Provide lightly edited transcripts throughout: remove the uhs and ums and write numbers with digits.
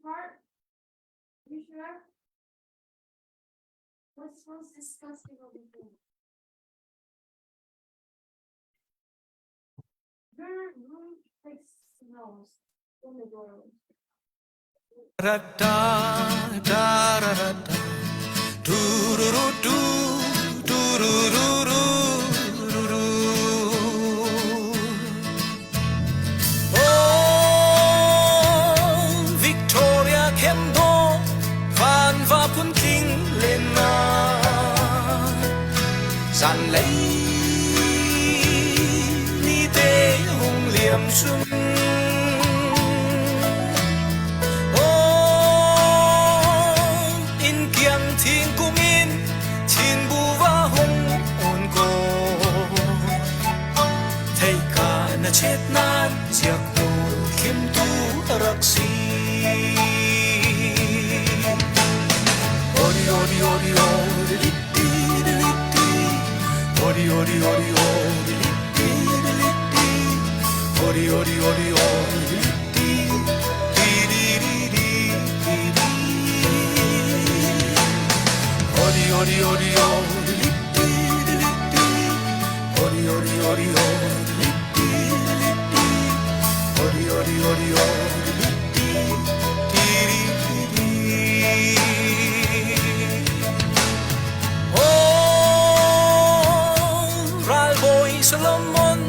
part? You sure? What smells disgusting over here? Your room like smells when the door opens. Ra da da ra ra da du ru ru du du ru ru ru ru ru Oh Victoria Kemdo van va phun tling len na zanlei ni te hung liam sun Aw inn kiang thingkung in chinbu va hung on ko theika na chet nan ziak tu thlim tu rak si Ori ori ori ori li ti li ti ori ori ori ori li ti li ti ori ori ori ori li ti ti di di di di di ori ori ori ori li ti li ti ori ori ori ori li ti li ti ori ori ori ori li ti ti di di di Aw, ralbawi Solomon,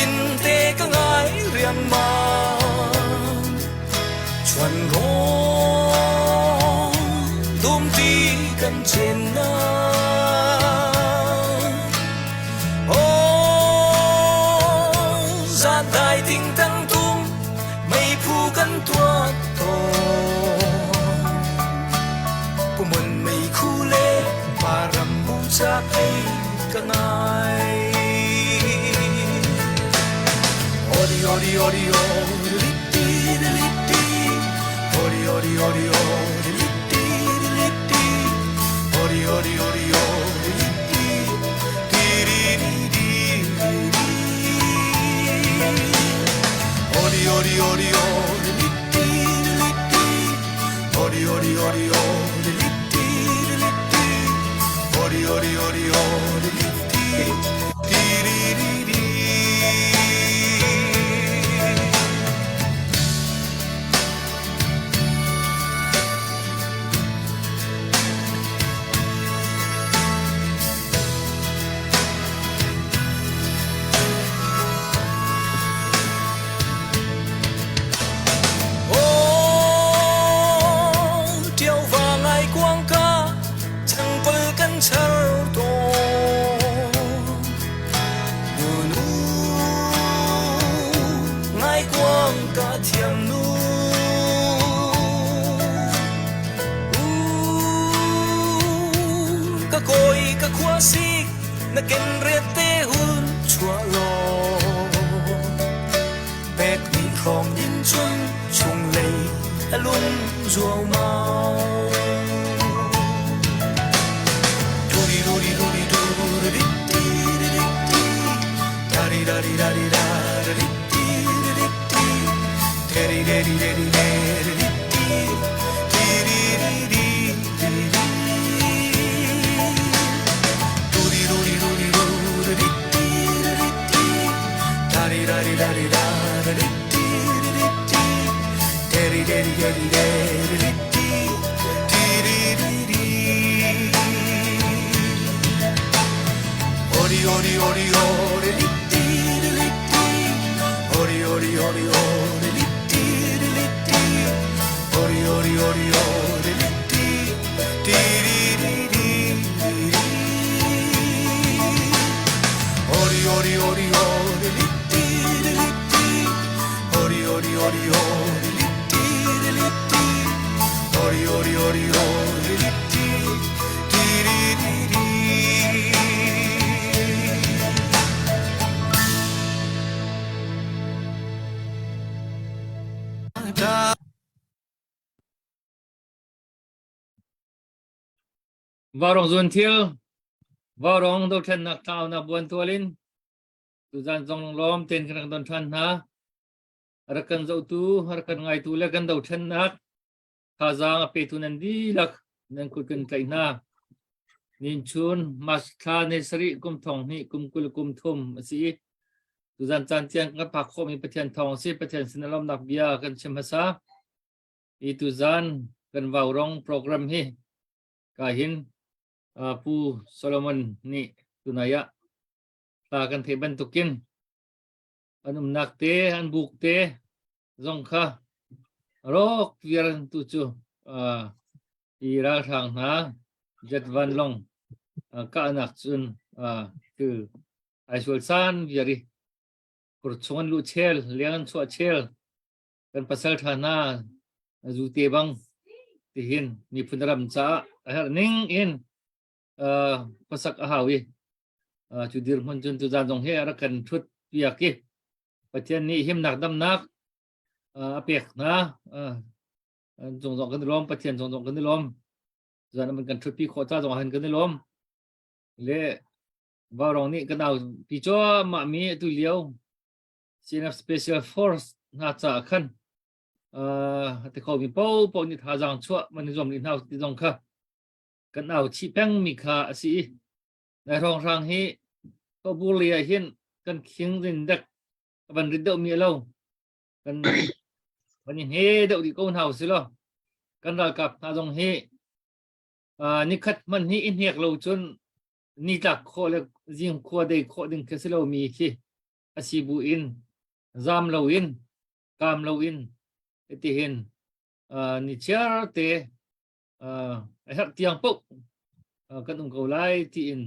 inn te ka ngai riangmang. Chuan rawn dumti kan chen na. Aw, zan dai ting tang tum, meiphu kan tuat tawn. Pumun meikhu le param muca ei ka ngai. Ori ori ori ori li ti li ti ori ori ori ori li ti li ti ori ori ori ori li ti ti ri ri ri ri ori ori ori ori li ti li ti ori ori ori ori li ti li ti ori ori ori ori li ti ti ri ri ri Aw, ṭiauva ngaikuang ka changkol kan char tawn. Nunu ngaikuang ka thiam nu. U ka kawi ka khuasik na kenret te hun chuah law. Pek ni hrawng in cun chunglei a lung zuaumau. Ori ori ori ori li ti li ti ori ori ori ori li ti li ti ori ori ori ori li ti ti ri ri ri ri ori ori ori ori li ti li ti ori ori ori ori li ti li ti ori ori ori ori li ti ti ri ri ri Vaurawng zuunthil, vaurawng dothlennak tlaunak buantual in tuzan zong lunglawm tein kan rak don ṭhan hna. Rak kan zohtu, rak kan ngaitu le kan dothlennak. Thazaang a petu nan dihlak nan kut kan tlaih hna. Nin chun March thla ni sarih kum thong hnih kum 20 kum thum a si i tuzan caan tiang kan phak khawhmi Pathian thawng a si. Pathian sin a lawmnak bia kan chim hmasa. I tuzan kan vaurong program hi ka hin Pu Solomon nih tunai ah hla kan theih bantukin an umnak te an buk te zong kha rawk viar tu cu i ralhrang hna jet vanlawng kahnak cun tu ai sual san viar i kur chung an luh chel leng an chuah chel kan pasal tha hna zu te bang tihin miphun ram caah a herh ning in pasak a hau i cu dirhmun cun tuzan zong hi a rak kan thut piak i Pathian nih himnak damnak a pek hna zong zong kan i lawm Pathian zong zong kan i lawm zan man kan thutpi khawh ca zong han kan i lawm le Vaurong nih kan au pi cuahmah mi atu lio CNF Special Force hna caah khan ti kho mi paohpaoh nih thazaang chuah man i zuam rih hna ti zong kha kan au chih peng mi kha a si i nai hrawnghrang hi Kobur lei ah hin kan khing rin dek van rit deuh mi lo kan van i hne deuh dih ko hna usih law kan ralkap hna zong hi nikhat hmanh hi i hnek lo cun ni tlak khawh le zing khua dei khawh ding khi si lo mi khi a si bu in zam lo in kaam lo in tihin ni chiar te a herh tiang paoh kan um ko lai tiin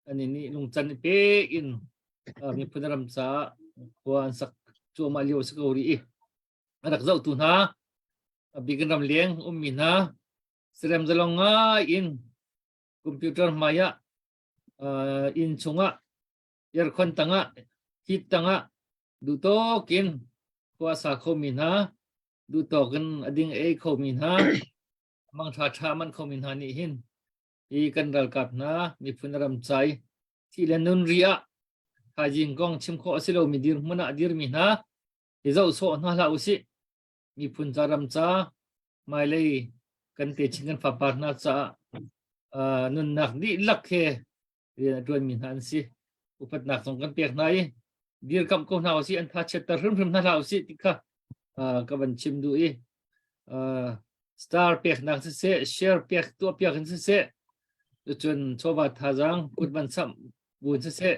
ani nih lungcan i pe in miphun ram caah khua an sak cuahmah lio si ko rih i a rak zohtu hna a bik in ramleng ummi hna serem zalong ngai in computer hmai ah inn chungah aircon tangah heat tangah duhtawk in khua sa khomi hna duhtawk in a ding ei khomi hna mang ṭha ṭha man khomi hna nih hin hi kan ralkap hna miphun ram cai thi le nun ri ah thaizing kong chim khawh a si lomi dirhmun ah dirmi hna hi zoh sawh hna hlah usih miphun ca ram ca hmailei kan techin kan fapar hna caah nunnak dihlak he rian a ṭuanmi hna an si. Upatnak zong kan pek hna i dirkamh ko hna usih an tha chiatter hrimhrim hna hlah usih ti kha ka van chim duh i star peknak siseh share pek tuah piak in siseh cucun chawva thazaang kut van samh bun siseh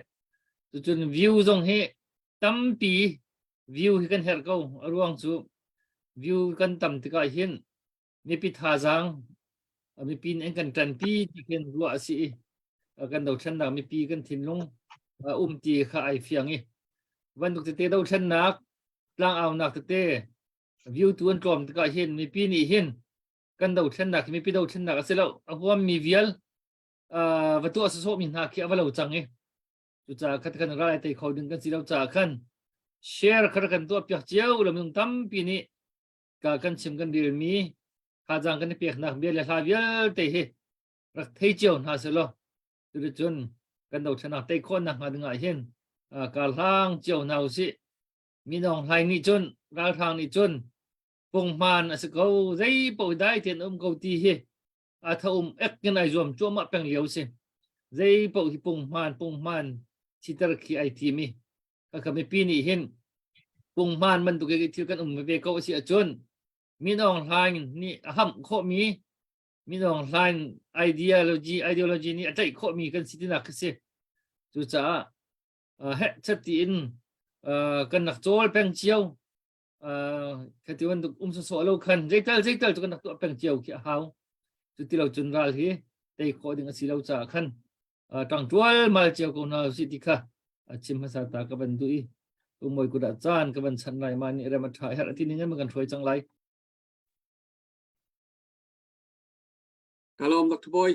cucun view zong hi tampi view hi kan herh ko a ruang cu view kan tam tikah hin mipi thazaang mipi nih an kan ṭanpi ti khin ruah a si i kan dothlennak mipi kan thinlung um ti kha ai fiang i bantuk tete dothlennak tlangaunak tete view tu an tlawm tikah hin mipi nih hin kan dothlennak hi mipi dothlennak a si lo a huammi vial va tuah sawsawhmi hna khi a va lo cang i cucaah khat kan ral ai tei kho ding kan si lo caah khan share kha kan tuah piak cio lo minung tampi nih ka kan chim kan relmi thazaang kan i peknak bia le hla vialte hi rak thei cio hna selaw cuticun kan dothlenak tei khawhnak hnga dingah hin kar hlang cio hna usih minong hlai nih cun ralhrang nih cun punghman a si ko zei paoh dai tein um ko ti hi a tha um ek in ai zuam cuahmah peng lio si zei paoh hi punghman punghman siter khi ai tim i ka mipi nih hin punghman bantuk i thil kan um ve ko a si ahcun Min Aung Hlaing nih a hamh khawhmi Min Aung Hlaing ideology ideology nih a tlaih khawhmi kan si tinak khi si. Cucaah heh chat tiin kan rak cawl peng cio khati bantuk um sawsawh lo khan zeital zeital cu kan rak tuah peng cio khi a hau. Cuti lo cun ral hi tei khawh ding a si lo caah khan ṭang ṭual mal cio ko hna usih ti kha a chim hmasa ta ka van duh i umoi kut ah caan ka van chan lai ma nih rem a ṭha herh ti ning in kan hruai cang lai. Ka lawm Dr. Bawi.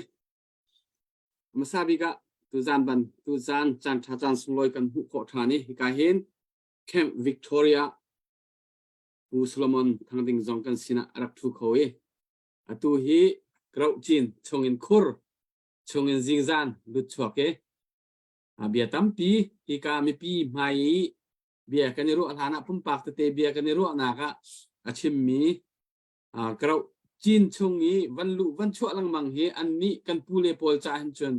Hmasa bik ah tuzan ban tuzan caan ṭha caan sunglawi kan hmuh khawh ṭhan i hika hin Camp Victoria Pu Solomon Thangding zong kan sinah a rak ṭhu kho i atu hi Kroh Cin chungin khur chungin zingzan lut chuak i bia tampi hika mipi hmai i bia kan i ruah hlan ah pumpak tete bia kan i ruahnak ah a chimmi ka roh. Cin chung i van luh van chuah lengmang hi an nih kan pu le pawl ca hin cun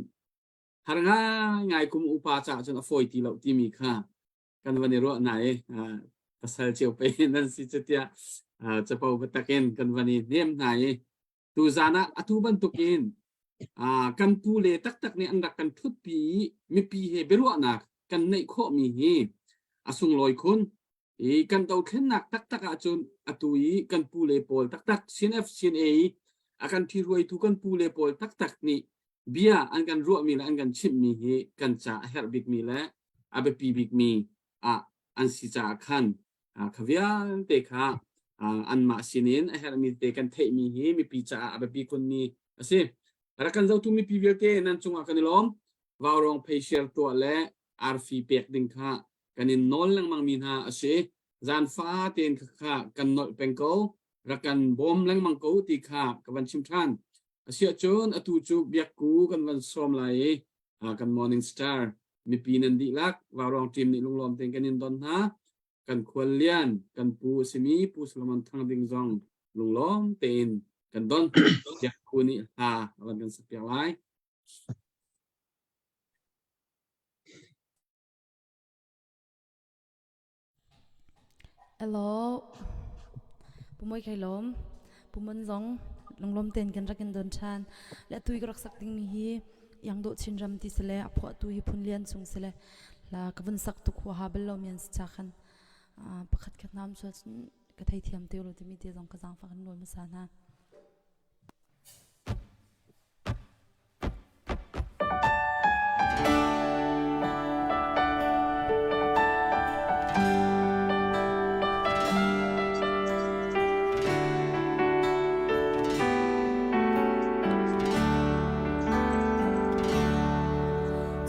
har ngaingai kum upa caah cun a fawi ti lo timi kha kan van i ruah na i pasal cio pe nan si cu tiah capo biatak in kan van i hnem hna i tu zan ah atu bantukin kan pu le taktak nih an rak kan thutpi i mipi he biaruahnak kan neih khawhmi hi a sunglawi khun i kan dothlennak taktak ahcun atu i kan pu le pawl taktak CNF CNA i a kan ṭhihruaitu kan pu le pawl taktak nih bia an kan ruahmi le an kan chimhmi hi kan ca a herh bikmi le a biapi bikmi ah an si caah khan kha vialte kha anmah sinin a herhmi te kan theihmi hi mipi caah a biapi khunmi a si. Rak kan zohtu mipi vialte nan cungah kan i lawm. Vaurawng pheisiar tuah le arfi pek ding kha kan in nawl lengmang mi hna a si. Zan fa tein kha kan nolh peng ko. Rak kan bawm lengmang ko ti kha ka van chim ṭhan. Asiahcun atu cu biakku kan van sawm lai i kan Morning Star mipi nan dihlak Vaurawng team nih lunglawm tein kan in don hna. Kan khual lian kan pu a simi Pu Solomon Thang Ding zong lunglawm tein kan don. Biakku nih hla a van kan sakpiak lai. Hello. Pu Moi kai lawm. Pu Mon zong lunglawm tein kan rak in don ṭhan. Le atu i ka rak sak dingmi hi Iangdawh Chinram ti sile a phuahtu hi Phun Lian Cung sile la ka vun sak tuk huaha bal lomi an si cha khan pakhat khat nam sual cun ka theithiam te lo timi te zong ka zaangfak in nawl hmasa hna.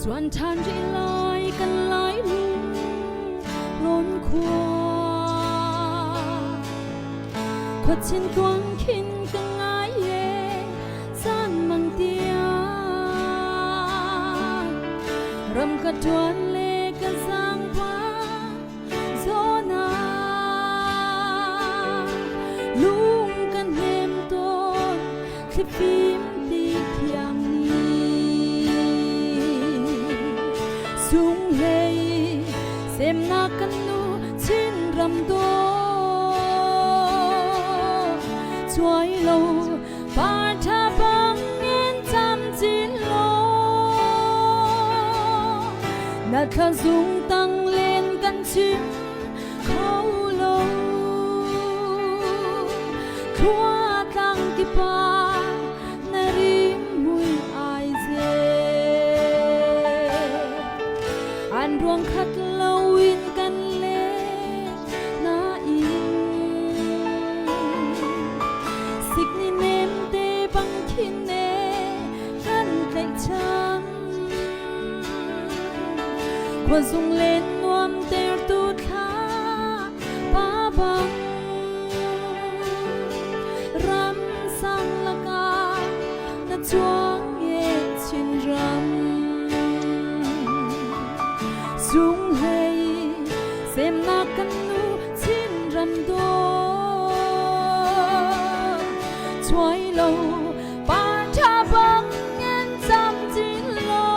Chuan ṭhan rih lai kan lai lung rawn khua Khuachin tuang khin ka ngai e caan mang tiang ram ka ṭuan le ka zaangpa zona lung kan hnem tawn thlifim ti thiang ni sung hlei semnak kan nu Chin ram dawh chuai lo par tha bang in cham chin lo na thla zung tang len kan chim kho lo khua tlang ki pa na rim mui ai ze an ruang khat lo in kan le nain sikni nem te bang khin ne kan tlaihchan khua zung len nuam ter tu thla pa bang ram sang laka na chuang e chin ram sung hlei semnak kan nu chin ram do chuai lo par tha bang en cham chin lo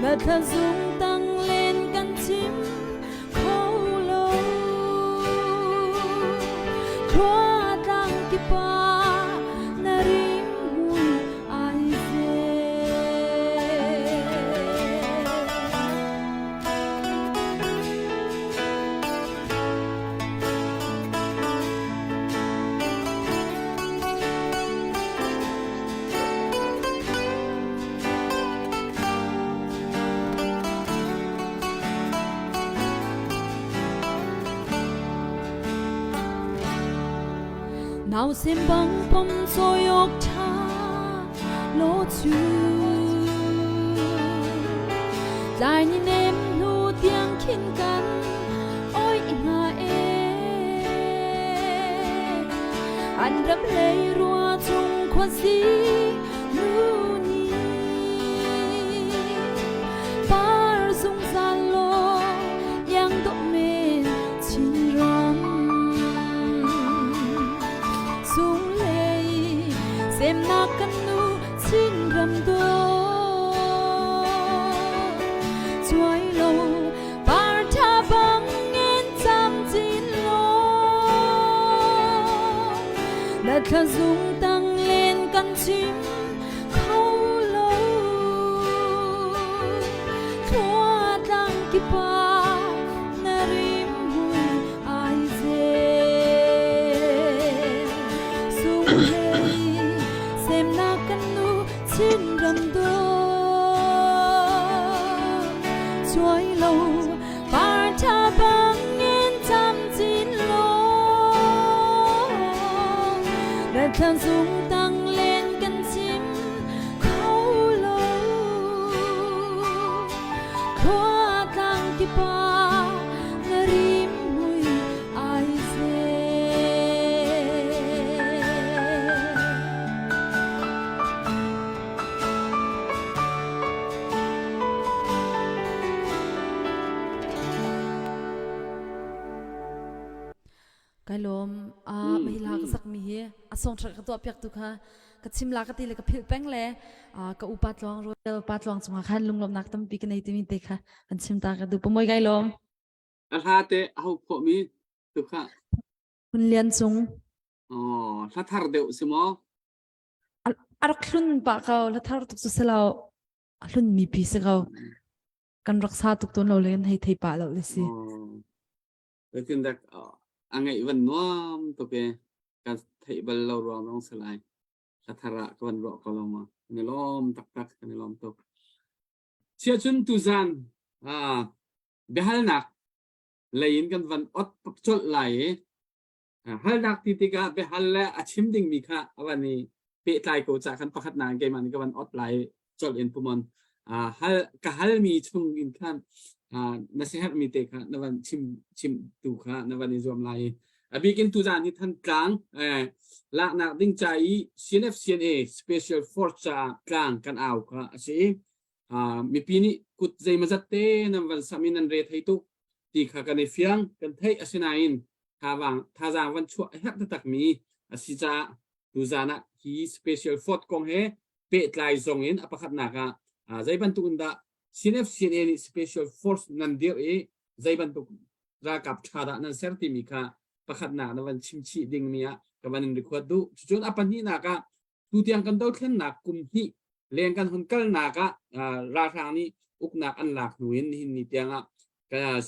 na thla zung tang len kan chim kho lo khua tlang kipa na ring mui ai ze. Nausem bang pom soyok tha lo chu Lai ni nem nu tiang khin kan oi nga e An ram hlei rua chung khua si nu ni Par zungzal law iang dawh men Chinram. Datla zung tang len kan chim kho lo. Khua tlang kipa na rim mui ai zel. Sung hei semnak kan nu Chinram do. Chuai lo par tha bangin cham chin lo. Datla zung tang len kan chim kho lo. Khua tlang kipa na rim mui ai zel. Kai lawm a hi la ka sak mi hi a song thrak ka tuah piak tu kha ka chim la ka ti le ka philh peng le ka upa tluang royal pa tluang chungah khan lunglawmnak tampi ka nei timi te kha kan chim ta ka du pamoi kai lawm A hla te a ho phuah mi tu kha. Hun Lian Cung. Oh, hla thar deuh si maw? A rak hlun pah ko, hla thar tuk cu si lo. A hlun mi pi si ko. Kan rak sa tuk tawn lo le kan hei thei pah lo le si. Zeitin dak a ngeih van nuam tuk e kan theih bal lo ruang dong si lai. Hla thar ah ka van ruah ko lo ma. Kan i lawm taktak, kan i lawm tuk. Siahcun tuzan biahalnak lei in kan van ot colh lai i halnak ti tikah biahal le a chim dingmi kha a van i pehtlai ko ca khan pakhat nain keimah nih ka van ot lai colh in pumon hal ka halmi chung in khan na siherhmi te kha na van chim chim tu kha na van i zuam lai i a bikin tuzan hi Thantlang laknak ding ca i CNF CNA Special Force caah tlang kan au kha a si i mipi nih kut zeimazat te nan van sam in nan re thei tuk ti kha kan i fiang kan theih asinain thawang thazaang van chuah a herh taktakmi a si caah tuzan ah hi special force kong he pehtlai zong in a pakhatnak ah zei bantuk in dah CNF CNA nih special force nan dirh i zei bantuk ralkap ṭha dah nan ser timi kha pakhatnak na van chim chih dingmi ah ka van in record duh. Cucun a pahnihnak ah tutiang kan dothlennak kum hnih leng kan hun kalnak ah ralhrang nih uknak an lak hnu in nihin ni tiang ah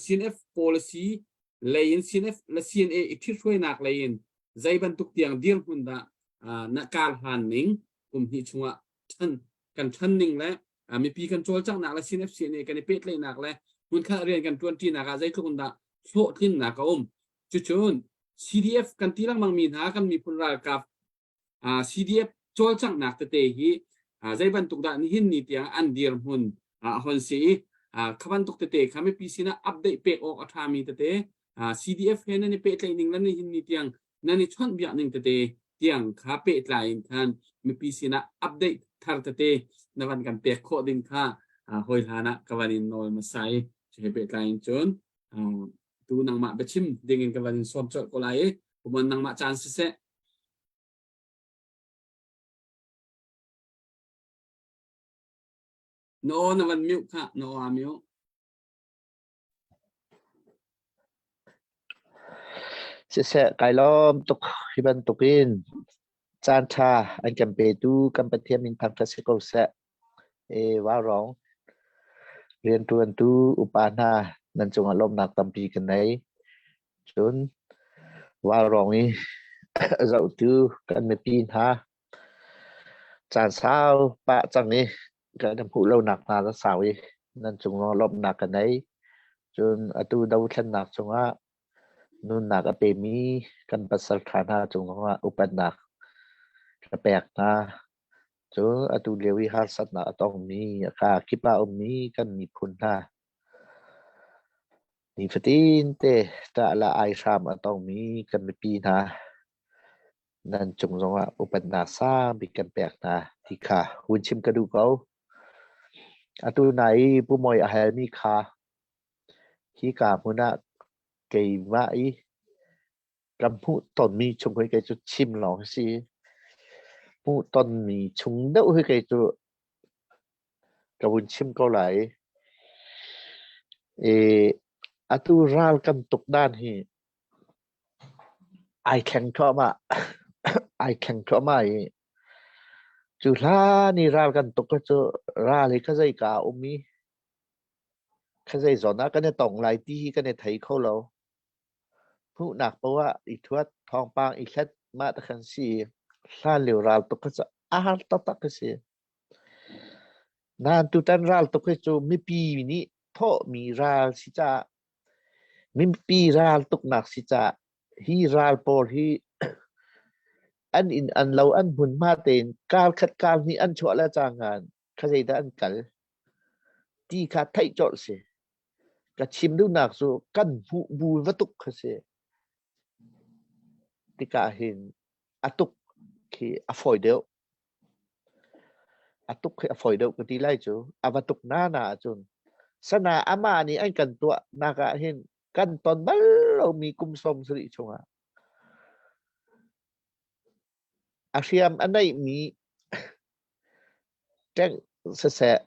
CNF policy lei in CNF le CNA i ṭhithruainak lei in zei bantuk tiang dirhmun dah na kar hlan ning kum hnih chungah ṭhan kan ṭhan ning le mipi kan cawlcanghnak le CNF CNA kan i pehtlaihnak le hmunkhat rian kan ṭuanṭinak ah zeitluk in dah hlawhtlinnak a um. Cucun CDF kan ti lengmang mi hna kan miphun ralkap CDF cawlcanghnak tete hi zei bantuk dah nihin ni tiang an dirhmun a hon si i kha bantuk tete kha mipi sinah update pek awk a ṭhami tete CDF he nan i pehtlaih ning le nihin ni tiang nan i chawnhbiak ning tete tiang kha pehtlai in khan mipi sinah update thar tete na van kan pek khawh ding kha hawi hlan ah ka van in nawl hmasa i he pehtlai in cun tu nangmah biachim ding in ka van in sawm colh ko lai i kumon nangmah caan siseh. Na aw na van mute kha na aw aa mute. Siseh, kai lawm tuk hi bantukin caanṭha an kan petu kan Pathian min thangṭhat si ko seh. E vaurawng rianṭuantu upa hna nan cungah lawmhnak tampi kan nei. Cun vaurawng i zohtu kan mipi hna caan sau pah cang i kan hmuh lonak hna na sau i nan cung lawmhnak ka nei. Cun atu dothlennak cungah nunnak a pemi kan pasal ṭha hna cungah upatnak ka pek hna. Cun atu lio i harsatnak a tongmi a ka kip ah ummi kan miphun hna nifatin te ṭah le aihram a tongmi kan mipi hna nan cung zongah upatnak sangbik kan pek hna ti kha hun chim ka duh ko. Atu nai i Pu Mawi a halmi kha hika hmun ah keimah i ka hmuhtonmi chung hi kei cu chim lawng hi si. Hmuhtonmi chung deuh hi kei cu ka vun chim ko lai. I atu ral kan tuk dan hi ai thleng thluahmah. Ai thleng thluahmah i cu hlan i ral kan tuk cu ral hi kha zeika a um i kha zei zawn ah kan i tong lai ti hi kan i thei kho lo. Hmuhnak paoh ah i thuat, thawngpang i hlet mah ta khan si i hlan lio ral tuk kha cu a har taktak a si. Nain tutan ral tuk hi cu mipi nih thawhmi ral si caah mipi ral tuknak si caah hi ral pawl hi an inn an lo an hmunhma tein kar khat kar hnih an chuah le cangka in kha zeidah an kal ti kha theih colh si. Ka chim duhnak cu kan hmuh bu va tuk kha si. Tikah hin a tuk khi a fawi deuh. A tuk khi a fawi deuh ka ti lai cu. A va tuk nana ahcun sana amah nih an kan tuah nak ah hin kan ton bal lomi kum 70 chungah a hriam a neihmi tank siseh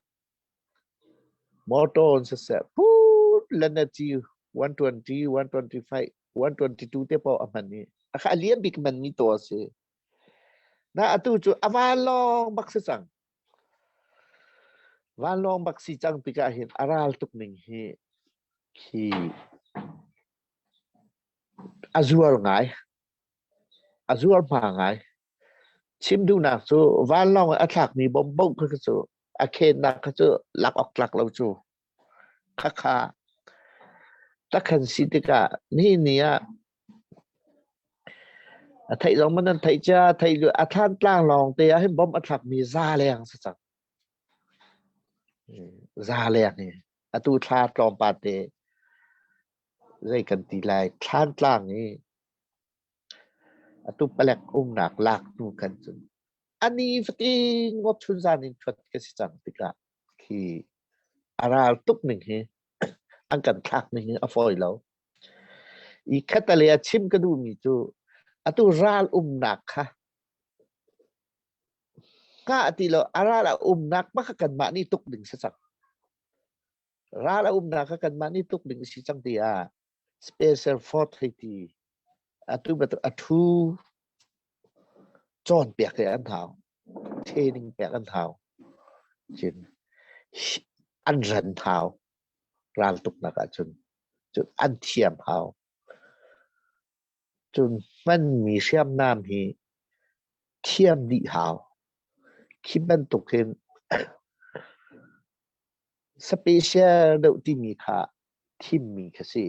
motor in siseh phut lenaci 120 125 122 te paoh a hman i a kha a lian bik man mi to a si na atu cu a vanlawng bak si cang vanlawng bak si cang tikah hin a ral tuk ning hi khi a zual ngai a zual hma ngai chim duhnak cu vanlawng a thlakmi bom bo kha cu a khennak kha cu lak awk tlak lo cu khakha takhan si tikah nihin ni ah a theih zong man an theih cia theih a thlan tlang lawng te ah hin bom a thlakmi za leng si cang za leng hi atu thla tlawmpal te zei kan ti lai thlan tlang i atu palek umnak lak hnu kan cun ani fatin ngop chun zan in thuat ka si cang tikah khi a ral tuk ning hi an kan thlak ning hi a fawi lo i khatale a chim ka duhmi cu atu ral umnak kha Hngah ti lo a ral a umnak bak kha kanmah nih tuk ding si cang. Ral a umnak kha kanmah nih tuk ding si cang tiah Special Force hei ti atu bantuk a thu cawnpiak hi an hau. Training pek an hau. Cun an ran hau. Ral tuknak ahcun cun an thiam hau. Cun hmanmi hriamnam hi thiam dih hau. Khi bantuk hin special deuh timi kha thimmi kha si.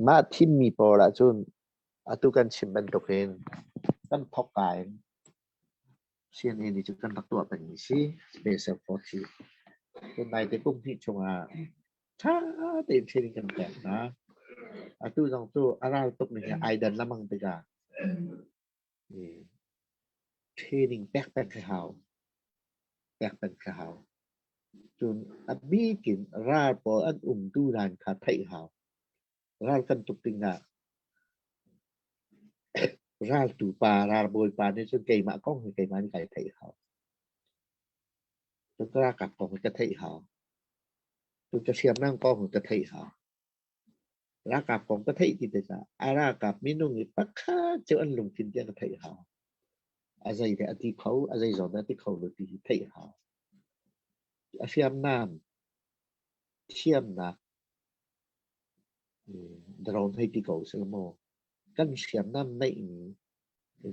Mah thimmi pawl ahcun atu kan chim bantuk hin kan thawk ka in CNA nih cun kan rak tuah pengmi si special force hi. Cun naite kum hnih chungah ṭha tein training kan pek hna. Atu zong cu a ral tuk ning he ai dan lamang tikah training pek peng khi hau. Pek peng khi hau. Cun a bik in ral pawl an umtu dan kha theih hau. Ral kan tuk dingah raltu pa, ralbawi pa nih cun keimah kong hi keimah nih kai theih hau. Cun ka ralkap kong hi ka theih hau. Cun ka hriamnam kong hi ka theih hau. Ralkap kong ka theih ti tikah a ralkap minung i pakhat cio an lungthin tiang ka theih hau. A zei dah a ti kho, a zei zawn dah a ti kho lo ti hi theih hau. A hriamnam thiamnak drone hei ti ko sila maw kan hriamnam neihmi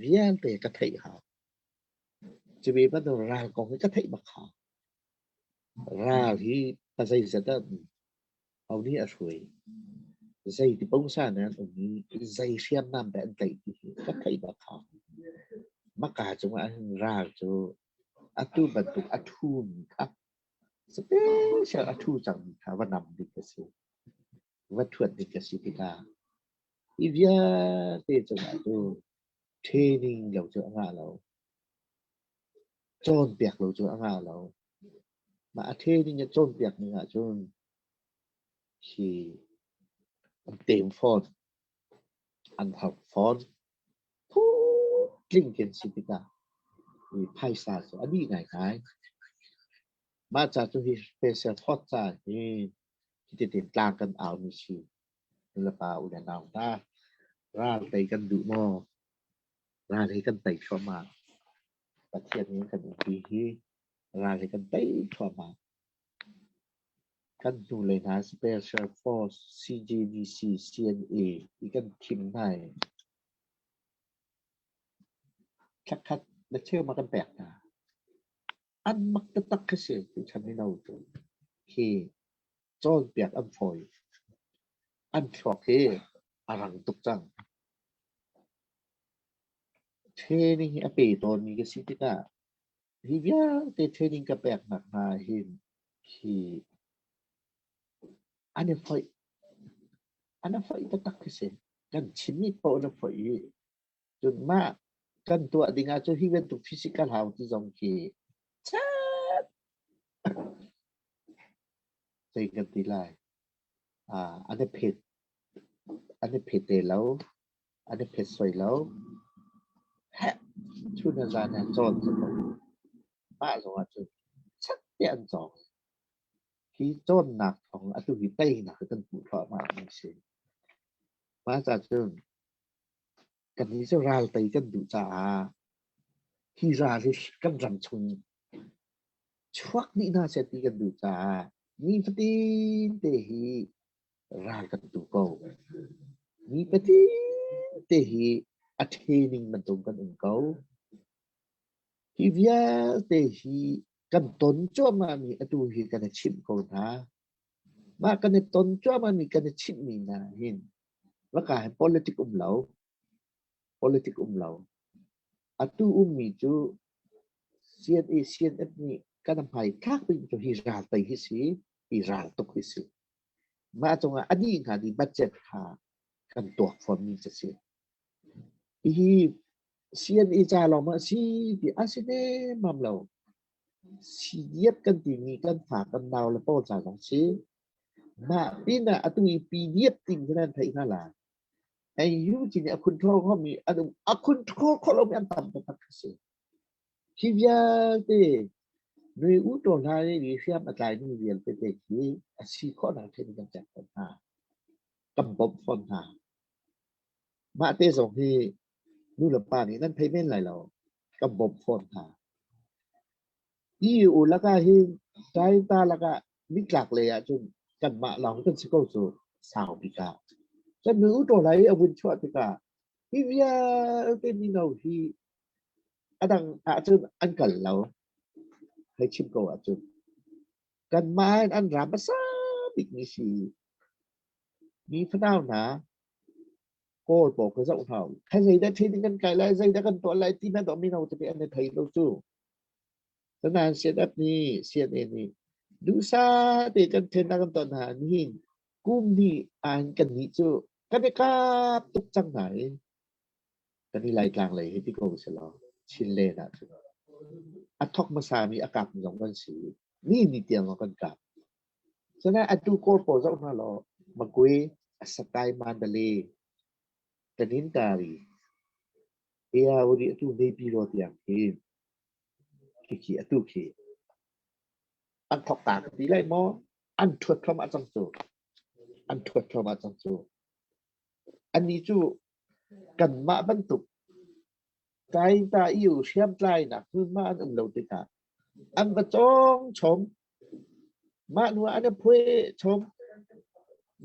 vialte ka theih hau. Cuve bantuk ral kong hi ka theih bak hau. Ral hi pa zeizat dah ho nih a hruai? Zei ti pungsan an um i zei hriamnam dah an tlaih ti hi ka theih bak hau. Maka cungah hin ral cu atu bantuk a ṭhumi kha special a ṭhu cangmi kha va nam ding a si. Va ṭhuat ding a si tikah hi vialte cungah cu training lo cu a ngah lo. Cawnpiak lo cu a ngah lo. Mah a training a cawnpiak ning ahcun hi an tem fawn, an har fawn. Phutling kan si tikah hi phaisa cu a dih ngaingai. Mah ca cu hi special thawt ca hi hititin tlang kan aumi si. Nulepa u le nau hna, ral tei kan duh maw? Ral hi kan tei thluahmah. Pathian nih kan umpi hi ral hi kan tei thluahmah. Kan hnulei hna Special Force, CJDC, CNA ti kan thim hna i thlakhat le cheu ma kan pek hna. An mak taktak khi si tuchan mino cu. Khi cawnpiak an fawi. An thluak hi a rang tuk cang. Training hi a pe tawnmi ka si tikah hi vialte training ka peknak hna hin hi an i foih. An i foih taktak khi si. Kan chimmi paoh an i foih i cun mah kan tuah ding ahcun hi bantuk physical hau ti zong khi chat zei kan ti lai. An i phet an i phet te lo. An i phet soi lo. Heh chun le zan he cawn cu ko. Mah zong ah cun chat te an cawng. Hi cawnnak thawng atu hi teinak kan hmuh thluahmah mi a si. Mah ca cun kannih cu ral tei kan duh caah hi ral hi kan ram chung chuak dih hna seh ti kan duh caah nifatin te hi ral kan tu ko. Nifatin te hi a training bantuk kan um ko. Hi vialte hi kan ton cuahmahmi atu hi kan i chimh ko hna. Mah kan i ton cuahmahmi kan i chimhmi hna hin vaka hi politic um lo. Politic um lo. Atu ummi cu CNA CNF nih kan hmai thlak bik cu hi ral tei hi si, hi ral tuk hi si. Mah cungah a dih hnga di budget kha kan tuak fawnmi cu si. Hihi CNA ca lawng ma si ti a si nemmam lo. CDF kan timi kan fa kan nau le pawl ca zong si. Mah pinah atu i PDF ting khi nan theih hna la. NUG nih a control khomi an um a control kho lomi an tam taktak khi si. Hi vialte nui u to hna i hriam a tlaimi vialte te khi a si khawhnak thein kan pek fawn hna. Kan bawmh fawn hna. Mah te zong hi nu le pa nih nan thei men lai lo. Kan bawmh fawn hna. EU lakah hin China lakah nitlak lei ahcun kanmah lawng kan si ko cu sau bik ah. Cun nu u to lai a vun chuah tikah hi vialte mino hi a dang ahcun an kal lo. Hei chim ko ahcun kanmah in an ra hmasa bikmi si. Mi fanau hna Kawl pawl ka zoh hna. Kha zeidah training kan kai lai, zeidah kan tuah lai ti hmanh dawh mino tete an i thei lo cu. Sanain CNF nih CNA nih duhsah te kan then kan ton hna nihin kum hnih ah hin kan nih cu kan i kap tuk cang hna i kan i Laitlang lei hi ti ko selaw Chinland ah cun a thok hmasa mi a kap zong kan si ni ni tiang zong kan kap. Sanain atu Kawl pawl zoh hna law Magwe, Sakai Mandalay, Tanintari, Ayawadi atu Naypyidaw tiang hi Khikhi atu khi an thok ta ka ti lai maw? An ṭhuat thluahmah cang cu. An ṭhuat thluahmah cang cu. Annih cu kanmah bantuk Tainta i hriamtlainak hmunhma an um lo tikah an va cawng chom. Mah hnu ah an i phuai chom.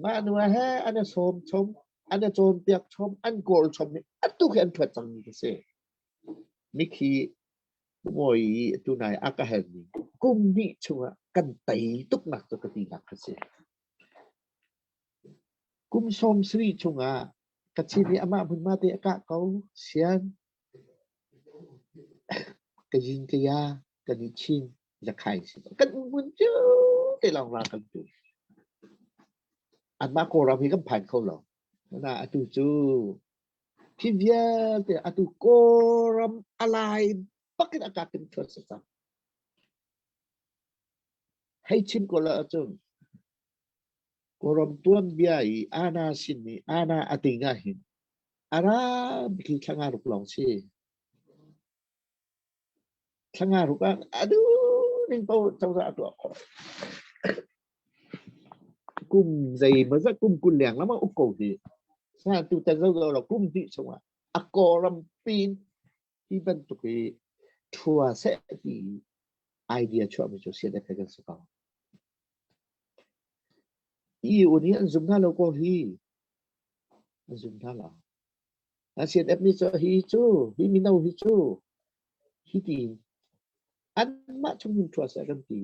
Mah hnu ah he an i sawm chom, an i cawnpiak chom, an kawl chom i atu khi an ṭhuat cangmi ka si. Mikhi Mawi i tunai a ka halmi kum hnih chungah kan tei tuknak cu ka tinak a si. Kum 70 chungah Kachin i amah hmunhma te a kah ko. Sian ka yin ka ya kan i chin zakhai si. Kan hmun cu te lawng ra kan tu. Anmah Kawlram hi kan phan kho lo. Na atu cu Hi vialte atu Kawlram a lai bak in a kap in thuat si cang. Hei chim ko la ahcun Kawlram tuanbia i Ana sin i Ana a ting ah hin a ra bik hi thla nga ruk lawng si. Thla nga ruk ah a duh ning paoh cozah a tuah khawh. Kum zeimawzat kum 20 leng lam ah uk ko hi. Sa tu tan zo lo kum hnih chungah a Kawlram pin. Hi bantuk i ṭhua seh ti idea chuahmi cu CNF he kan si ko. EU nih an zum hna lo ko hi. An zum hna lo. CNF nih cu hi cu hi mino hi cu hi tiin anmah chung in ṭhua seh kan ti.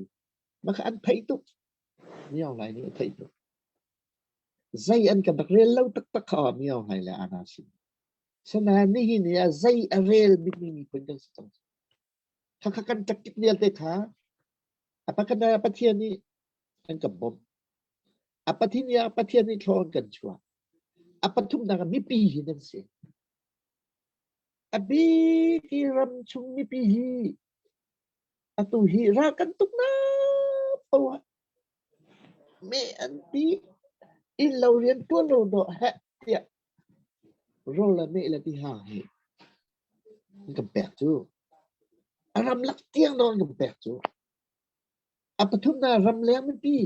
Mah kha an theih tuk. Myo Hlai nih a theih tuk. Zei an kan rak rel lo taktak kha Myo Hlai le Anna sin. Sanain nihin ni ah zei a rel bikmi miphun kan si cang. Khakha kan tactic vialte kha a pakhat ah Pathian nih an kan bawmh. A pathin ah Pathian nih thlaw an kan chuah. A pathumnak ah mipi hi nan si. A bik i ram chung mipi hi atu hi ral kan tuknak poah meh an ti inn lo rian tuan lo dawh heh tiah rawl le meh le ti hang hi an kan pek cu a ramlak tiang nawn an kan pek cu a pathumnak ramleng mipi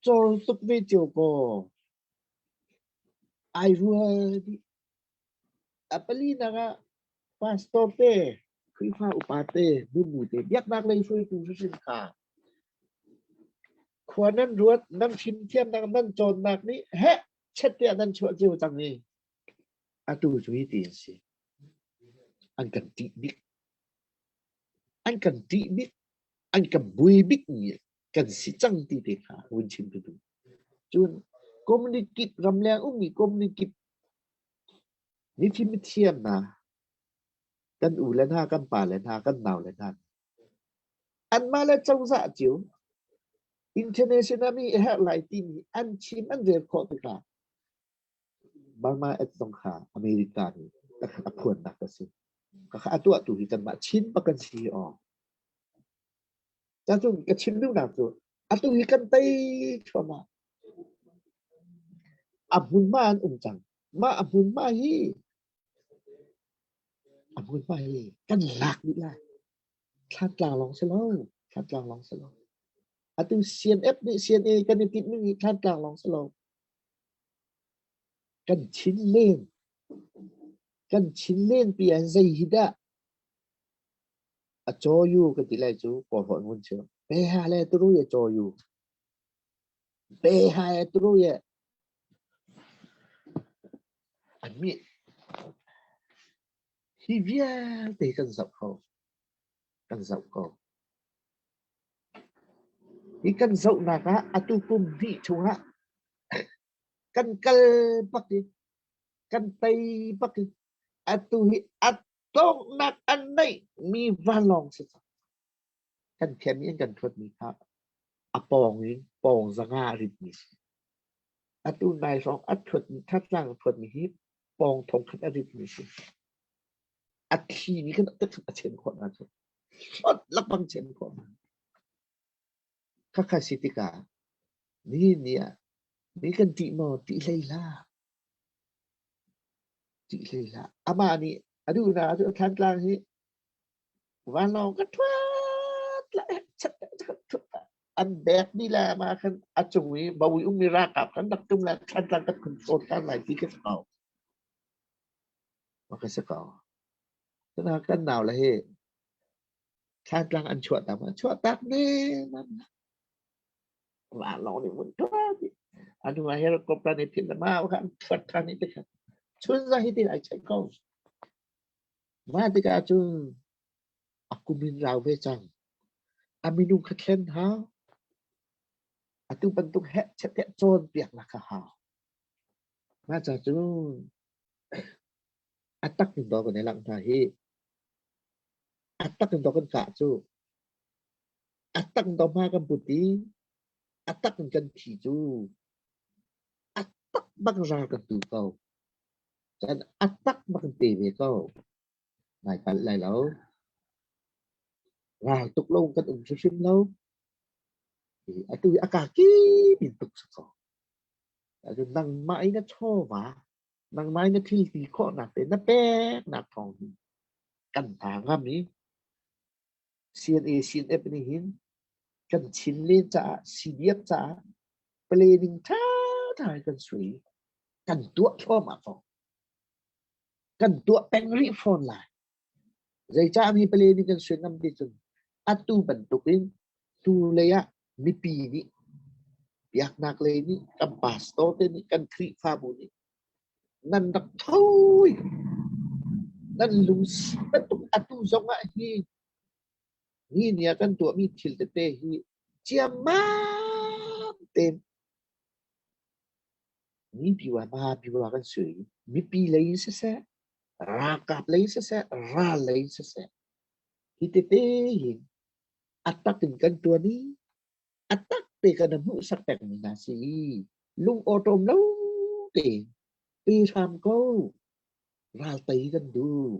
cawl tuk ve cio kaw ai rual dih a palinak ah pastor te Khrihfa upa te nubu te biaknak lei hruaitu hrimhrim kha Khua nan ruat, nan fimthiamnak, nan cawnnak nih heh chet tiah nan chuah cio cang i atu cu hi ti an si. An kan ṭih bik. An kan ṭih bik. An kan bui bik mi kan si cang ti te kha vun chim ka duh. Cun community kip ramleng ummi community kip mifim mithiam hna kan u le hna, kan pa le hna, kan nau le hna Anmah le cozah cio international mi a herh lai timi an chim an rel khawh tikah Burma Act zong kha America nih a phuannak a si. Khakha a tuahtu hi kanmah Chin bak kan si aw. Cacun ka chim duhnak cu atu hi kan tei thluahmah. A hmunhma an um cang. Mah a hmunhma hi A hmunhma hi kan lak dih lai. Thlantlang lawng si lo. Thlantlang lawng si lo. Atu CNF nih CNA kan i timh ning hi Thlantlang lawng si lo. Kan chin len. Kan chin len pi ah zei hi dah a caw yu ka ti lai cu kawlhawn mun cu. Pe ha le turu ye caw yu. Pe ha le turu ye An mih. Hi vialte kan zoh ko. Kan zoh ko. Hi kan zohnak ah atu kum hnih chungah kan kal bak i kan tei bak i atu hi a donghnak an neih mi vanlawng si cang. Kan thiam i an kan thuatmi kha a pawng in pawng zanga rit mi si. Atu nai hrawng a ṭhuatmi thlalang a ṭhuatmi hi pawng thongkhat a ritmi a si. A thimi khan a chen khawh hna cu. Hlawt lakbang chen khawh hna. Khakha si tikah nihin ni ah mi kan ṭih maw? Ṭih hlei hlah. Ṭih hlei hlah. Amah nih a duhnak cu Thantlang hi Vanlawng ka ṭhuat la an bek ni le mah khan a cung i bawi ummi ralkap kan rak tum le Thantlang kan control ṭhan lai ti ka si ko. Ma ka si ko. Tuna kan nau le hi Thantlang an chuah tak an chuah tak ne nan vanlawng nih mun ṭhuat i anu ah helicopter nih thin ma khan ṭhuat ṭhan i te khan chun za hi ti ai check ko. Mah tikah cun a kum in rau ve cang. A minung kha thlen hau. Atu bantuk hehchet tiah cawnpiaknak kha hau. Mah ca cun a tak in dawh kan i langh hna hi. A tak in dawh kan kah cu. A tak in dawh hma kan put i a tak in kan thi cu. A tak bak ral kan tu ko. Cun a tak bak in pe ve ko. Nai palh lai lo. Ral tuk lo kan um hrimhrim lo. Atu hi a ka kip in tuk si ko. Cun nangmah i na chawva, nangmah i na thil ti khawhnak te na peknak thawng hin kan hna ngam i CNA CNF nih hin kan Chinland caah CDF caah planning ṭhaṭha in kan sui kan tuah thluahmah ko. Kan tuah peng rih fawn lai. Zeicah mi pale nih kan suai ngam ti cun atu bantukin hnulei ah mipi nih biaknak lei nih kan pastor te nih kan Khrihfabu nih nan rak tho i nan lungsi bantuk atu zong ah hi ni ni ah kan tuahmi thil tete hi ciammam tein mipi wa mapi wa kan si mipi lei in siseh ralkap lei in siseh ral lei in siseh hi tete hin a tak in kan tuan i a tak te kan hmuhsak pengmi hna si lung awṭawm lo tein pe hram ko ral tei kan duh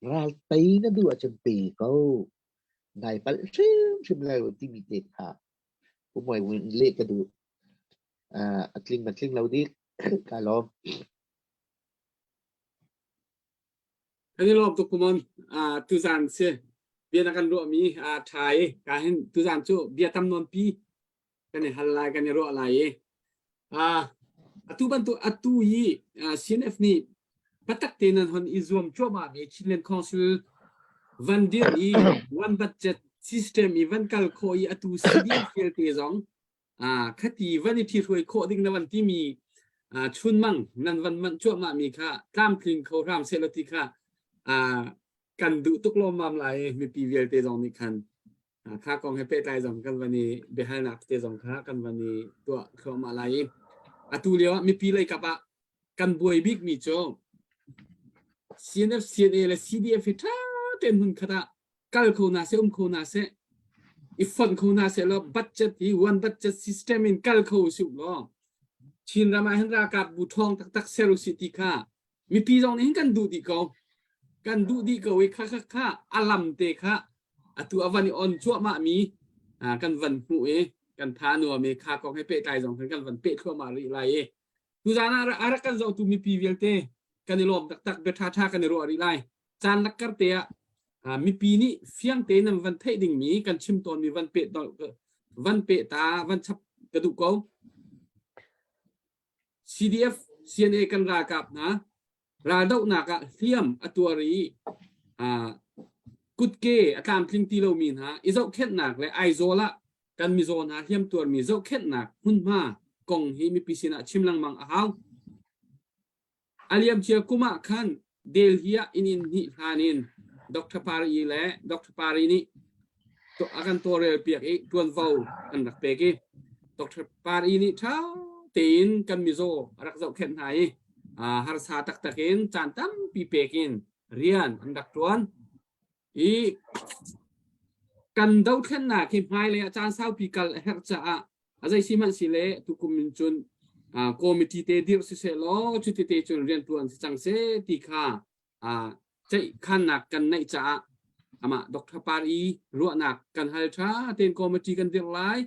ral tei na duh ahcun pe ko nai palh hrimhrim lai lo timi te kha Pumoi win leh ka duh. A tling ma tling lo dik ka lawm. Kan i lawm tuk kumon. Tuzan si bia na kan ruahmi a ṭha i ka hin tuzan cu bia tam nawn pi kan i hal lai kan i ruah lai i atu bantuk atu i CNF nih biatak te nan hon i zuam cuahmah mi Chinland Council van dir i one budget system i van kal khawh i atu CDF vialte zong khati van i ṭhihruai khawh ding na van timi chunmang nan van manh cuahmah mi kha tlamtling kho hram sehlaw ti kha kan duh tuk lawmmam lai mipi vialte zong nih khan kha kong he pehtlai zong kan van i biahalnak te zong kha kan van i tuah thluahmah lai i atu lio ah mipi lei kap ah kan buai bik mi cu CNF CNA le CDF hi ṭha tein hmun khat ah kal kho hna seh um kho hna seh i fonh kho hna seh law budget hi one budget system in kal kho usih law Chin ram ah hin ralkap bu ṭhawng taktak ser usih ti kha mipi zong nih hin kan duh dih ko kan duh dih ko i kha kha kha a lam te kha atu a van i on cuahmah mi kan van hmuh i kan tha nuam i kha kong he pehtlai zong kan van peh thluahmah rih lai i tuzan ah a rak kan zohtu mipi vialte kan i lawm taktak bia ṭha ṭha kan i ruah rih lai caan lakkar te ah mipi nih fiang tein nan van theih dingmi kan chim tawnmi van peh van peh ta van chap ka duh ko CDF CNA kan ralkap hna raldohnak ah hliam a tuar i kutke a tlamtling ti lomi hna i zohkhenhnak le Aizawl ah kan mizaw hna hliam tuarmi zohkhenhnak hmunhma kong hi mipi sinah chim lengmang a hau. A liamcia kum ah khan Delhi ah inn in hnih hlan in Dr. Pari le Dr. Pari nih a kan tawlrel piak i ṭuanvo an rak pek i Dr. Pari nih ṭha tein kan mizaw a rak zohkhenh hna i harsa taktak in caan tampi pek in rian an rak ṭuan i kan dothlennak hi hmailei ah caan saupi kal a herh caah a zei si hmanh si le tukum in cun committee te dirh siseh law cuti te cun rianṭuan si cang seh ti kha ceihkhannak kan neih caah amah Dr. Par i ruahnak kan hal ṭha tein committee kan dirh lai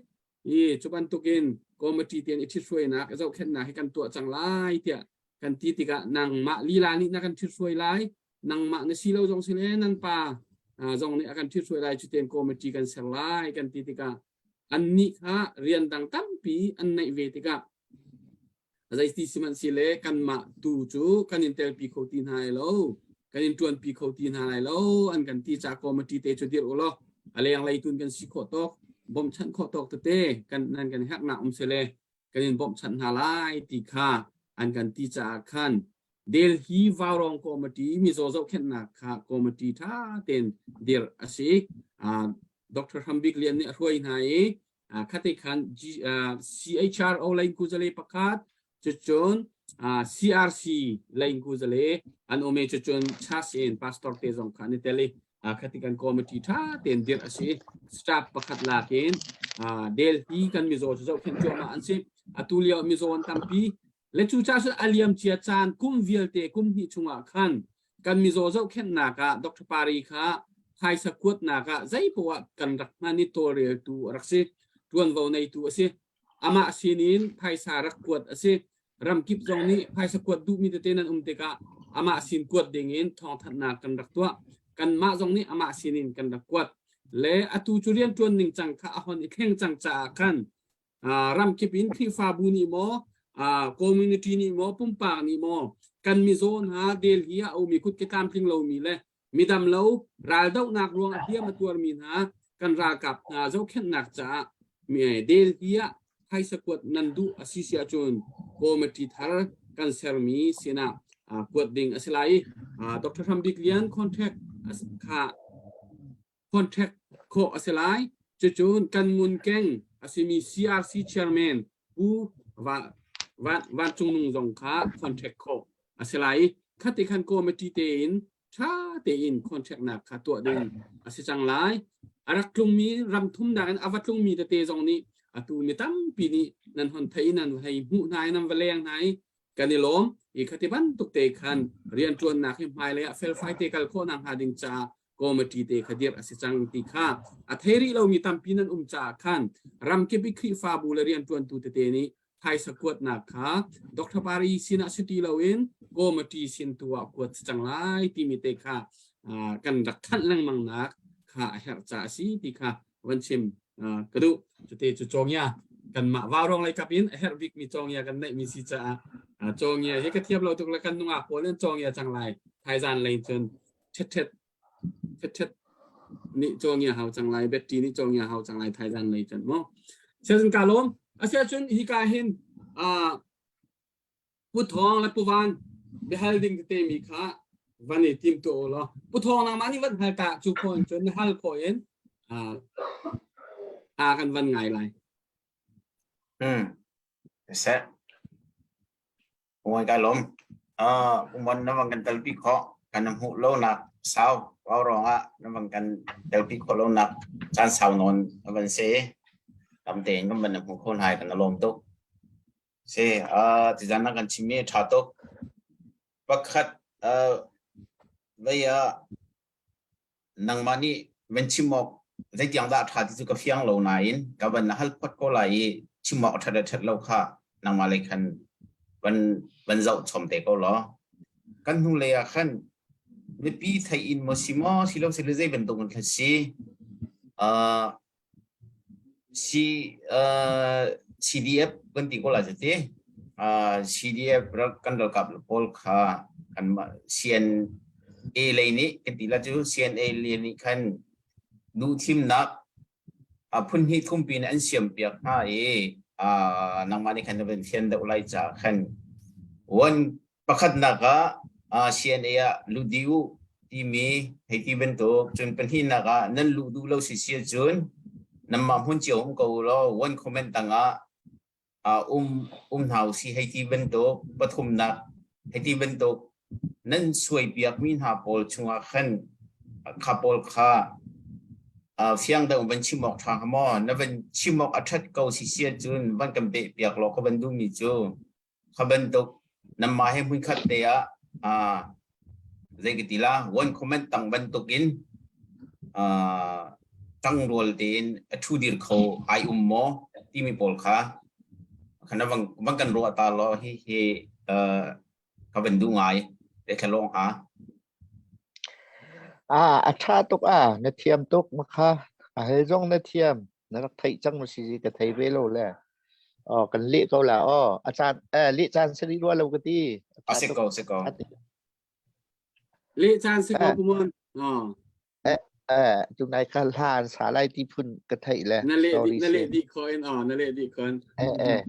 i cu bantukin committee tein i ṭhithruainak i zohkhenhnak hi kan tuah cang lai tiah kan ti tikah nangmah lila nih na kan ṭhithruai lai nangmah na si lo zong si le nan pa zong nih a kan ṭhithruai lai cu tein committee kan ser lai kan ti tikah annih kha rian dang tampi an neih ve tikah zeiti sihmanhsehle kanmah tu cu kan in telpi kho ti hna lai lo kan in ṭuanpi kho ti hna lai lo an kan ti ca committee te cu dirh u law a lenglei tun kan si khawh tawk bawmhchanh khawh tawk tete kan nan kan herhnak um sele kan in bawmhchanh hna lai ti kha an kan ti caah khan Delhi Vaurong Committee mizaw zohkhenhnak kha committee ṭha tein dirh a si. Dr. Hrambik Lian nih a hruai hna i khate khan CHRO leingku zale pakhat cucun CRC leingku zale an um i cucun church in pastor te zong kha an i tel i khati kan committee ṭha tein dirh a si. Staff pakhat lak in Delhi kan mizaw cu zohkhenh cuahmah an si. Atu lio mizaw an tampi. Le cucaah cun a liamcia caan kum vialte kum hnih chungah khan kan mizaw zohkhenhnak ah Dr. Pari kha phaisa kuatnak ah zeipoah kan rak hman i tawlreltu a rak si. Ṭuanvo neitu a si. Amah sinin phaisa rak kuat a si. Ramkip zong nih phaisa kuat duhmi tete nan um tikah amah sin kuat dingin thawngthanhnak kan rak tuah. Kanmah zong nih amah sinin kan rak kuat. Le atu cu rianṭuan ning cang kha a hon i thleng cang caah khan ramkip in Khrihfabu nih maw Community nih maw, pumpak nih maw, kan mizaw hna Delhi ah a ummi kutke tlamtling lomi le midam lo raldohnak ruang ah hliam a tuarmi hna kan ralkap hna zohkhenhnak caah Delhi ah phaisa kuat nan duh a si si ahcun committee thar kan sermi sinah kuat ding a si lai i Dr. Hram Bik Lian contract kha contract khawh a si lai. Cucun kan ngunkeng a simi CRC chairman Pu Van Cung Nung zong kha contract khawh a si lai i khati khan committee tein ṭha tein contract nak kha tuah ding a si cang lai. A rak tlungmi ram thumnak in a va tlungmi tete zong nih atu mi tampi nih nan hon thei nan hei hmuh hna i nan va leng hna i kan i lawm i khati bantuk te khan rianṭuannak hi hmailei ah felfai te kal khawh nak hnga ding caah committee te kha dirh a si cang ti kha a thei rih lomi tampi nan um caah khan ramkip i Khrihfabu le rianṭuantu tete nih phaisa kuatnak kha Dr. Pari sinah si ti loin committee sin tu ah kuat si cang lai timi te kha kan rak thanh lengmang nak kha a herh ca a si ti kha van chim ka duh. Cute cu cawngya kanmah vaurawng lei kap in a herh bikmi cawngya kan neihmi si caah cawngya hi ka thiam lo tuk le kan nungak pawl in cawngya cang lai thaizan lei cun ṭhetṭhet ṭhetṭhet nih cawngia hau cang lai Betty nih cawngia hau cang lai thaizan lei cun mu siazin ka lawm asiahcun hika hin Pu Thawng le Pu Van biahal ding tete mi kha van i tim tu law Pu Thawng nangmah nih van hal ta cu khawh in cun na hal khawh in a kan van ngai lai. Seh. Ungoi kai lawm. Umon na van kan telpi khawh. Kan hmuh lo nak sau pau rong ah na van kan telpi khawh lo nak caan sau nawn na van si. Tam tein kan van na hmuh kho hnai kan lawm tuk. Si, tizan na kan chimmi ṭha tuk. Pakhat vei ah nangmah nih van chim awk zeitiang dah a ṭha ti cu ka fiang lo nain ka van na hal phot ko lai i chim awk a ṭhat le ṭhat lo kha nangmah lei khan van van zoh chom te ko law. Kan hnu lei ah khan mipi theih in maw si maw si lo si le zei bantuk in thla si CDF kan ti ko lai ti. CDF kan ralkap pawl kha kanmah CNA lei nih kan ti la cu CNA lei nih khan duhthimnak phun hnih thumpi in an siampiak hna i nangmah nih khan na van fian deuh lai caah khan one Pakhatnak ah CNA ah lut dih u timi hei ti bantuk, cun pahnihnak ah nan luh duh lo si si ahcun nanmah hmun cio um ko u law one comment tangah um um hna usih hei ti bantuk, pathumnak hei ti bantuk nan suaipiakmi hna pawl chungah khan kha pawl kha fiang deuh van chim awk ṭha hnga maw? Na van chim awk a ṭhat ko si si ahcun van kan pehpiak law ka van duhmi cu Kha bantuk nanmah he hmunkhat te ah zei ka ti la one comment tang bantuk in tangrual tein a thu dir kho ai um maw timi pawl kha khana bang bang kan ruah ta law hi hi ka van duh ngai te thlong ha. A ṭha tuk a, na thiam tuk ma kha. A hel zong na thiam. Na rak theih cang ma si ka thei ve lo le. Oh, kan leh ko la. Oh, a caan eh leh caan si rih rua lo ka ti. A si ko, si ko. Leh caan si ko pumon. Oh. Eh, eh, tu nai ka hlan sa lai ti phun ka theih le. Na leh di, na leh di ko in, oh, na leh di ko in. Eh, eh.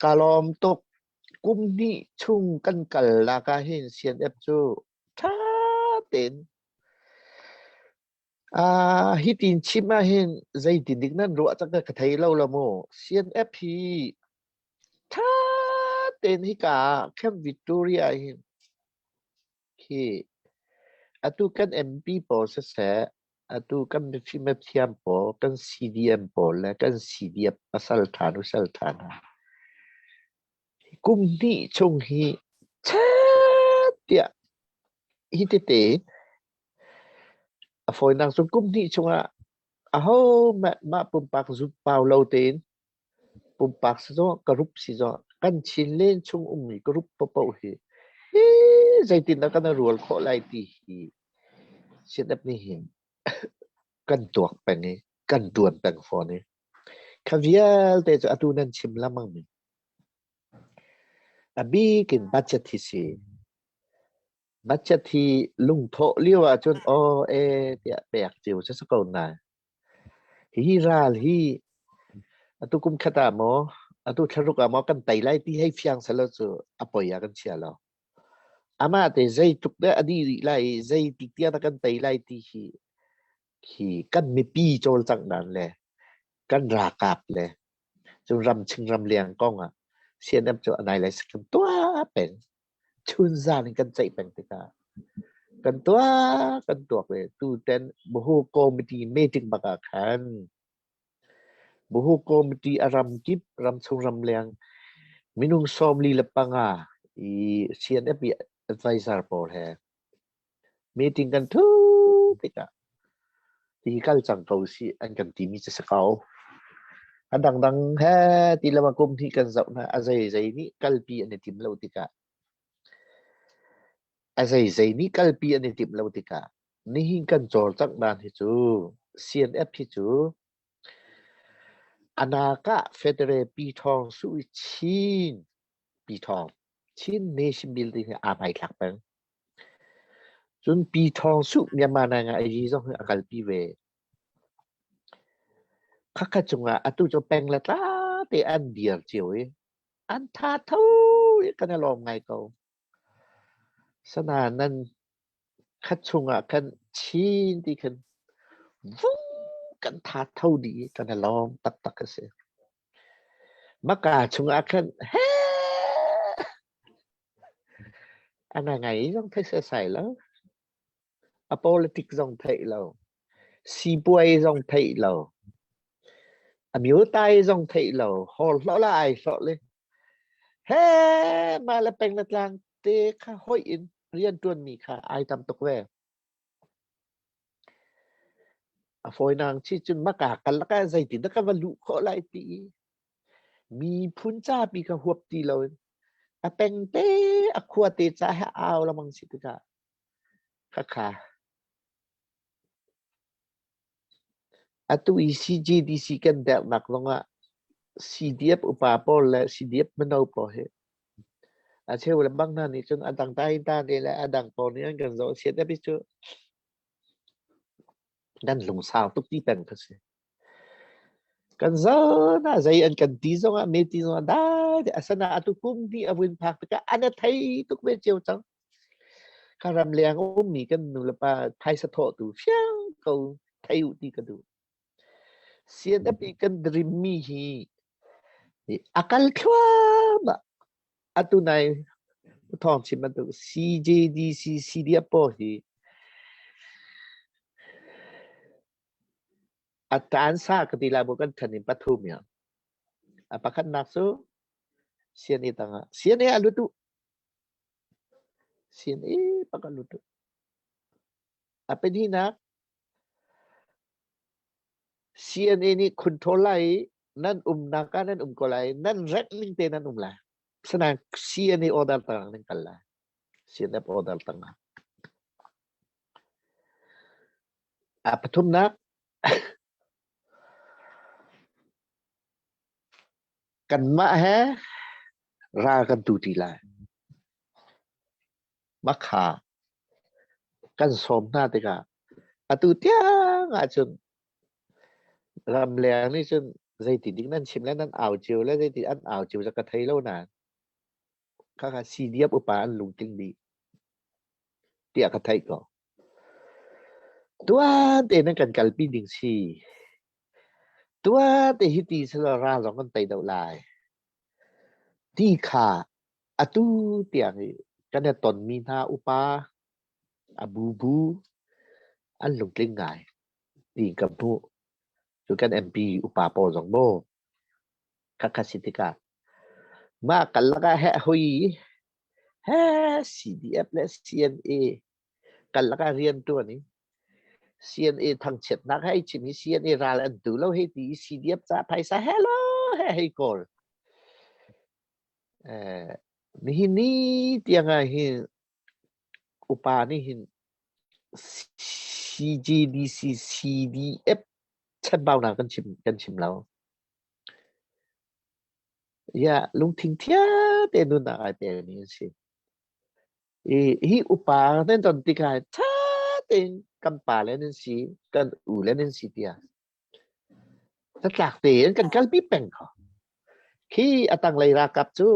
Ka lawm tuk. Kum hnih chung kan kal lak ah hin CNF cu ṭha tein hitin chim ahhin zeitin dik nan ruah cang ka thei lo la mu. CNF hi ṭha tein hika Camp Victoria hin khi atu kan MP pawl siseh, atu kan mifim thiam pawl, kan CDM pawl le kan CDF pasal ṭha nusal ṭha hna kum hnih chung hi chet tiah hi tete a fawinak cu kum hnih chungah aho mah pumpak zutpau lo tein pumpak si zong ka rup si zong kan Chinland chung ummi ka rup paohpaoh hi hi zeitindah kan rual khawh lai ti hi CNF nih hin kan tuak peng i kan tuan peng fawn i kha vialte cu atu nan chim lengmang mi. A bik in budget hi si. Budget hi lungthawh lio ahcun aw e tiah pek cio si ko nain Hihi ral hi atu kum khat ah maw, atu thlaruk ah maw kan tei lai ti hei fiang selaw cu a poi ah kan chia lo. Amah te zeitluk dah a dih rih lai i zeitik tiang dah kan tei lai ti hi hi kan mipi cawlcangh dan le kan ralkap le cun ramching ramleng kong ah CNF cu a nai lai kan tuah peng. Chunzan in kan ceih peng tikah kan tuah kan tuak le tuten Buhu committee meeting bak ah khan Buhu committee a ram kip ramchung ramleng minung 45 i CNF i advisor pawl he meeting kan thu tikah ti kal cang ko si an kan timi cu si ko. A dangdang he ti lama kum hnih kan zoh hna a zei zei nih kalpi an i tim lo tikah a zei zei nih kalpi an i timh lo tikah nihin kan cawlcangh dan hi cu CNF hi cu anaka Federal Pi Thawng Sui Chin Pi Thawng Chin Nation Building hi aa hmaithlak peng. Cun Pi Thawng Suh Myanmar nai ngai ayi zong hi a kalpi ve. Khakha cungah atu cu peng le tla te an dir cio i an tha tho i kan i lawm ngai ko. Sana nan khat chungah khan chin ti khan vung kan tha tho dih i kan i lawm taktak a si. Maka chungah khan he A ngai zong thei setsai lo. A politic zong theih lo. Sipuai zong theih lo. A myotai zong theih lo. Hor hlawh la ai hlawh le. He mah le peng le tlang te kha hoih in rian ṭuanmi kha ai tam tuk ve. A fawinak chi cun maka kal lakah zeitin dah ka va luh khawh lai ti i Miphun capi kha huap ti loin a pengte a khuate ca he au lengmang si tikah khakha atu i CJDC kan derhnak zongah CDF upa pawl le CDF mino pawl hi a cheu le bang hna nih cun a dang ta ta te le a dang pawl nih an kan zoh CDF hi cu kan lungsau tuk ti peng kha si. Kan zon ah zei an kan ti zongah me ti zongah dai te asana atu kum hnih a vun phak tikah an a thei tuk ve cio cang. Kha ram leng ummi kan nu le pa phaisa thawhtu fiang ko thei u ti ka duh. CNF i kan dream mi hi a kal thluahmah. Atu nai thawng chim bantuk CJDC CDF pawl hi A ṭaansa ka ti lai maw kan ṭhen in pathum ya. A pakhatnak cu CNA tangah CNA a lut u. CNA pak a lut u. A pahnihnak CNA nih control lai i nan umnak ah nan um ko lai nan rank ning te nan um lai. Sanain CNA order tangah nan kal lai. CNF order tangah. A pathumnak kanmah he ral kan tu ṭi lai. Makha kan sawm hna tikah atu tiang ahcun ramleng nih cun zeiti ding nan chim le nan au cio le zeiti an au cio cu ka thei lo nain khakha CDF upa an lungtling dih tiah ka theih ko. Tuan tein an kan kalpi ding si. Tuan te hi ti selaw ral zong kan tei deuh lai. Ti kha atu tiang i kan i tonmi hna upa a bubu an lungtling ngai ti ka hmuh. Cu kan MP upa pawl zong maw khakha si tikah mah kal lakah heh hoi he CDF le CNA kal lakah rian ṭuan i CNA thangchiatnak hei chim i CNA ral an tu lo hei ti i CDF ca phaisa hello he hei kawl. Eh, nihin ni tiang ah hin upa nih hin CGDC CDF chanbaunak kan chim kan chim lo. Ya lungthin thiam. te nunnak ai pekmi an si. I hi upa nan ton tikah ṭha tein kan pa le nan si, kan u le nan si tiah hnatlak tein kan kalpi peng ko. Khi a tanglei ralkap cu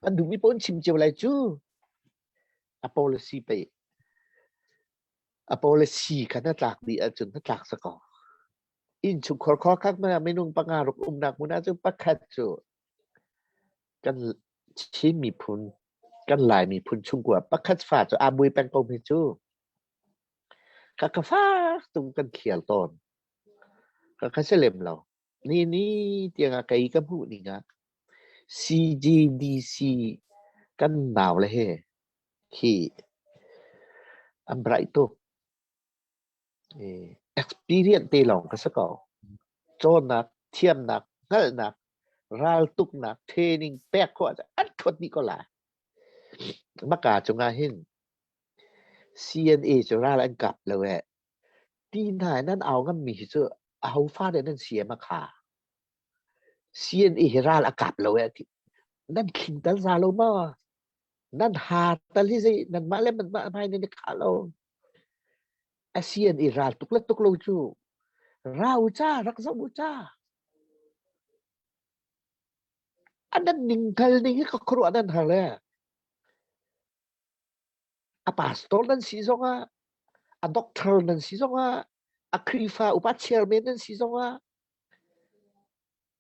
an duhmi paoh an chim cio lai cu. A policy pei a policy kha hnatlak dih ahcun hnatlak si ko. Innchungkhar khor khat hmanh ah minung panga ruk umnak hmun ahcun pakhat cu kan Chin miphun, kan Lai miphun chungkhar pakhat fa cu aa mui peng ko mi cu ka ka fak tung kan khial tawn. Ka kha si lem lo. Ni ni tiang ah kei ka hmuh ning ah CGDC kan nau le he khi an bright tuk. Experience te lawng ka si ko. Cawnnak, thiamnak, hngalhnak, raltuknak, training pek khawh ahcun an ṭhuat dih ko lai. Maka cungah hin CNA cu ral an kap lo eh. Ti hna in nan au ngammi hi cu aho fa dah nan si em a kha. CNA hi ral a kap lo eh ti. Nan thling tal za lo maw? Nan ha tal hi zei nanmah le nanmah hmai nan i khah lo. A CNA ral tuk le tuk lo cu ra u ca rak zoh u ca. A nan ning hngal ning hi ka khuaruah nan har le. A pastor nan si zongah, a doctor nan si zongah, a Khrihfa upa chairman nan si zongah,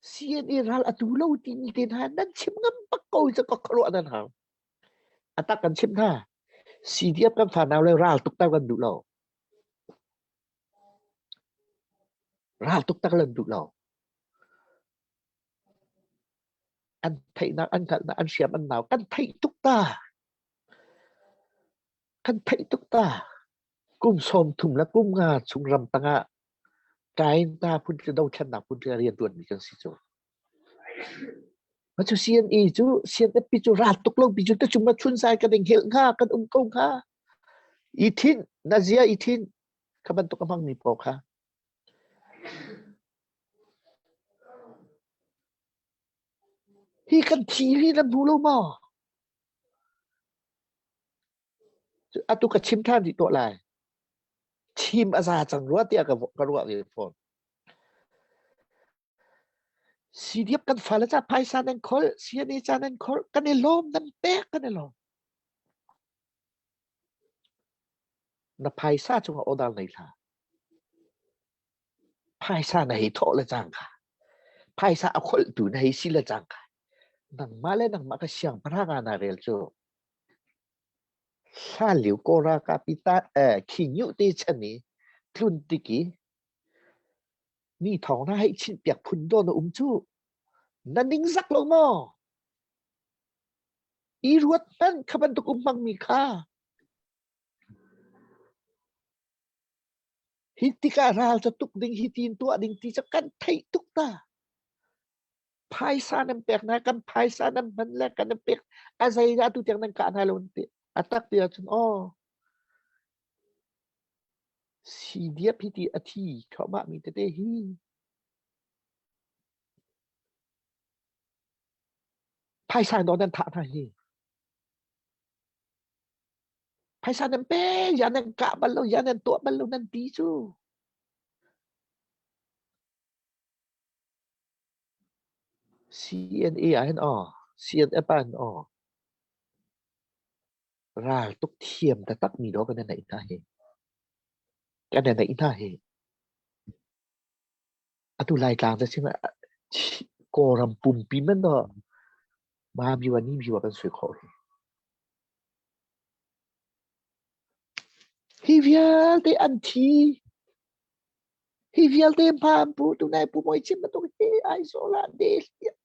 CNA ral a tu lo timi te hna nan chim ngam bak ko cu ka khuaruah nan har. A tak kan chim hna. CDF kan fanau le ral tuk tak kan duh lo. Ral tuk tak lan duh lo. An theihnak, an hngalhnak, an hriam, an nau kan theih tuk ta. Kan theih tuk ta. Kum 30 le kum nga chung ram tangah kain ta phun tli dothlennak phun tli rian tuanmi kan si cu. Ma cu CNE cu CNFP cu ral tuk lo pi cu te chung ma chun sai kan ing helh hnga kan um ko hnga. I thin na zia i thin kha bantuk a hmangmi pawl kha. Hi kan thi hi nan hmu lo maw? Atu ka chim ṭhan rih tuah lai. Chim a za cang rua tiah ka ruah ve fawn. CDF kan fale ca phaisa nan kholh, CNA ca nan kholh, kan i lawm, nan pek kan i lawm. Na phaisa cungah awdal nei hlah. Phaisa na hei thawh le cangka. Phaisa a kholhtu na hei si le cangka. Nangmah le nangmah ka siangpahrang ah naa rel cu. Hlanlio Kawl ralkap i ta eh Khin te chan i tlun tik i mi thawng na hei chinh piak phun dawn a um cu. Na ningzak lo maw? I ruat hmanh kha bantuk um hmangmi kha. Hi tikah ral cu tuk ding hi tiin tuah ding ti cu kan theih tuk ta. Phaisa nan pek hna kan phaisa nan hman le kan nan pek a zei dah tu tiang nan kah hna lo nan ti. A tak ti ahcun aw CDF hi ti a thi thluahmah mi tete hi phaisa in nan thah hna hi. Phaisa nan pe, ya nan kah bal lo, ya nan tuah bal lo nan ti cu. CNA ah hin aw, CNF ah hin aw. Ral tuk thiam taktak mi dawh kan neih hna hi. Kan neih hna hi. Atu Laitlang te sim Kawlram pumpi man dawh ma biwa ni biwa kan sui khawh hi. Hi vialte an thi. Hi vialte hma an pu tunai pu moi chim bantuk hi Aizawl ah Delhi ah.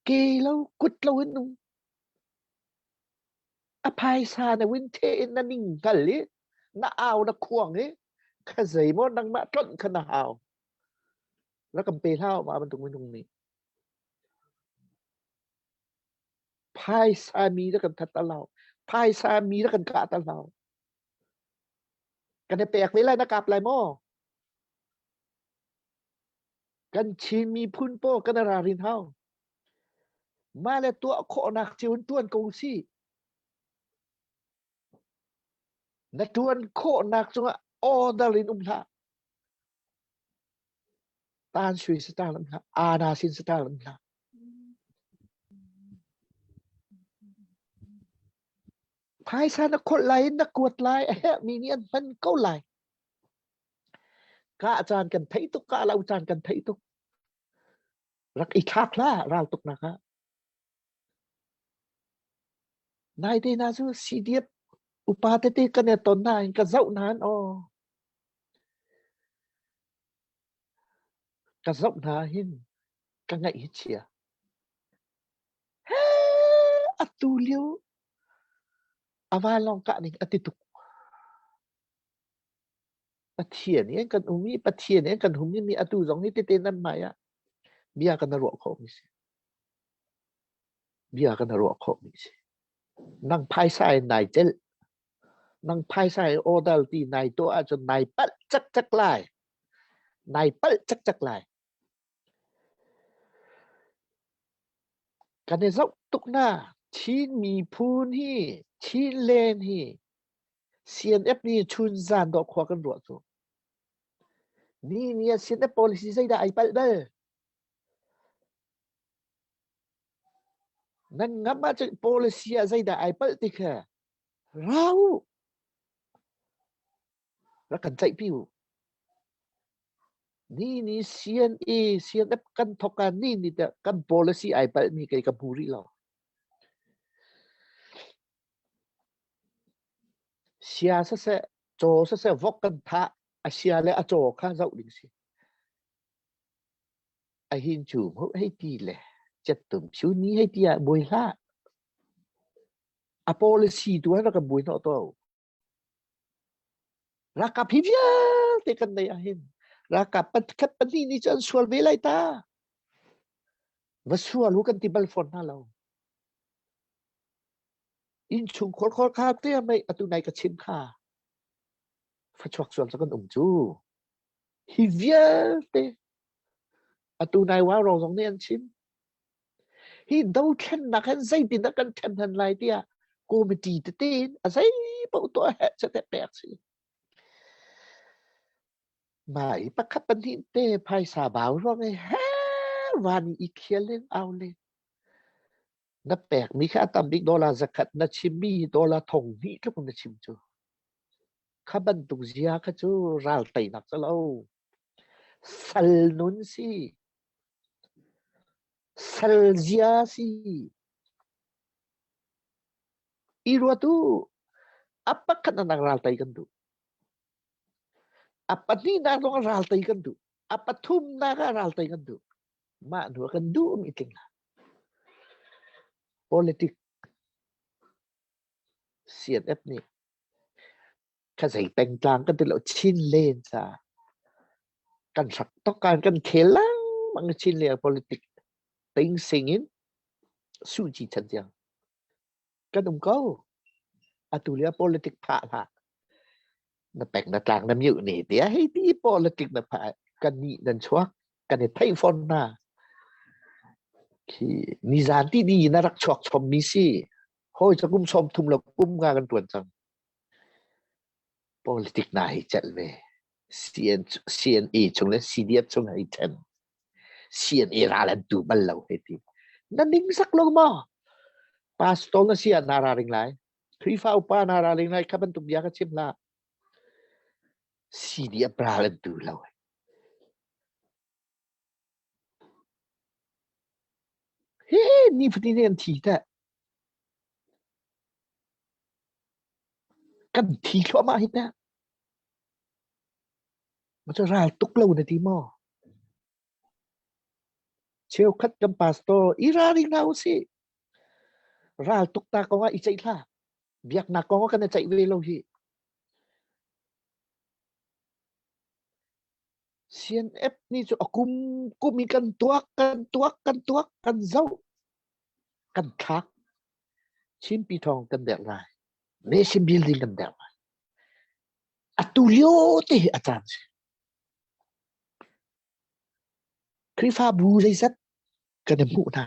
Ke lo kut lo in nung. A phaisa na win the in na ning hngal i na au na khuang i kha zei maw nangmah tlonh kha na hau. Rak kan pe hlah mah bantuk minung nih. Phaisa mi rak kan that ta lo. Phaisa mi rak kan kah ta lo. Kan i pek ve lai na kap lai maw? Kan Chin miphun paw kan ra rin hau. Mah le tuah khawhnak cio in ṭuan ko usih. Na ṭuan khawhnak cungah order in um hlah. Tan sui si ta lam hlah. Ana sin si ta lam hlah. Phaisa na kholh lai in na kuat lai a herhmi nih an hman ko lai. Kah caan kan theih tuk, kah lo caan kan theih tuk. Rak i thlak hlah ral tuknak ah. Naite hna cu CDF upa tete kan i ton hna in ka zoh hna in aw. Ka zoh hna hin ka ngaih hi chia. He atu lio a vanlawng kah ning a ti tuk. Pathian nih an kan um i Pathian nih an kan hum i atu zong hi tete nan hmai ah bia kan ruah khawhmi si. Bia kan ruah khawhmi si. Nang phaisa in nai celh. Nang phaisa in order ti nai tuah ahcun nai palh cakcak lai. Nai palh cakcak lai. Kan i zoh tuk na Chin miphun hi Chin len hi CNF nih chun zan dawh khua kan ruah cu. Ni ni ah CNF policy zeidah ai palh bal? Nan ngam ahcun policy ah zeidah ai palh ti kha ra u. Rak kan ceihpi u. Ni ni CNA, CNF kan thawk ah ni ni te kan policy ai palhmi kei ka hmu rih lo. Sia siseh, caw siseh, vok kan thah, a sia le a caw kha zoh ding si. A hin cu hei ti le cettum chu ni hei ti ah buai hlah. A policy tu ah rak kan buai hnawh to. Ralkap hi vialte kan nei ahhin ralkap pakhat pahnih nih cun an sual ve lai ta. Va sual u kan ti bal fawn hna lo. Innchung khor khor kha te mei atu nai ka chim kha. Fachuak sual cu kan um cu. Hi vialte atu nai wa rong zong nih an chim. Hi dothlennak hin zeitin dah kan ṭhen han lai tiah committee tete in a zei paoh tuah a herh cu pek si. Mah i pakhat pahnih te phaisa bau ruang i he van i khial in au len. Na pekmi kha a tam bik dollar zakhat na chimmi hi dollar thong hnih tluk na chim cu. Kha bantuk zia kha cu ral teinak cu lo. Sal nun si. Sal zia si. I ruat u. A pakhat nak ral tei kan duh. A pahnihnak zong ral tei kan duh. A pathumnak ah ral tei kan duh. Mah hnu ah kan duh mi tling la. Politic CNF nih kha zei pengtlang kan ti lo Chin len ca kan rak tok kan kan khel lengmang Chin le politic ting sing in Suh Ci chan tiang kan um ko atu lio politic phah hlah na pek na tlang na miu ne tia hei ti politic na phah kan ni nan chuak kan i theih fawn na khi nizan ti di na rak chuak chom mi si hoi cha kum som thum lo kum nga kan tuan cang Politic hna hi celh ve. CN, CNA chung le CDF chung hei ṭhen. CNA ral an tu bal lo hei ti. Na ningzak lo maw? Pastor na si ah naa raring lai. Khrihfa upa naa raring lai. Kha bantuk bia ka chim hlah. CDF ral an tu lo. Hi nifatin an thi teh. Kan thi thluahmah hi teh. Ma cu ral tuk lo na ti maw? Cheukhat kan pastor i ralring hna usih. Ral tuk ta kong ah i ceih hlah. Biaknak kong ah kan i ceih ve lo hi. CNF nih cu a kum kum in kan tuak kan tuak kan tuak kan zoh kan thlak. Chinpi thawng kan derh lai. Nation building kan derh lai. Atu lio te hi a caan si. Khrihfabu zeizat kan i hmuh hna.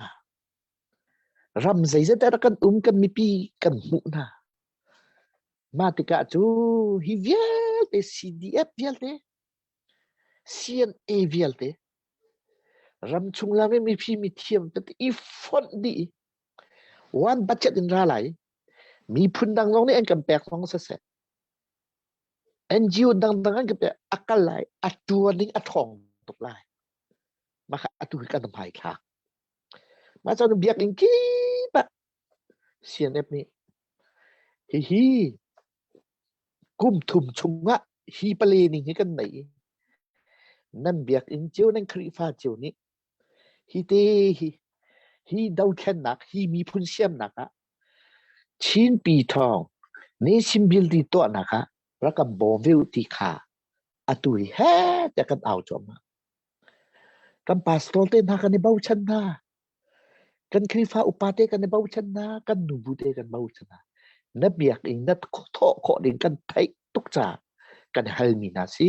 Ram zeizat dah kan um kan mipi kan hmuh hna. Mah tikah cu hi vialte CDF vialte CNA vialte ramchung lam i mifi mithiam tete i fonh dih i one budget in ra lai miphun dang zong nih an kan pek zong siseh NGO dangdang an kan pek a kal lai a tuan ding a ṭhawng tuk lai mah kha atu hi kan hmai thlak mah cun biakinn kip ah CNF nih hihi kum thum chungah hi pale ning hi kan nei i nan biakinn cio nan Khrihfa cio nih hi te hi hi dothlennak hi miphun siamnak ah Chinpi thawng nation building tuahnak ah rak kan bawm ve u ti kha atu hi he tiah kan au cuahmah. Kan pastor te hna kan i bochan hna. Kan Khrihfa upa te kan i bochan hna, kan nubu te kan bochan hna. Na biakinn na thawh khawh ding kan theih tuk caah kan halmi hna si.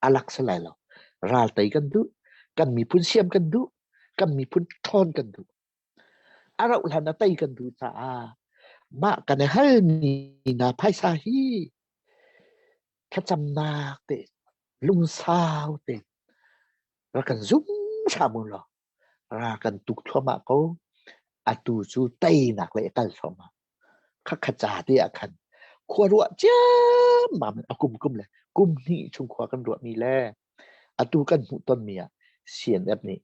A lak si lai lo. Ral tei kan duh, kan miphun siam kan duh, kan miphun ṭhawn kan duh. A rauh hlan ah tei kan duh caah mah kan i halmi hna phaisa hi thlacamnak te lungsau te rak kan zum hram u law ra kan tuk thluahmah ko. Atu cu teinak lei a kal thluahmah. Khakha ca te ah khan khua ruah ciammam in a kum kum le kum hnih chung khua kan ruahmi le atu kan hmuh tonmi ah CNF nih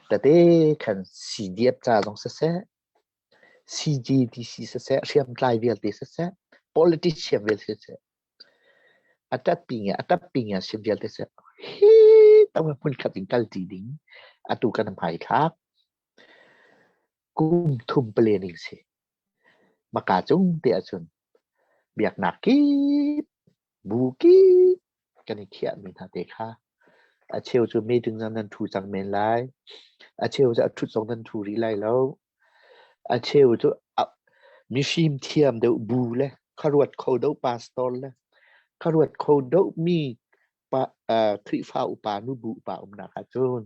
tete khan CDF ca zong siseh CGDC siseh hriamtlai vialte siseh politician vialte siseh a ṭatpi nge a tappi nge sim vialte siseh hi tang hmun khat in kalṭi ding atu kan hmai thlak kum thum planning si maka cung te ahcun biaknak kip bu kip kan i khiahmi hna te kha a cheu cu meeting zong nan ṭhu cang men lai a cheu cu a ṭhut zong nan ṭhu rih lai lo a cheu cu mifim thiam deuh bu le khuaruat kho deuh pastor le khuaruat kho deuh mi pa Khrihfa upa nubu upa umnak ahcun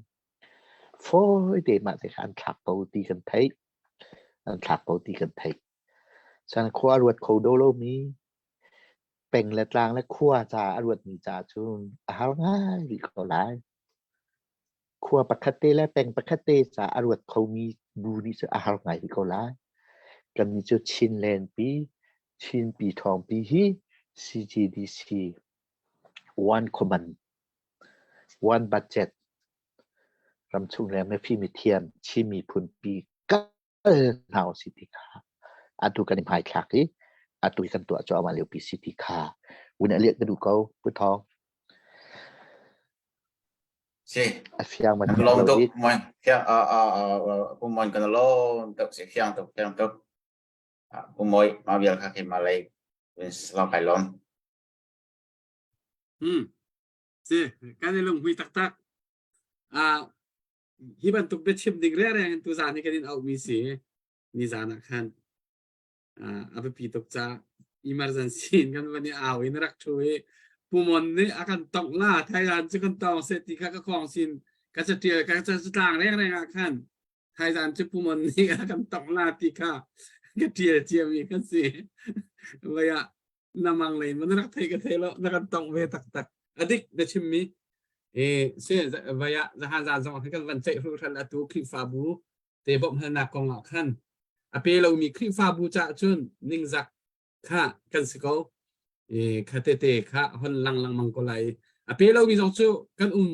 fawi te mah te kha an thlak ko ti kan theih an thlak ko ti kan theih san khua ruat kho do lomi peng le tlang le khua ca a ruatmi ca cun a har ngai rih ko lai. Khua pakhat te le peng pakhat te ca a ruat khomi bu nih cun a har ngai rih ko lai. Kannih cu Chinland pi, Chinpi ṭhawngpi hi CGDC one command, one budget ramchung le mifim mithiam Chin miphun pi kal hna usih ti kha atu kan i hmaithlak i atu hi kan tuah cuahmah liopi si ti kha vun a liah ka duh ko Pu Thawng. Si. A fiang man Lom tuk mon fiang a a a pu mon kan lom tuk si fiang tuk fiang tuk pu moi ma vial kha khi ma lei long kai lom. Hmm. Si kan i lung hui taktak. Ah hi bantuk biachim ding rengreng in tuzaan hi kan in auhmi si nizaan ah khan a biapi tuk ca emergency in kan van i au in rak thu i pumon nih a kan tongh la Thailand cu kan tong se ti kha ka khong sin ka catial ka catlang rengreng ah khan Thailand cu pumon nih a kan tongh la ti kha ka tial ciami kan si vai ah namang lei man rak thei ka thei lo na kan tongh ve taktak adik na chimmi e se vaya zahan zan zong kan van ceih hru hral atu Khrihfabu te bawmh halnak kong ah khan a pe lomi Khrihfabu ca cun ningzak kha kan si ko e kha te te kha hon lang langmang ko lai a pe lomi zong cu kan um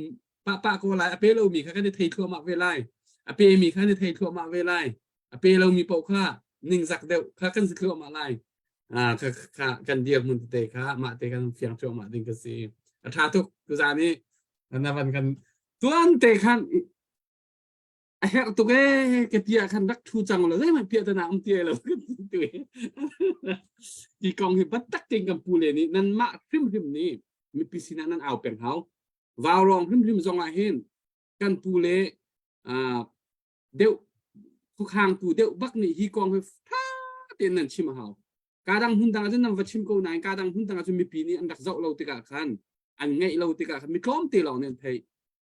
pa pa ko lai a pe lomi kha kan i thei thluahmah ve lai a pe mi kha kan i thei thluahmah ve lai a pe lomi paoh kha ningzak deuh kha kan si thluahmah lai kha kha kan dirhmun tete kha mah te kan fiang cuahmah ding ka si a ṭha tuk tuzaan i na van kan tuan te khan a herh tuk ee ka ti ah khan rak ṭhu cang lo zeihmanh piah tana um ti lo tu ti kong hi biatak tein kan pu le nih nanmah hrimhrim nih mipi sinah nan au peng hau vau rong hrimhrim zong ah hin kan pu le deuh khukhangtu deuh bak nih hi kong hi ṭha tein nan chim a hau. Ka dang hmun dang ahcun nan va chim ko nain ka dang hmun dang ahcun mipi nih an rak zoh lo tikah khan an ngaih lo tikah khan mi tlawmte lawng nih an theih.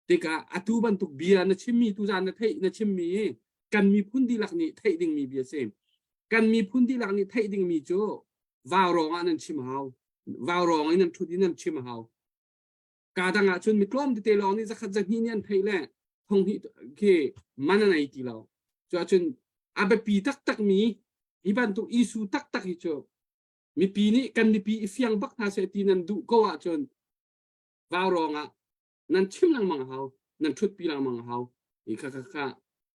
Tikah atu bantuk bia na chimmi tuzaan na theih na chimmi hi Kan miphun dihlak nih theih dingmi bia si. Kan miphun dihlak nih theih dingmi cu vaurawng ah nan chim hau. Vaurawng in nan ṭhut in nan chim hau. Ka dang ah cun mi tlawm tete lawng nih zakhat zahnih nih an theih le thonghnih khi man an ei ti lo. Cu ahcun a biapi taktakmi hi bantuk issue taktak hi cu mipi nih kan mipi i fiang bak hna seh ti nan duh ko ahcun vaurawng ah nan chim lengmang a hau nan ṭhutpi lengmang a hau i kha kha kha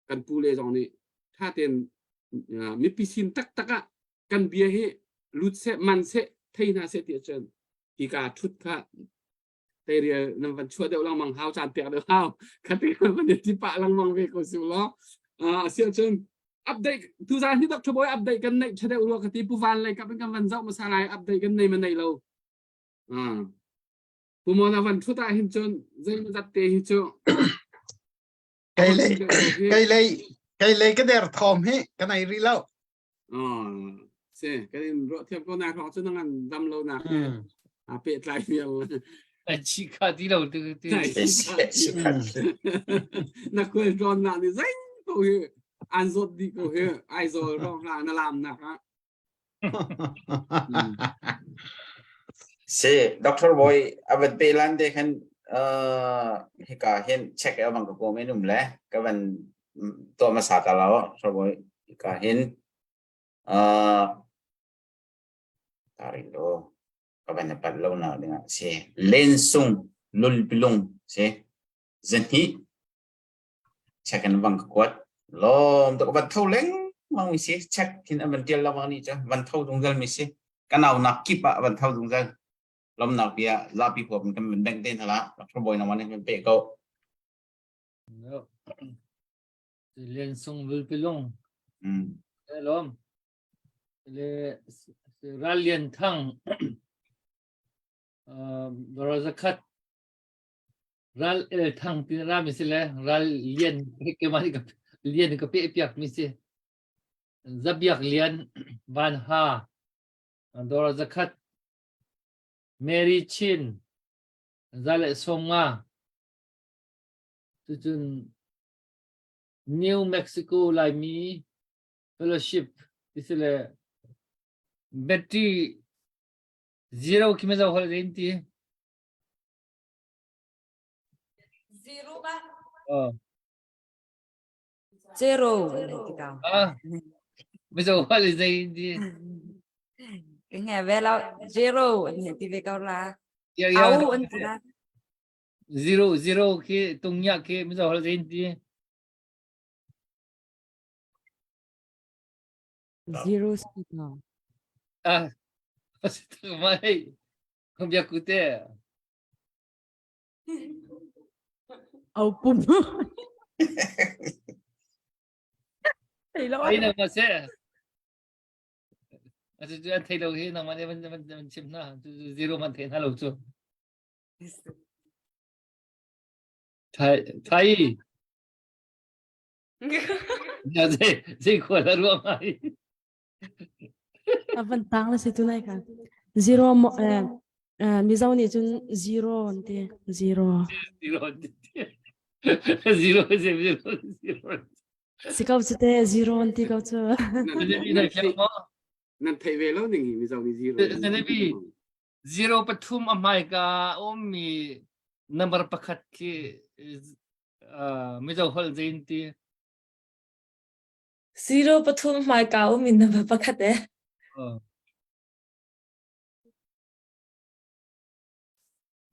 kan pu le zong nih ṭha tein mipi sin taktak ah kan bia hi lut seh man seh thei hna seh ti ahcun hika ṭhut kha teirial nan van chuah deuh lengmang hau caan pek deuh hau kha te kan van ti pah lengmang ve ko su law a si ahcun update tuzaan hi Dr. Boy update kan neih ṭha deuh rua ka ti pu van lei kap in kan van zoh hmasa lai update kan nei ma nei lo Pu Mon a van ṭhut ah hin cun zeimawzat te hi cu Kei lei kei lei kei lei ka der thawm hi ka nei rih lo. Oh, si kan in ruah thiam ko nak hrawng cu nang an dam lo nak he a pehtlai vial. Ai chi kha ti lo tu ti. Na kual drawn na ni zei ko hi an zawt di ko hi Aizawl rong la na lam nak ah. Si Dr. Boy a van pe lan te khan hika hin check e bang ka ko men um le ka van to ma sa ta lo Dr. Boy hika hin tarin lo ka van pat lo na ding si len sung lul pilung si zahni check in bang ka kuat lom to van tho leng mang mi si check thin an van tial lawang ni cha van tho zungzal mi si kanau nak kip ah van tho zungzal lom nak bia zapi huap kan van beng ten hala Dr. Boy na wan kan pe ko Lian sung lul pilung lom le ral lian thang Razakhat Ral el thang ti na rami si le ral lian keimah nih ka lian ka peh piak mi si. Zabiak lian Van Ha Dora zakhat Mary Chin Zale Sawmnga cucun New Mexico Laimi Fellowship ti si le Betty Zero khi mizo holh in ti. Zero ba? Oh. Zero ti ka. Ah. Mizo holh zei di. Cái nghe về lo zero anh ti ve câu là au anh ti la. Zero zero khi tung nya khi mizo holh zei di. Zero speaker. Ah. Mai. Không biết cụ thể. Au pum. Thei lo. Ai nang ma se. Atu cu an thei lo hi nangmah nih van van van chim hna. Zero man thei hna lo cu. Thai thai. Ya zei zei khua la ruang ai. A van tang la si tu lai ka. Zero mo eh Mizo nih cun zero an ti. Zero. Zero. Zero zero zero. Si ko cu te zero an ti ko cu. Nan theih ve lo ning hi Mizo nih zero. Zanabi zero pathum a hmai ka ummi number pakhat khi Mizo holh zein ti. Zero pathum hmaika um in number pakhat eh.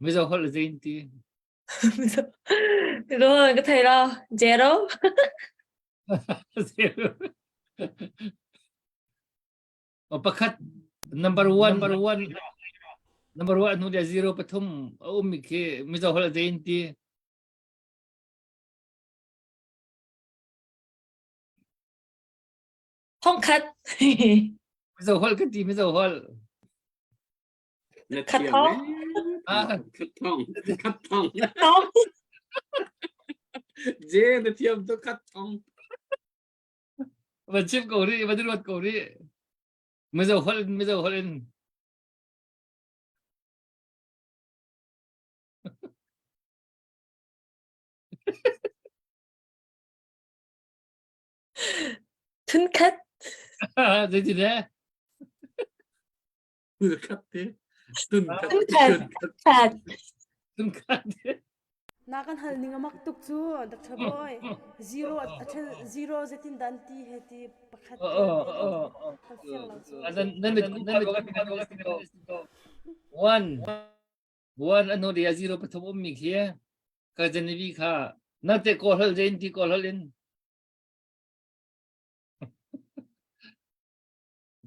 Mizo holh zein ti. Mizo ka thei lo. Zero. Zero. O pakhat number one number one number one hnu le zero pathum a um mi khi Mizo holh zein ti. Thongkhat. Mizo holh ka ti Mizo holh. Na Khat thiam thong. eh. Khat thong. Khat thong. Thong. Je na thiam to khat thong. Va chim ko rih, va ruat ko rih. Mizo holh in Mizo holh in. Thun khat. Zeitin he? Tun khat te. Tun khat. Tun khat. Tun khat. Na kan hal ning amak tuk cu Dr. Boy. Zero a then zero zetin dan ti he ti pakhat. One one anu dia zero pathum um mi khi ka Genevieve kha na te ko hal jain ti ko hal in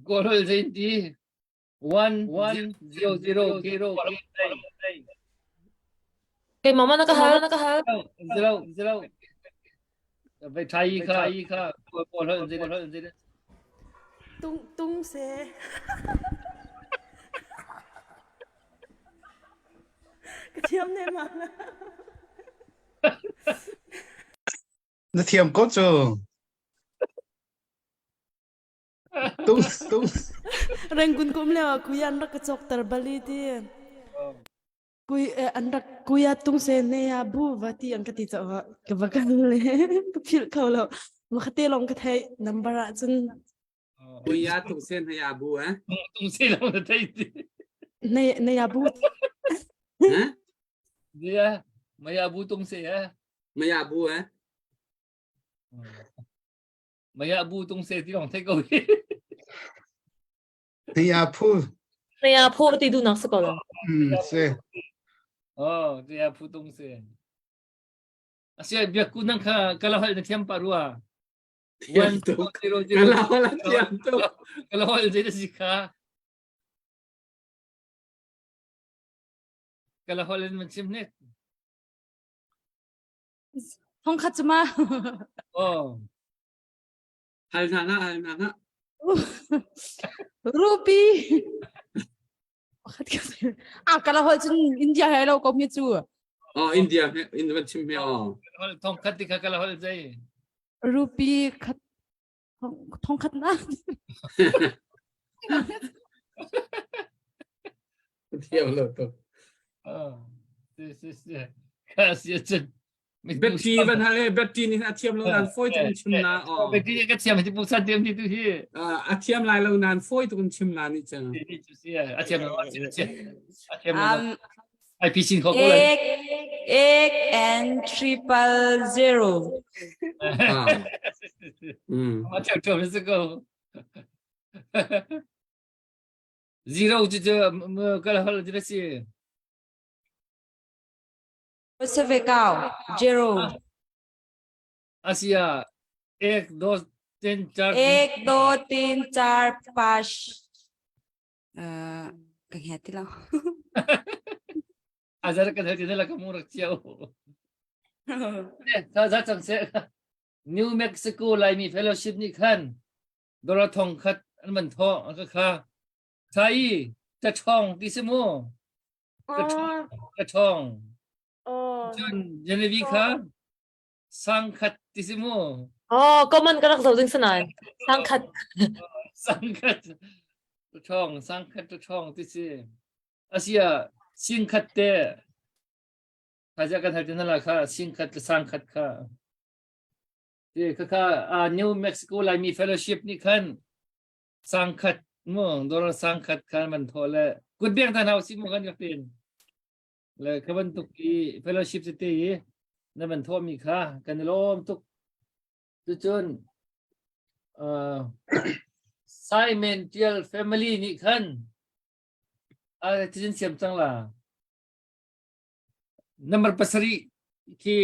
ko hal jain ti one one zero zero zero Kay mama na ka hal na ka hal. Zero zero Vai thai kha kha ko hal jain hal jain Tung tung se. Ka thiam ne ma. Na thiam ko cu. Tung tung. Rangoon kum le kuya an rak ka cawk ter bali ti. Kui an rak kuya tung se ne ya bu va ti an ka ti cha va ka va kan le ka phil kho lo. Ma khate long ka thei number ah cun Kuya tung sen ha ya bu eh. Tung sen long na thei ti. Ne ne ya bu. Ha? Dia maya bu tung se eh. Maya bu eh. Maya bu tung se ti long thei ko hi. Maya phu. Maya phu ti du nak sa ko lo. Hmm se. Oh, maya phu tung se. Asia biak ku nang kha kala hal na thiam pa rua. Thiam tuk. Kala hal thiam tuk. Kala hal je si kha. Kala hal in man chim nek. Thong khat chuma. Oh. Hal na na hal na na. Rupi. Ah kala hol cun India he lo ko mi cu. Oh India he in van chim he oh. Thong khat ti kha kala hol zai. Rupi khat thong khat na. Thiam lo tuk. Oh. Si si si. Ka si cun Betty van hal e Betty nih a thiam lo nan foi tuk chim na oh Betty ka thiam ti pusan tiam ti tu hi a thiam lai lo nan foi tuk chim na ni chang a thiam lo a thiam lo ai pi sin kho ko ek ek and triple zero mm a thiam thiam se ko zero chu chu kal hal ti si Pacific zero. Asia ek do tin char ek do tin char पाँच ka ngia ti lo azar ka thai ti la ka mu rak chiao tha za chang se New Mexico Laimi Fellowship nih khan dollar thong khat an man tho ka kha thai ta thong ti si mu Ka ṭhawng. Cun Genevieve kha sangkhat ti si mu. Oh, common ka rak zo ding sanain. Sangkhat. Sangkhat. Ka ṭhawng, sangkhat ka ṭhawng ti si. Asia singkhat te. Khaja kan hal tin la kha singkhat le sangkhat kha. Ti kha kha New Mexico Laimi Fellowship nih khan Sangkhat mu dollar sangkhat khan man thaw le kut biak ta hna usih mu kan ka tin le kha bantuk i fellowship te i na man thaw mi kha kan i lawm tuk cucun uh, Simon Tial family nih khan a cin siam cang la number pasarih khi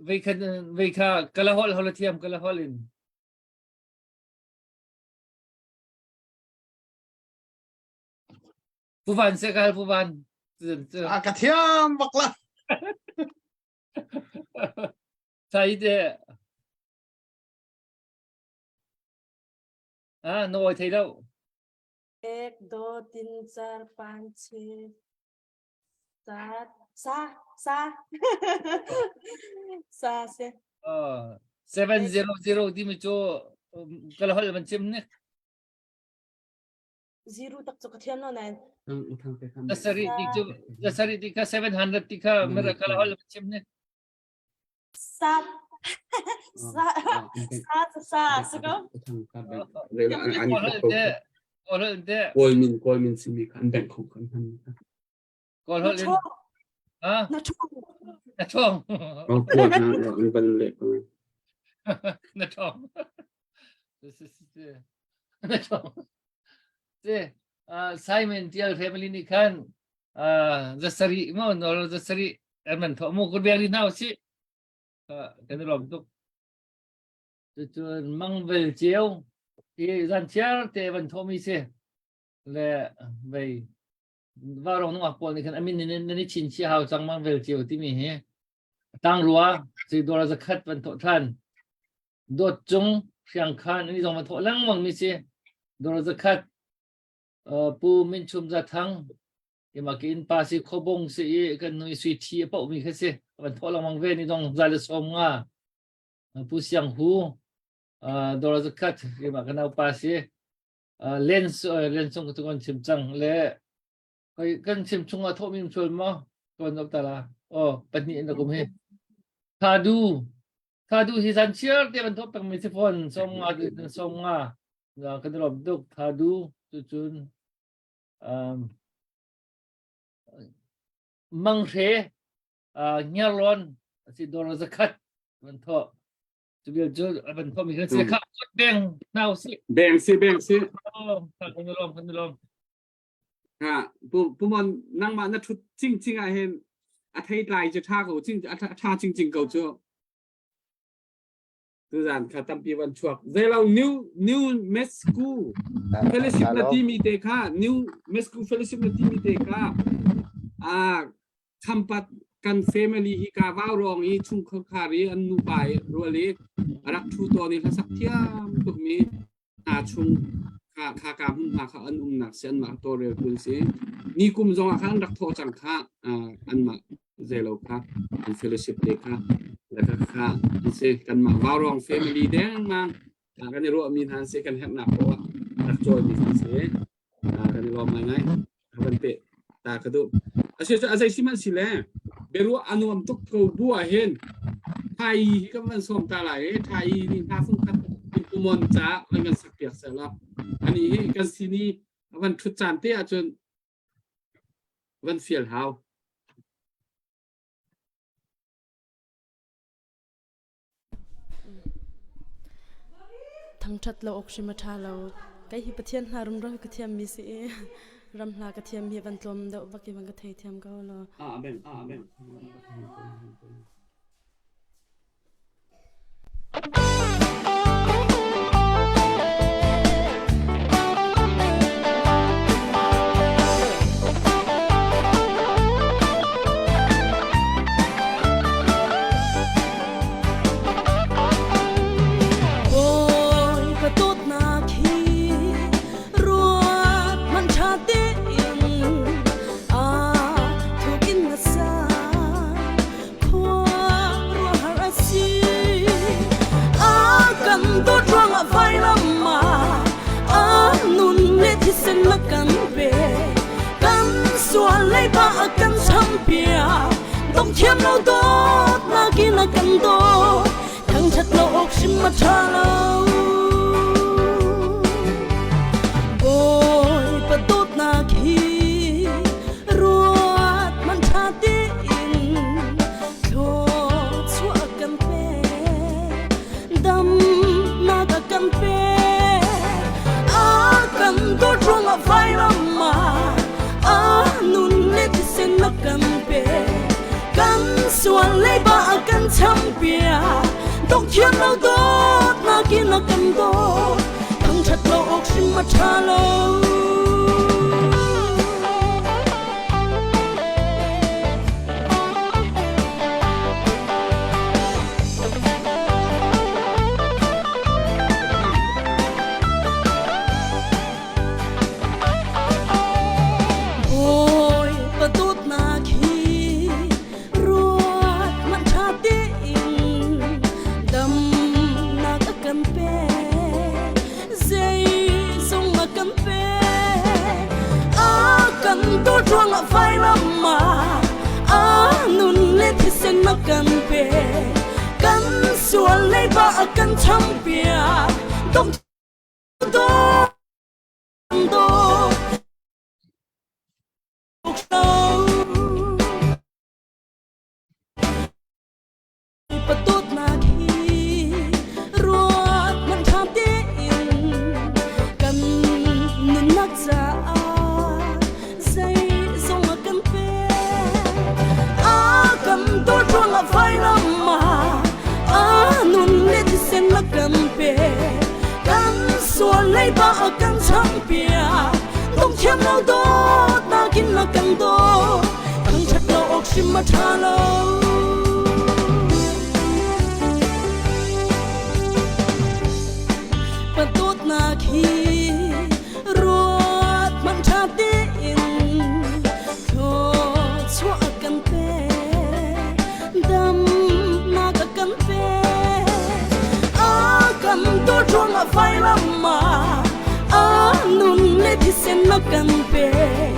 vei khan vei kha kala hol hol thiam kala hol in Pu Van se kal Pu Van. A ka thiam bak la. Sai te. Ah, no thei lo. Ek do tin char pan che sa sa sa sa se. Uh, 700 ti mi cu kal hol van chim ne. Zero tak cu ka thiam lo nain. Dasari ti cu dasari ti kha 700 ti kha mera kal hol van chim ne. Sat. Sa sa sa sa ko. Kawl min Kawl min simi kha an bengh kho kan hman. Kawl holh in. Ha? Na chong. Na chong. Oh, kawl na an ban le ko. Na chong. Na chong. Te Simon Tial family nih khan zasari mo nol zasari an man tho mu kun beng li hna usih. Kan i lawm tuk. Cucun mangvel ceu ti zan chiar te van thomi si le vei varong nungak pawl nih khan amin nan i chin chia hau cang mangvel ceu timi hi tang rua si dora zakhat van thawh than dawt cung hriang khan ani zong van thawh lengmang mi si dora zakhat pu min chum za thang ima ki in pa si khobong si i kan nui sui thi a poh mi kha si van thawh lengmang ve ni dong za le som nga pu siang hu dora zakhat ima kan nau pa si lens lens chung tu kan chim cang le kan chim chung ah thawh mi chual mo tuan op tala oh pahnih na kum hi thadu thadu hi zan chiar te kan thawh peng mi si phone som nga som nga kan lom tuk thadu tu cun Manghre Ngiarlawn asi dawr zakhat van thawh cu vial cu van thawh mi kan si kha beng hna usih beng si beng si kan lawm kan lawm ha pumon nangmah na thut ching ching ah hin a thei tlai cu tha ko ching a tha ching ching ko cu Tuzan kha tampi van chuak. Zeilo New New Mexico Fellowship na timi te kha New Mexico Fellowship na timi te kha a khampat kan family hi ka vau rong i chungkhar khar i an nu pa i rual i rak thu tawn i hlasak thiam tuk mi hna chung kha kha ka hmun hna kha an umnak si anmah tawlrel tu si ni kum zong ah khan an rak thawh cang kha anmah zelo kha an fellowship te kha le kha kha an si kanmah Vaurong family dengmang kan i ruahmi hna an si kan herhnak poah rak cawimi an si kan i lawm ngaingai kan pe ta ka duh asi cu azei si man si le beruah anuam tuk ko bu ah hin thai hi kan van som ta lai i thai ni hna fung khat in pumon ca van kan sak piak se la ani hi kan sini van thut caan te ahcun van fial hau. Thangṭhat lo awk hrim a ṭha lo. Kei hi Pathian hla rumro hi ka thiammi si i ram hla ka thiam hi van tlawm deuh vak i van ka thei thiam ko lo. Amen. Amen. Bawi ka dawtnak hi ruat hmanh ṭha tein aa thuk in na sa khua ruahar a si a kan dawt ruangah vailam ah a nun le thisen na kan pe kan sual leiba a kan champiak dong thiam lo dawtnak in a kan dawt thangṭhat lo awk hrim a ṭha lo Bawipa dawtnak hi ruat hmanh ṭha tein thluachuah a kan pek damnak a kan pek a kan dawt ruangah vailam ah a nun le thisen a kan pek kan sual leiba a kan champiak dong thiam lo dawtnak in a kan dawt thangṭhat lo awk hrim a ṭha lo. Bawipa dawtnak hi ruat hmanh ṭha tein damnak a kan pek zeizong a kan pek a kan dawt ruangah vailam ah a nun le thisen a kan pek kan sual leiba a kan champiak dong dong dong Patutnak hi ruat hmanh ṭha tein kan nunnak caah zeizong a kan pek. A kan dawt ruangah vailam ah a nun le thisen a kan pek. Kan sual leiba a kan champiak. Dongthiam lo dawtnak in a kan dawt. Thangṭhat lo awk hrim a ṭha lo. Dawtnak hi ruat hmanh ṭha tein thluachuah a kan pek, damnak a kan pek. A kan dawt ruangah vailam ah a nun le thisen a kan pek.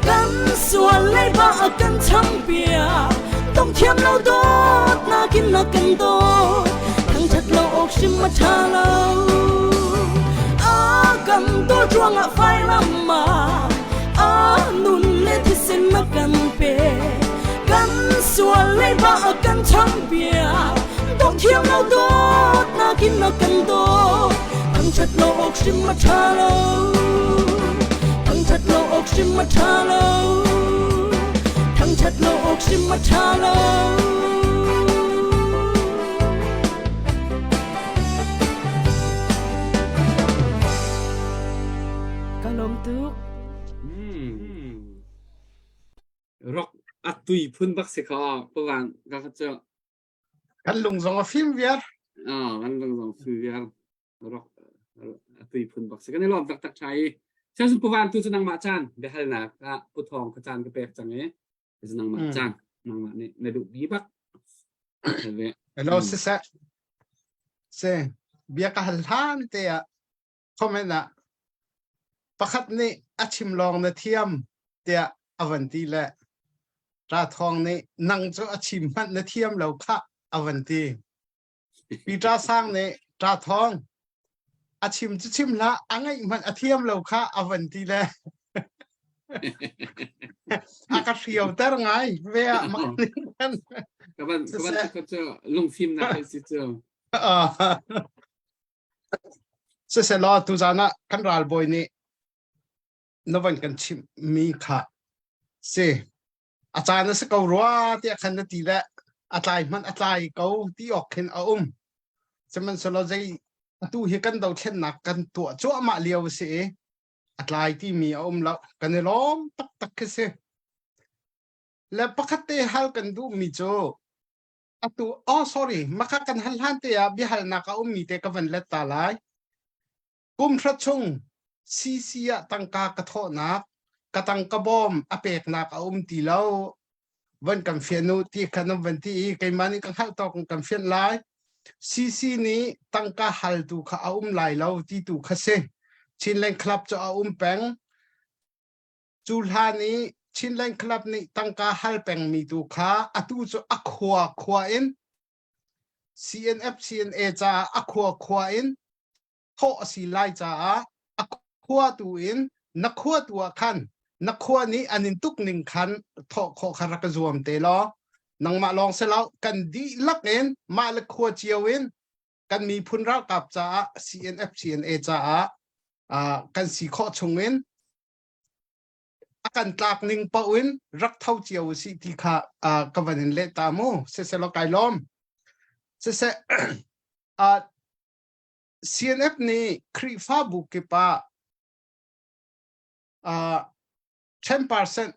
Kan sual leiba a kan champiak, dongthiam lo dawtnak in a kan dawt. Thangṭhat lo awk hrim a ṭha lo. A kan dawt ruangah vailam ah a nun le thisen a kan pek. Kan sual leiba a kan champiak, dongthiam lo dawtnak in a kan dawt. Thangṭhat lo awk hrim a ṭha lo. Thangṭhat lo awk hrim a ṭha lo. Thangṭhat lo awk hrim a ṭha lo. Ka lawm tuk. Rock a tui phun bak si kha pawan ka kha chu. Kan lung zong a fim viar. Ah, kan lung zong fim viar. Rock a tui phun bak si. Kan i lawm taktak ṭha i. Siangsun pawan tu cu nangmah caan biahalnak ah pu thawng kha caan ka pek cang i. Nangmah caan nangmah nih na duh bi bak. Hello siseh. Se bia ka hal hlan te ah comment ah pakhat nih a chim lawng na thiam tiah a van ti le Ra Thawng nih nang cu a chim hmanh na thiam lo khah a van ti. Peter Sang nih Ra Thawng a chim cu chim hlah a ngaih hmanh a thiam lo kha a van ti le a ka hrio ter ngai ve ah mah ning kan ka van ka van cu lungfim na si cu Siselaw tuzan ah kan ralbawi nih na van kan chimh mi kha si a caan a si ko rua tiah khan na ti le a tlai hmanh a tlai ko ti awk khin a um. Sihmanhsehlaw zei atu hi kan dothlennak kan tuah cuahmah lio a si i a tlai timi a um lo. Kan i lawm taktak khi si. Le pakhat te hal kan duhmi cu atu oh sorry maka kan hal hlan te ah biahalnak a ummi te ka van let ta lai kum hra chung CC ah tangka ka thawhnak ka tangka bawm a peknak a um ti lo van kan fian u ti khan an van ti i keimah nih ka hngalh tawk in kan fian lai CC nih tangka haltu kha a um lai lo ti tu kha si Chinland Club cu a um peng Cu hlan i Chinland Club nih tangka hal pengmi tu kha atu cu a khua khua in CNF CNA caah a khua khua in thawh a si lai caah a khua tu in na khua tu ah khan na khua nih an in tuk ning khan thawh khawh kha rak ka zuam te law nangmah lawng si lo kan dihlak in mah le khua cio in kan miphun ralkap caah CNF CNA caah kan si khawh chung in a kan tlak ning paoh in rak tho cio usih ti kha ka van in leh ta mu siselaw kai lawm siseh CNF nih Khrihfabu kip ah 10%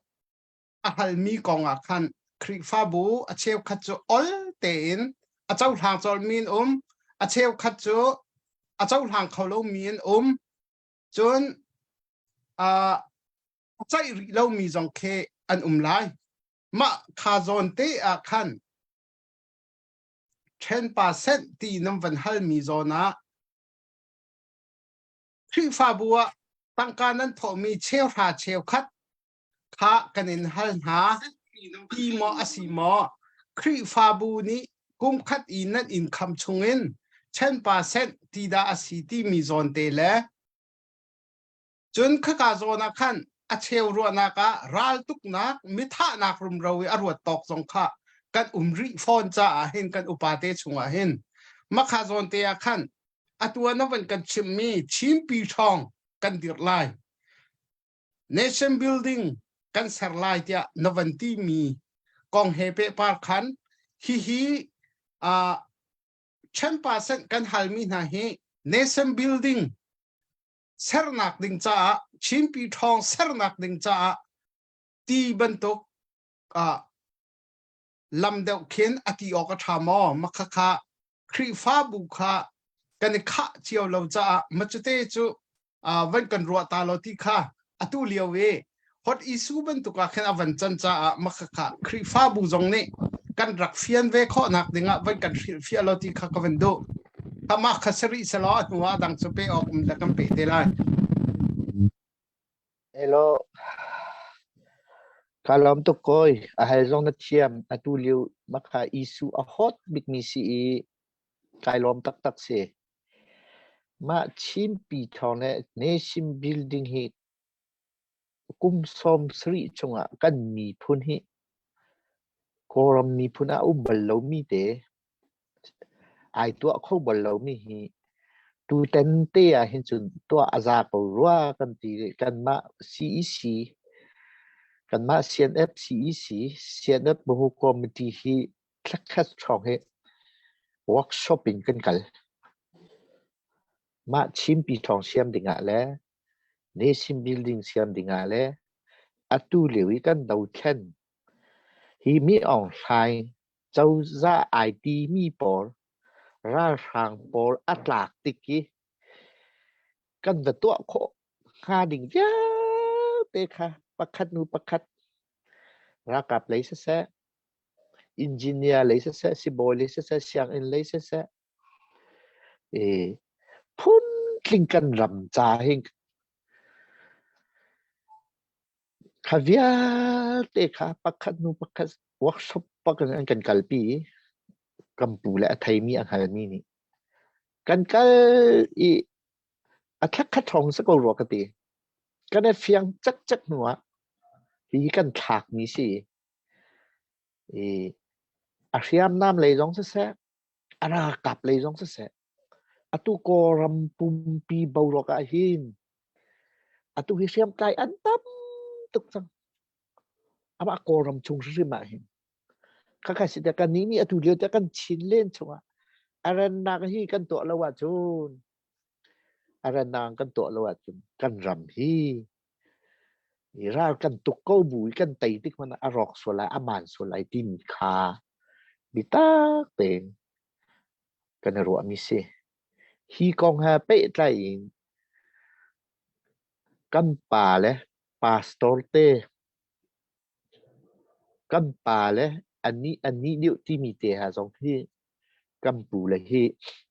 a halmi kong ah khan Khrihfabu a cheukhat cu ol tein a cohlang colmi an um a cheukhat cu a cohlang kho lomi an um Cun uh, a ceih rih lomi zong khi an um lai. Mah kha zawn te ah khan 10% ti nan van halmi zawn ah Khrihfabu ah tangka nan thawhmi cheuhra cheukhat kha kan in hal hna ti maw a si maw Khrihfabu nih. Kum khat i nan income chungin 10% ti dah a si timi zawn te le cun khaka zawn ah khan a cheu ruahnak ah raltuknak mithahnak rumro i a ruat tawk zong kha kan um rih fawn caah hin kan upa te chungah hin makha zawn te ah khan atu ah na van kan chimmi Chinpi ṭhawng kan dirh lai nation building kan ser lai tiah na van timi kong he pehpar khan hihi uh, 10% kan halmi hna hi nation building sernak ding caah Chinpi ṭhawng sernak ding caah ti bantuk uh, lam deuh khin a ti awk a ṭha maw makhakha Khrihfabu kha kan i khah cio lo caah macute cu van kan ruah ta lo ti kha atu lio i hot issue bantuk ah khin a van can caah makhakha Khrihfabu zong nih kan rak fian ve khawhnak dingah van kan hrilhfiah lo ti kha ka van duh. Amah kha sari selaw a hnu ah dang cu pe awk um le kan pe te lai. Hello. Ka lawm tuk kawi. A hal zong na thiam. Atu lio makha issue a hot bikmi si i kai lawm taktak si. Mah Chinpi thawng le nation building hi kum 70 chungah kan miphun hi Kawlram miphun ah um bal lomi te ai tuah kho bal lomi hi tutan te ah hin cun tuah a za ko rua kan ti kanmah CEC kanmah CNF CEC CNF Bahu Committee hi thlakhat hrawng hi workshop in kan kal. Mah Chinpi thawng siam dingah le nation building siam dingah le atu lio i kan dothlen hi mi Aung Hlaing cozah ai timi pawl ralhrang pawl a tlak tik i kan va tuah khawh hnga ding vialte kha pakhat hnu pakhat ralkap lei siseh engineer lei siseh sibawi lei siseh sianginn lei siseh i phuntling kan ram ca hin Kha vialte kha pakhat hnu pakhat workshop bak in an kan kalpi i kan pu le a theimi a hngalmi nih kan kal i a thlakhat hrawng si ko rua ka ti. Kan i fiang cekcek hnu ah hi kan thlakmi si i a hriamnam lei zong siseh, a ralkap lei zong siseh, atu Kawlram pumpi boruak ah hin Atu hi hriamtlai an tam tuk cang. Amah Kawlram chung hrimhrim ah hin. Khakha si tiah kannih nih atu lio tiah kan chin len chungah a rannak hi kan tuah lo ahcun a rannak kan tuah lo ahcun kan ram hi i ral kan tuk ko bu i kan tei tik hmanh ah a rawk sual lai a maan sual lai timi kha bitak tein kan i ruahmi si. Hi kong he pehtlai in kan pa le pastor te kan pa le anih anih deuh timi te ha zong hi kan pu le hi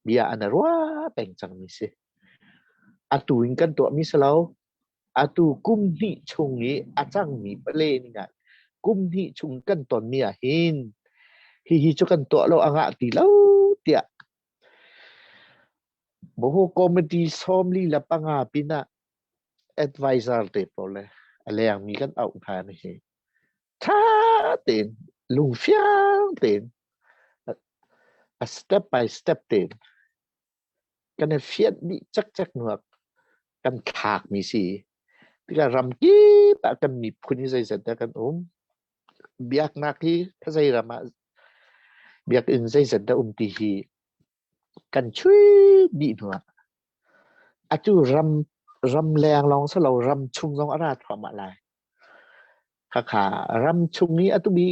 bia an i ruah peng cangmi si. Atu in kan tuahmi si lo. Atu kum hnih chung i a cangmi pale ning ah kum hnih chung kan tonmi ah hin hihi cu kan tuah lo a ngah ti lo tiah Bahu committee 45 pinah advisor te pawl le a lengmi kan auh hna ni hi ṭha tein lungfiang tein a step by step tein kan i fianh dih cekcek hnu ah kan thlakmi si. Tikah ramkip ah kan miphun hi zeizat dah kan um? Biaknak hi zei ram ah biakinn zeizat dah um ti hi kan chuih dih hnu ah atu ram ramleng lawng si lo ram chung zong a ra thluahmah lai. Khakha ram chung i atu bi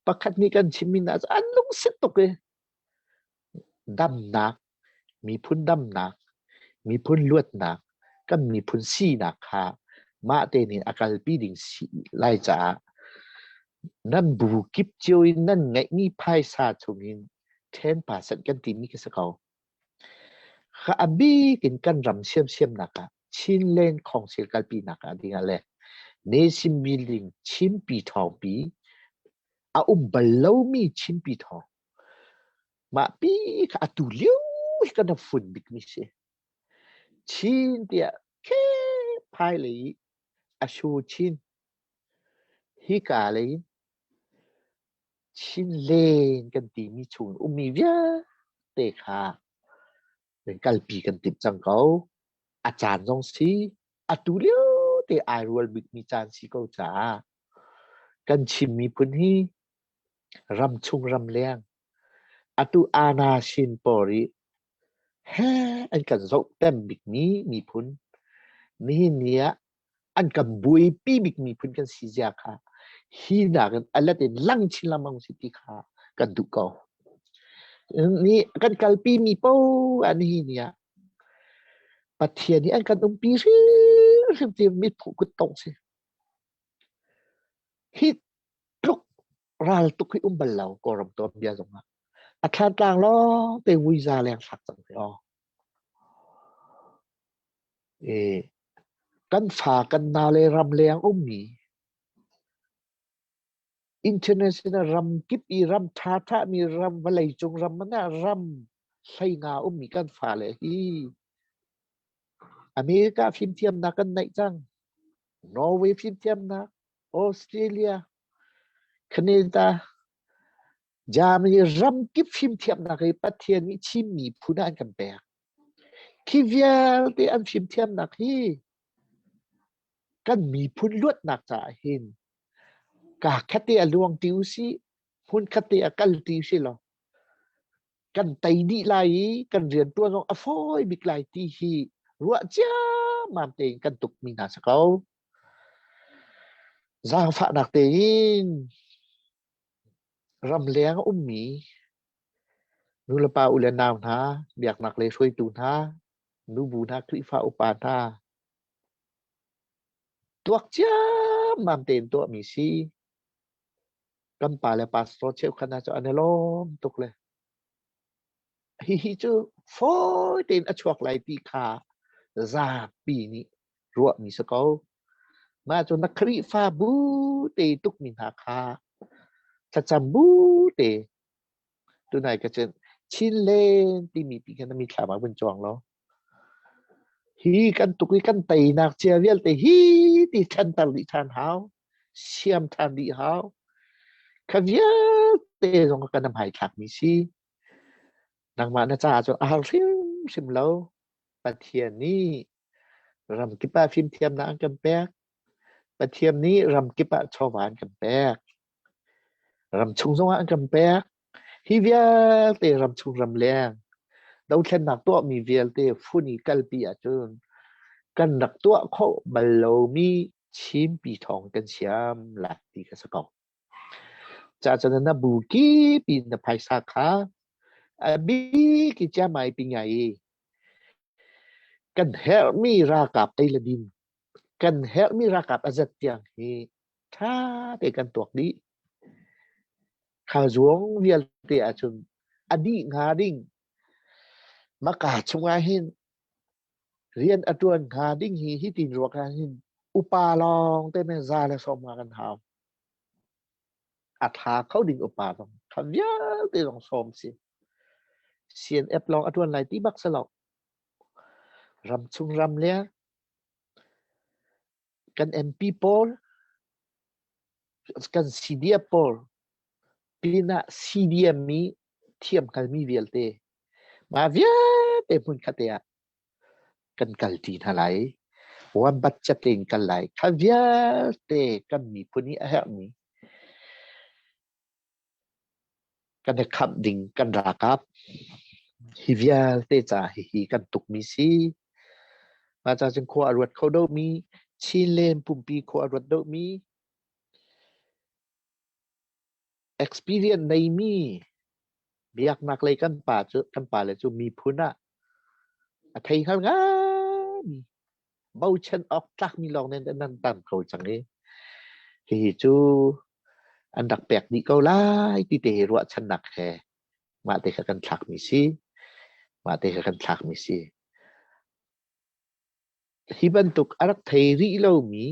pakhat nih kan chimmi hna cu an lungsi tuk i damnak miphun damnak miphun luatnak kan miphun sinak kha mah te nih a kalpi ding si lai caah nan bu kip cio in nan ngeihmi phaisa chungin 10% kan timi khi si ko. Kha a bik in kan ram siamsiamnak ah Chinland Council kalpi nak ah ding ah le Nation Building Chinpi Thawngpi a um bal lomi Chinpi Thawng. Mah pi kha atu lio hi kan fun bikmi si. Chin tiah khe phai lei i a shu chin. Hika lei in Chin len kan timi chung ummi vialte kha kalpi kan timh cang ko. A caan zong si, atu lio te ai rual bikmi caan si ko caah kan Chin miphun hi ramchung ramleng atu ana sin por i he an kan zoh tem bikmi miphun nihin ni ah an kan buaipi bik miphun kan si zia kha hi nakin a let in lang chin lengmang si ti kha kan duh ko. Ni kan kalpi mi poah nihin ni ah Pathian nih an kan umpi hrimhrim ti mitphu kut tong si. Hi tluk ral tuk hi um bal lo Kawlram tuanbia zong ah. A thlantlang lawng te vuiza leng thlak cang te aw. E, kan fa kan nau le ram leng ummi international ram kip i ram tha tha mi ram vawlei cung ram mana ram hleinga ummi kan fale hi America fimthiamnak kan neih cang Norway fimthiamnak Australia Canada Germany ram kip fimthiamnak hi Pathian nih Chin miphun ah an kan pek khi vialte an fimthiamnak hi kan miphun luatnak caah hin kaa khat te a luang ti usih hmun khat te a kal ti usih law kan tei dih lai i kan riantuan zong a fawi bik lai ti hi ruah ciammam tein kan tukmi hna si ko. Zaangfahnak tein ramleng a ummi nulepa u le nau hna, biaknak lei hruaitu hna, nubu hna, Khrihfa upa hna, tuak ciammam tein tuahmi si. Kan pa le pastor cheukhat hna cu an i lawm tuk le hihi cu fawi tein a chuak lai ti kha zapi nih ruahmi si ko. Mah cu na Khrihfabu te tukmi hna kha thlacam bu te tunai ka cun Chinland timi ti khan na mithlam ah vun cuang law hi kan tuk i kan teinak cia vialte hi ti ṭhanter dih ṭhan hau siam ṭhan dih hau kha vialte zong kan hmai thlakmi si nangmah na caah cun a har hrimhrim lo Pathian nih ramkip ah fimthiamnak an kan pek Pathian nih ramkip ah chawva an kan pek ramchung zongah an kan pek Hi vialte ramchung ramleng dothlennak tuahmi vialte fun i kalpi ahcun kan rak tuah khawh bal lomi Chinpi thawng kan siam lai ti kha si ko. Cacun na bu kipi na phaisa kha a bik i ciamai pi ngai i kan herhmi ralkap ei le din kan herhmi ralkap a zat tiang hi ṭha te kan tuak dih. Khazuang vialte ahcun a dih hnga ding maka chungah hin rian a ṭuan hnga ding hi hitin ruak ah hin upa lawng te men za le sawm nga kan hau. A ṭha kho ding upa zong kha vialte zong sawm si. CNF lawng a ṭuan lai ti bak si lo. Ramchung ram leng kan MP pawl kan CDF pawl pinah CDM i thiam hngalmi vialte mah vialte hmun khat te ah kan kal ṭi hna lai. One budget in kal lai. Kha vialte kan miphun i a herhmi kan i khamh ding kan ralkap hi vialte ca hihi kan tukmi si. Mah ca cun khua a ruat kho domi Chinland pumpi khua a ruat domi experience neimi biaknak lei kan pa cu kan pa le cu miphun ah a thei hngal ngaimi bochan awk tlakmi lawng nan nan tam ko cang i hihi cu an rak pek dih ko lai ti te hi ruahchannak he mah te kha kan thlakmi si mah te kha kan thlakmi si hi bantuk a rak thei rih lomi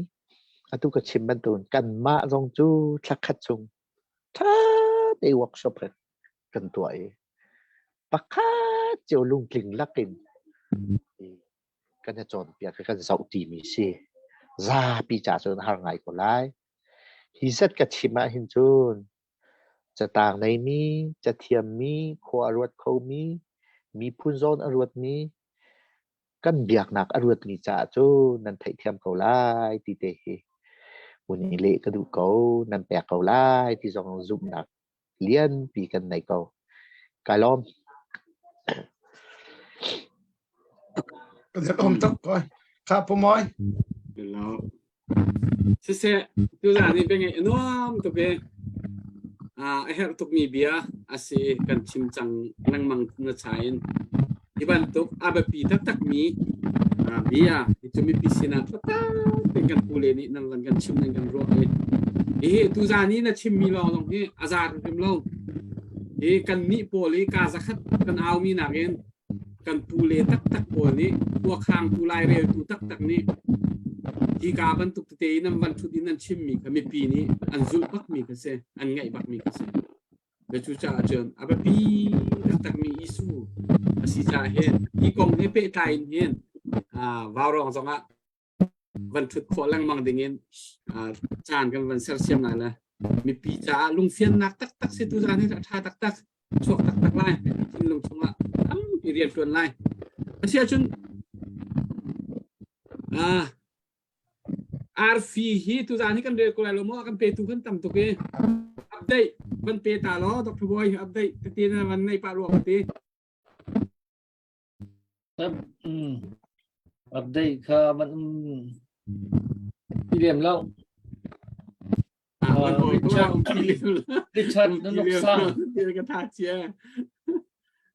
atu ka chim bantukin kanmah zong cu thla khat chung ṭha te workshop kan tuah i. Pakhat cio lungtling lakin kan i cawnpiak i kan zoh timi si. Zapi ca cun har ngai ko lai. Hi zat ka chim ah hin cun catang neimi, cathiammi, khua a ruat khomi, miphun zawn a ruatmi, kan biaknak a ruatmi caah cun nan theihthiam ko lai ti te hi hun i leh ka duh ko, nan pek ko lai ti zong zumhnak lianpi kan nei ko. Kai lawm. Kan om tuk ko. Kha pu moi. Hello. Siseh, tuzaan hi biangeih a nuam tuk i a herh tukmi bia a si kan chim cang lengmang na chain. Hi bantuk a biapi taktakmi bia hi cu mipi sinah taktak tein kan pule nih nan van kan chim nan kan ruah i hihi tuzaan i na chimmi lawng zong hi a za hrimhrim lo. Hi kannih pawl i kaa zakhat kan aumi nakin kan pule taktak pawl nih khuakhangtu laireltu taktak nih hika bantuk tete in an van ṭhut in an chimmi kha mipi nih an zulh bakmi kha si an ngaih bakmi kha si le cucaah cun a biapi taktakmi issue a si caah hin hi kong he pehtlai in hin vaurawng zongah van ṭhut khawh lengmang dingin caan kan van sersiam lai le mipi caah lungfiannak taktak si tu zan hi a ṭha taktak chuak taktak lai thinlung chungah tampi rian ṭuan lai asiahcun arfi hi tuzan hi kan rel ko lai lo maw kan petu kan tam tuk i update van pe ta law Dr. Boy update tete na van nei pah rua ti Update kha man ti lem lo. Richard Richard nan uk sang.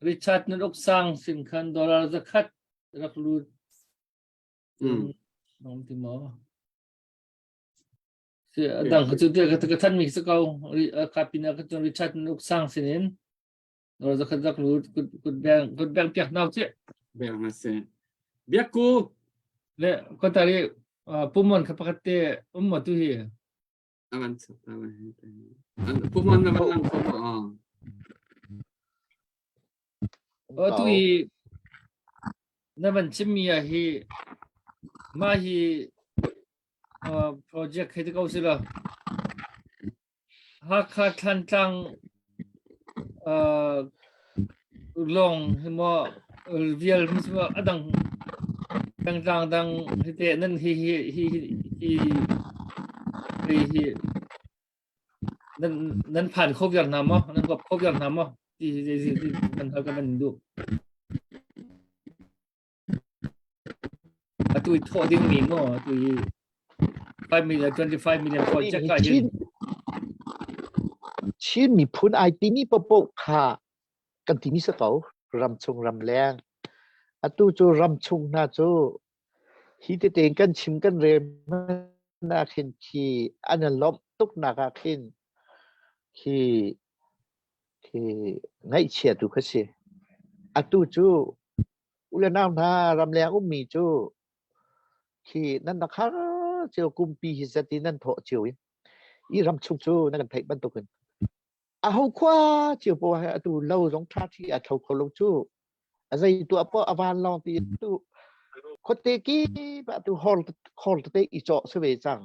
Richard nan uk sang sin khan dollar zakhat rak lut. Nong ti mo. Si adang ka chu te ka than mi sa ko ka pina ka chun Richard nan uk sang sinin Dollar zakhat rak lut kut kut beng kut beng piak nau che. Beng na se. Biak ku. Le ko tari pumon kha pakhat te um mo tu hi. Avan chap ta la he. Pumon na van lang kho mo. O tu hi na van chim mi ah hi ma hi project he te ko si lo. Hakha Thlantlang lawng hi maw vial a dang pengtlang dang hi teh nan hi hi hi hi hi hi nan nan phan kho viar hna maw nan kop kho viar hna maw ti ti ti ti kan hal kan duh Atu i thawh dingmi maw atu i 5 million 25 million project ah hin Chin miphun ai timi paohpaoh kha kan timi si ko ramchung ramleng atu cu ramchung hna cu hi tete in kan chim kan rel ah khin khi an i lawmh tuknak ah khin khi khi ngaihchia tu kha si atu cu U le nau hna ramleng ummi cu khi nan rak har cio kumpi hi zat in nan thawh cio in i ram chung cu nan kan theih bantukin aho khua cio poah he atu lo zong ṭha ṭhi a tho kho lo cu a zei tuah poah a van lawng ti tu khuate kip ah tu hor hor tete i cawh si ve cang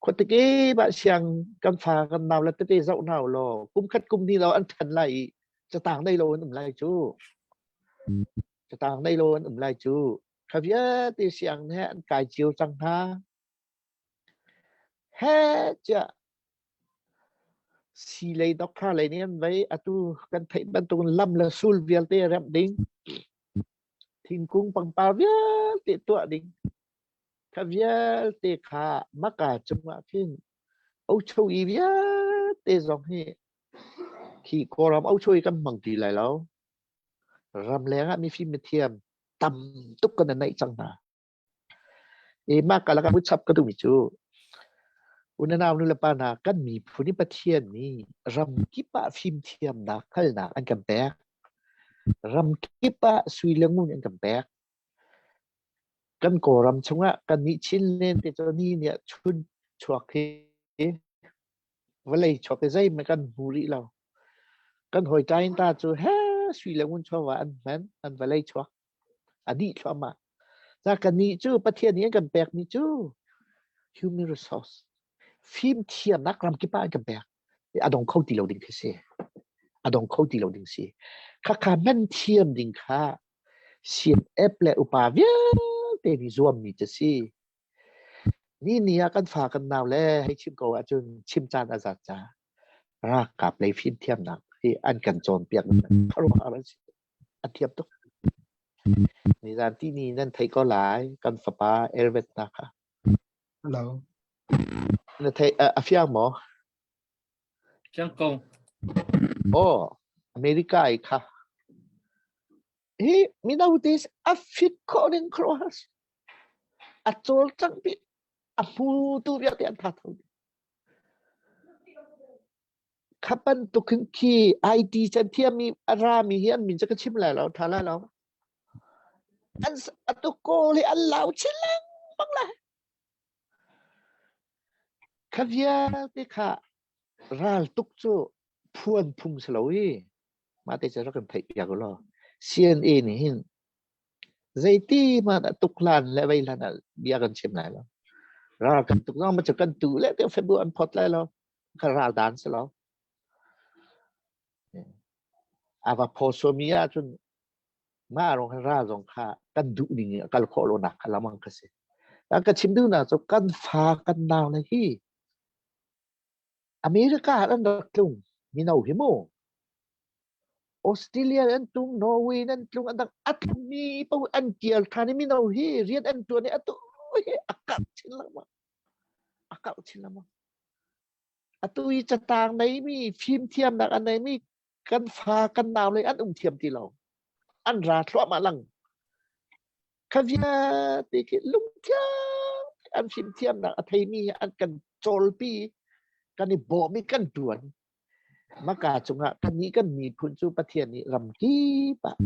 khuate kip ah siang kan fa kan nau le tete zoh hna law kum khat kum hnih lo an ṭhan lai i catang nei lo an um lai cu catang nei lo an um lai cu kha vialte siang he an kai cio cang hna he chiah si lei doctor lei nih an vei atu kan theih bantuk lam le sul vialte remh ding thingkung pangpar vialte tuah ding kha vialte kha maka cungah khin ocho i vialte zong hi Khi Kawlram auchoi kan hmang ti lai lo. Ramleng ah mifim mithiam tam tuk kan neih cang hna. E mah ka lakah chap ka duhmi cu unau nu le pa hna kan miphun i Pathian nih ram kip ah fimthiamnak hngalhnak an kan pek. Ram kip ah sui le ngun an kan pek. Kan Kawlram chungah kannih Chinland te cu ni nih chun chuak hi vawlei chuak i zeihmanh kan hmu rih lo. Kan hawi tain ta cu he Sui le ngun chawva an hman, an vawlei chuak. A dih thluahmah. Ca kannih cu Pathian nih an kan pekmi cu human resource fimthiamnak ramkip ah an kan pek. A dong kho ti lo ding khi si. A dong kho ti lo ding si. Khakha hman thiam ding kha CNF le upa vialte nih zuammi cu si. Ni ni ah kan fa kan nau le hei chim ko ahcun chim caan a zat ca ralkap lei fimthiamnak hi an kan cawnpiak khuaruahhar an si. A thiam tuk. Nizan tini nan theih ko lai kan fapa Elvet hna kha. Hello. Na theih a fiang maw? Fiang ko. Oh, America i kha. Hi mino te a fit khawh ding khuaruahhar si. A cawlcangh pi a hmutu vialte an tha tho. Kha bantuk hin khi IT can thiammi a rami hi an min cu ka chim lai lo, tha lai lo. An atu kawl hi an lau chin lengmang lai. Kha vialte kha ral tuk cu phuan phung si lo i mah te cu rak kan theih piak u law CNA nih hin Zeiti hmanh ah tuk hlan le vei hlan ah bia kan chim lai lo. Ral kan tuk zong cu kan tu le te February an phot lai lo. Kha ral dan si lo. Ava pho suami ahcun mah rong khan ral zong kha kan duh ning in a kal khawh lo nak kha lamang ka si. Ka chim duh nak cu kan fa kan nau le hi America an rak tlung mino hi mu Australia an tlung, Norway an tlung, an dang a tlungmi paoh an kir ṭhan i mino hi rian an ṭuan i atu hi a karh chin lengmang. A karh chin lengmang. Atu i catang neimi, fimthiamnak a neimi kan fa kan nau le an um thiam ti lo. An ra thluahmah lang. Kha vialte khi lungthiang an fimthiamnak a theimi an kan cawlpi kan i bawm i kan ṭuan. Maka cungah kannih kan miphun cu Pathian nih ram kip ah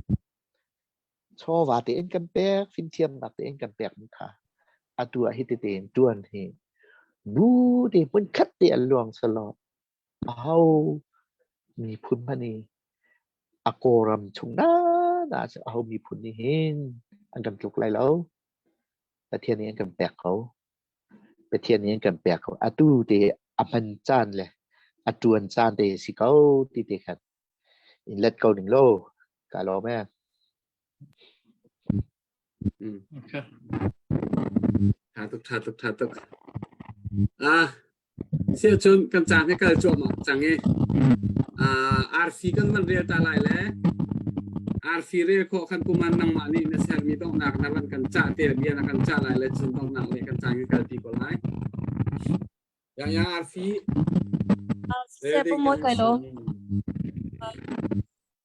chawva tein kan pek, fimthiamnak tein kan pekmi kha atu ah hiti tein ṭuan hi bu te hmunkhat te an luang selaw aho miphun hmanh hi a Kawlram chung nana cu aho miphun nih hin an kan tluk lai lo. Pathian nih an kan pek ko. Pathian nih an kan pek ko. Atu te a hman caan le a ṭuan caan te si ko ti te khan in let ko ning law ka lawm ee. Okay. Tha tuk, tha tuk, tha tuk. Ah, Sia cun kan caan hi kal cuahmah cang i ah arfi kan van rel ta lai le arfi rel khawh khan kuman nangmah nih na sermi donghnak na van kan cah te bia na kan cah lai le cun donghnak le kan caan hi kalpi ko lai. Yang yang arfi Siseh pu mawi kai lo.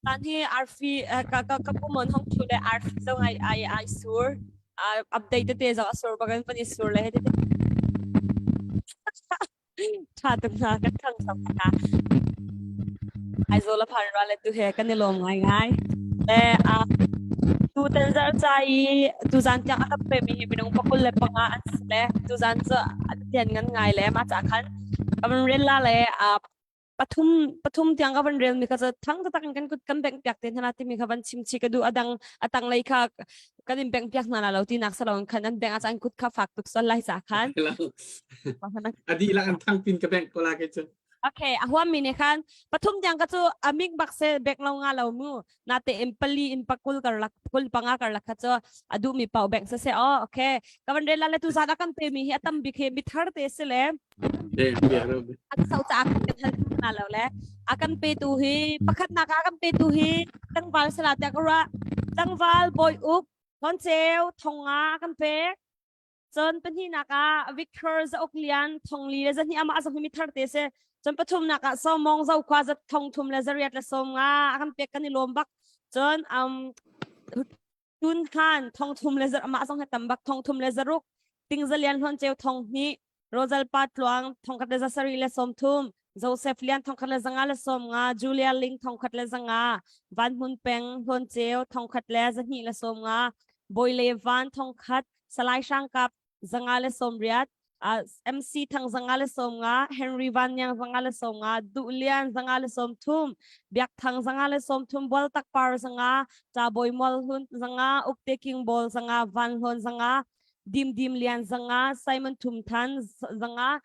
Tan hi arfi ka ka ka pu mon hong thu le arfi zong ai ai ai sur. Update tete zong a sur bakan pan i sur le heti. Tha tuk na kan thang sam ka. Aizawl a phan ra le tu he kan i lawm ngai ngai. Le a tu tan zar cha i tu zan tiang a kan pe mi hi minung pakul le panga an si le tu zan cu an tian ngan ngai le ma cha khan ka van rel la le a pathum pathum tiang ka van rel mi kha cu thang taktak in kan kut kan bengh piak te hna timi kha van chim chi ka duh adang atang lei kha kan in bengh piak hna la lo ti nak salon khan an bengh a an kut kha fak tuk sol lai cha khan adi la an thang pin ka bengh ko la ke chu Okay, a huam mi ne khan pathum tiang ka chu amik bak se bek lo nga lo mu na te in pali in pakul kar lak kul panga kar lak kha chu adu mi pau beng se se o okay ka van rel la le tu za da kan pe mi hi atam bik he mi thar te se le An so ca kan hal hna lo le a kan petu hi pakhatnak ah kan petu hi tlangval sala tiah ka ruah tlangval bawi uk Hlawn Ceu thonga a kan pek cun pahnihnak ah Victor Zauk Lian thongli le zahnih amah zong hi mi thar te si cun pathumnak ah Sawmong Zokhua zat thong thum le zariat le sawm nga a kan pek kan i lawm bak cun um Tun Han thong thum le zar amah zong hi tam bak thong thum le zaruk Tingzalian Hlawn Ceu thong hnih Rozal Pa Tluang thongkhat le zasarih le sawmthum, Joseph Lian thongkhat le zanga le sawmnga, Julia Ling thongkhat le zanga, Van Hmun Peng Hlawn Ceu thongkhat le zahnih le sawmnga, Bawi Le Van thongkhat, Salai Hrang Kap zanga le sawmriat, MC Thang zanga le som nga, Henry Van Yang zanga le som nga, Duh Lian zanga le som thum, Biak Thang zanga le som thum, Bual Tak Par zanga, Cha Boi Mual Hun zanga, Ukte King Bol zanga, Van Hlon zanga, Dim Dim Lian zanga, Simon Thum Than zanga,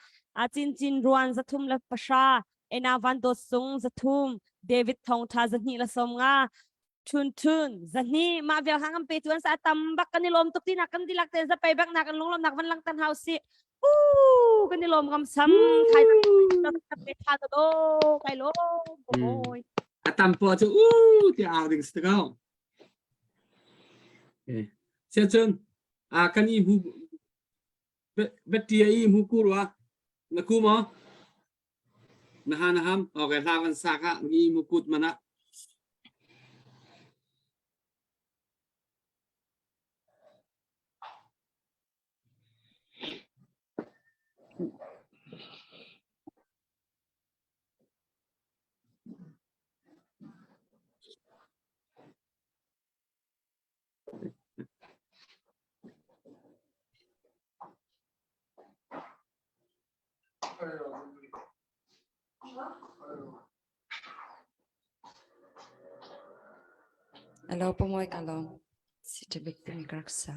Chin Chin Ruan zathum le pasha, Ena Van Dawt Sung zathum, David Thong Tha zahnih le som nga, Thun Thun zahnih mah vial hang pe tuan sa tam bak kan i lawm tuk ti nak kan dilak te zapai bak nak kan lunglawm nak van lang tan hau si u kan i lawm ngam sam thai pe tha to do kai lo oi a tam po chu u ti au ding si ko sia chun a kan i hu betia i mu ku rua na ku mo Na ha na ham. Okay, hla van sak ah ngi mu kut mana. Alo pamoy ka long. Si tabik timi ka rak sa.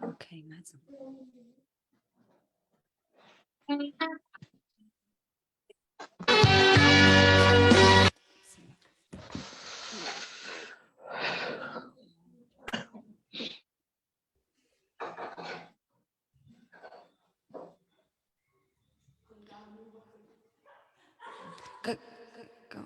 Okay, nga Ka, ka,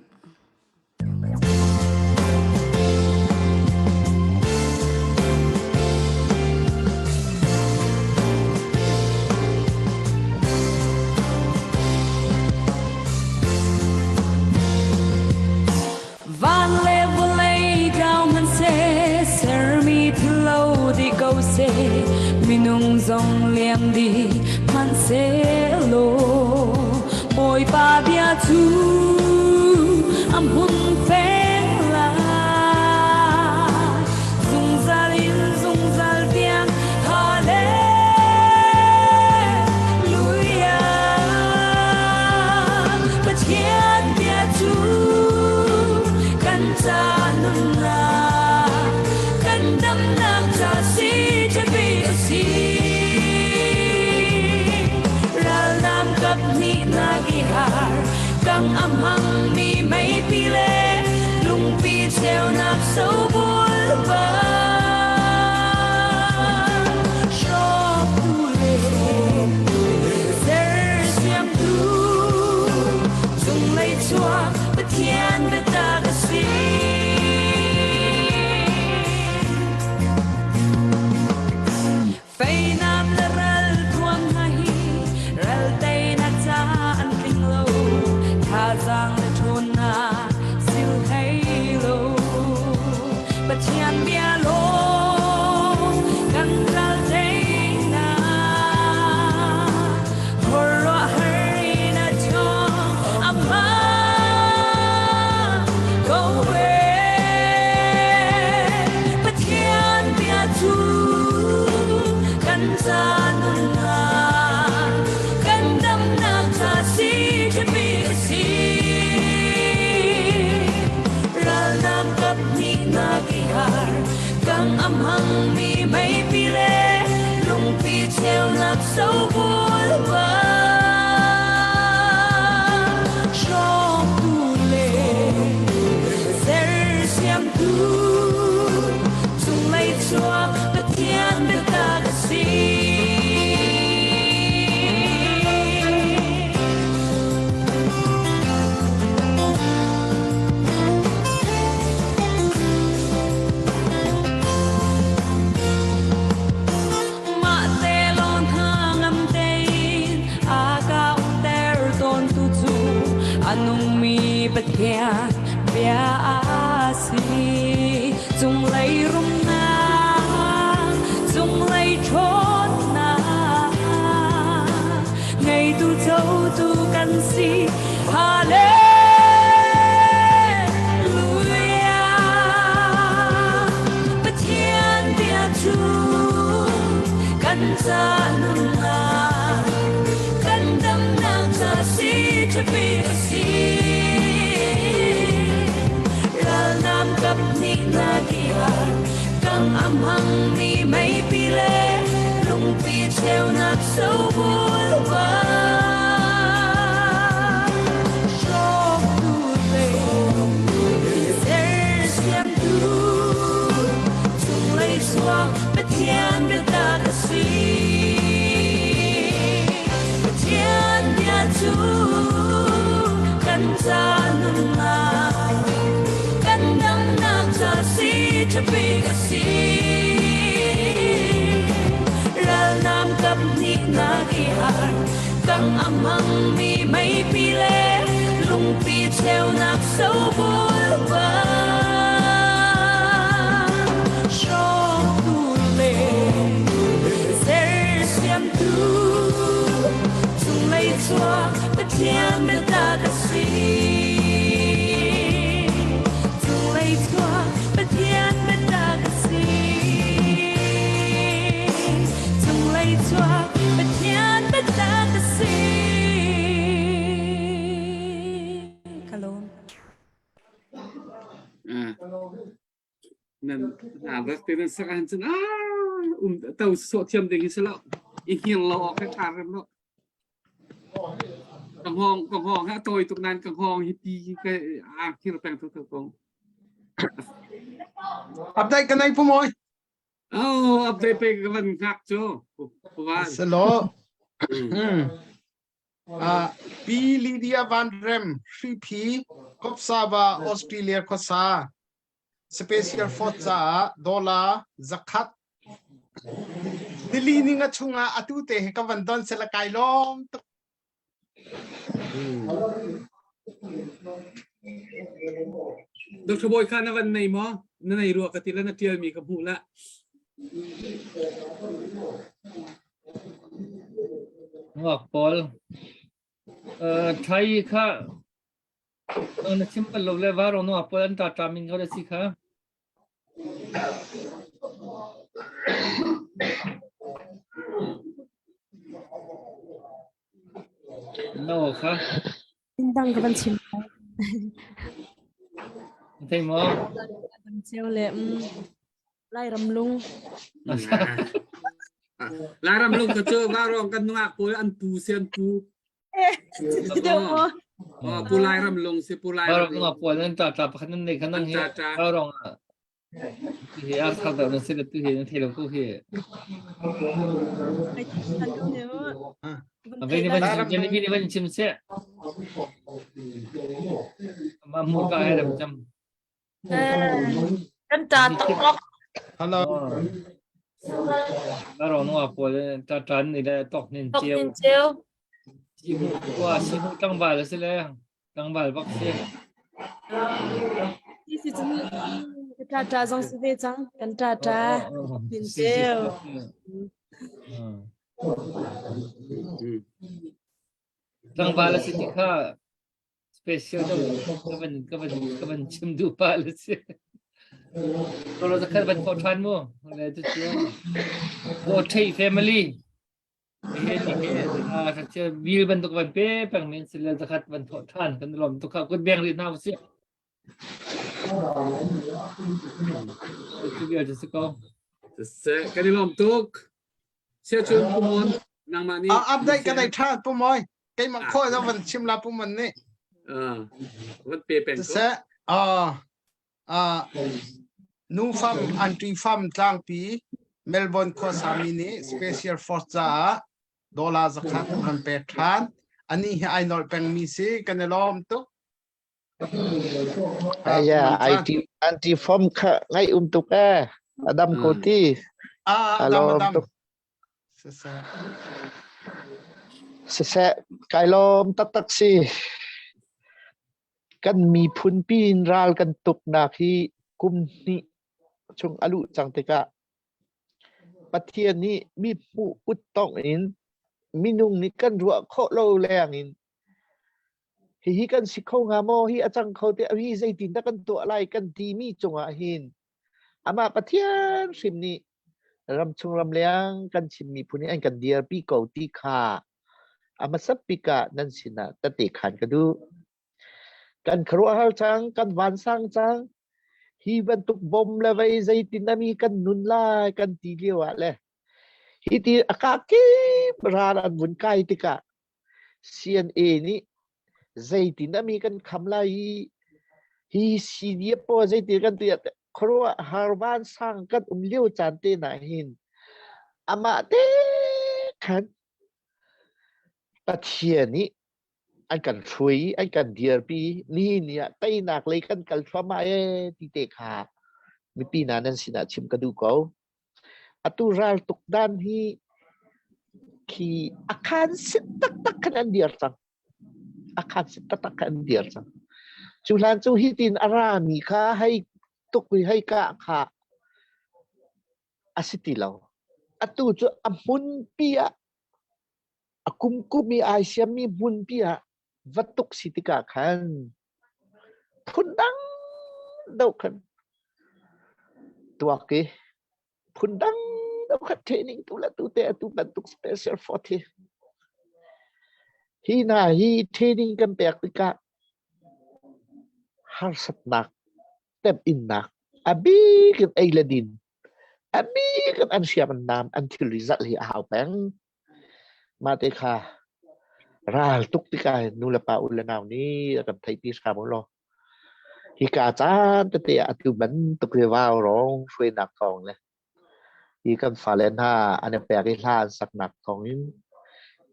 Van le vawlei tlau hmanhseh sermi thil dih ko seh minung zong liam dih hmanhsehlaw Bawipa bia cu a hmun peng lai. Zungzal in zungzal tiang Hallelujah. Pathian bia cu kan ca nunnak kan damnak ca si ṭhabi a si. Ralnam kap hnih nak i har kang a hmangmi meipi le lungpi ceunak sobul bang. Hrawktu le sersiamtu cunglei chuak Pathian biatak a si. Feinam le ral thuam hna hi ral teinak ca an tling lo. Thazaang le ṭhawnnak sil hlei lo. Pathian bia lawng kan ral teinak. Khuaruahhar in a ṭhawng amah ko ve. Pathian bia cu kan ca nunnak kan damnak ca si ṭhapi a si. Ralnam kap hnihnak i har kang a hmangmi meipi le lungpi cheunak sobul bang. Hrawktu le sersiamtu cunglei chuak Pathian biatak a si. Vawlei rumnak cunglei ṭhawnnak ngeitu cotu kan si. Hallelujah. Pathian bia cu kan ca nunnak kan damnak ca si ṭhapi a si. Ralnam kap nih na tiah kang a hmangmi meipi le lungpi cheunak sobul Hrawktu le sersiamtu cunglei chuak Pathian biatak a si. Pathian bia cu kan ca nunnak kan damnak ca si ṭhabik a si. Ralnam kap hnih nak i har kang a hmangmi meipi le lungpi cheunak sobul Hrawktu le sersiamtu cunglei chuak Pathian biatak a si. Cunglei chuak Pathian biatak a si. Cunglei chuak Pathian biatak a si. Ka lawm. Nan rak te nan sak ahcun ah um to sawh thiam ding hi si lo. I hngir lo awk hi ṭha rem lo. Ka hngawng ka hngawng hi a tawi tuk nain ka hngawng hi ti ka aa hngir peng thotho ko. Update ka nei pu mawi. Oh, update pe ka van hngak cu. Puan. Selo. Uh, Pi Lydia Van Rem, Hripi, Kopsava, Australia khuasa, Special Force caah dollar zakhat. Nili ni nga chungah atu te hi ka van don sela kai lawm tuk. Dr. Bawi kha na van nei maw? Na nei rua ka ti la na tial mi ka hmuh la. Ngak pawl. Thai kha na chim bal lo le varo no pawl an ta ta min ko si kha. No kha. Dang ka van chim. Thei maw? Ceu le Lairam lung. Lairam lung ka cu varong kan nungak pawl an pu si an pu. Oh, pu Lairam lung si pu Lairam lung. Varong pawl nan ta ta pakhat nan nei khan nang hi varong hi a thar deuh nan si le tu hi nan thei lo ko hi. Ave ni van ni van chim se. Ma mu ka hai ram cham. Kan ta tak Hello. Na ro no pawl ta tan ni le tok nin Tok cheu. nin cheu. Si hu wa si hu tlangval a si le tlangval bak si. Ti si cun ka ta ta zong si ve cang. Kan ta ta nin cheu. Tlangval a si ti kha special ka van ka van ka van chim duh pah le si. Tolo zakhat van thawh ṭhan mu. Le tu cu Go Thei family. He ni he a che bil bantuk van pe peng men si le zakhat van thawh ṭhan kan lom tu kha kut beng rih hna usih. Cu vial cu si ko. Seh, kan i lawm tuk. Sia chun pumon nangmah nih. Update ka nei ṭhan pumawi. Keimah khawi zo van chim la pumon nih. Van pe peng ko. Seh, nu fam anti fam tlangpi Melbourne khuasami nih special force caah dollar zakhat an pek ṭhan. Ani hi ai nolh pengmi si kan i lawm tuk. Aya, IT anti form kha ngai um tuk eh. Adam ko ti. Ah, Adam, Adam. Tuk. Siseh, kai lawm taktak si. Kan miphun pi in ral kan tuknak hi kum hnih. chung a luh cang tikah Pathian nih mi hmuh kuttongh in minung nih kan ruah khawh lo leng in hihi kan si kho hnga maw hi a cang kho te hi zeitin dah kan tuah lai kan timi cungah hin amah Pathian hrim nih ramchung ramleng kan Chin miphun nih an kan dirpi ko ti kha a hmasa bik ah nan sinah tete khan ka duh. Kan khuaruahhar cang, kan vansang cang. Hi bantuk bom le vei zeitin ami kan nun lai kan ti lio ah le hi ti a kakip ral an vun kai tikah CNA nih zeitin ami kan kham lai i hi CDF pawl zeitin kan ti khuaruahhar vansang kan um lio caan te na hin amah te khan Pathian nih an kan hruai i an kan dirpi nihin ni ah teinak lei kan kal thluahmah ee ti te kha mipi hna nan sinah chim ka duh ko. Atu ral tuk dan hi khi a khan sit taktak khan an dir cang. A khan sit taktak khan an dir cang. Cu hlan cu hi tin a rami kha hei tuk i hei kah kha a si ti lo. Atu cu a hmunpi ah A kumkum i ai siammi hmunpi ah va tuk si tikah khan phundang deuh khan tuak i phundang deuh khan training tu le tu te atu bantuk special force hi hi hna hi training kan pek tikah harsatnak temhinnak a bik in ei le din a bik in an siam an nam an thilri zalh hi a hau peng. Mah te kha ral tuk tikah hin nu le pa u le nau nih a kan theihpi hram u law hika caan tete ah atu bantuk hi vau rong hruainak thawng le hi kan fale hna an i pek i hla an saknak thawng in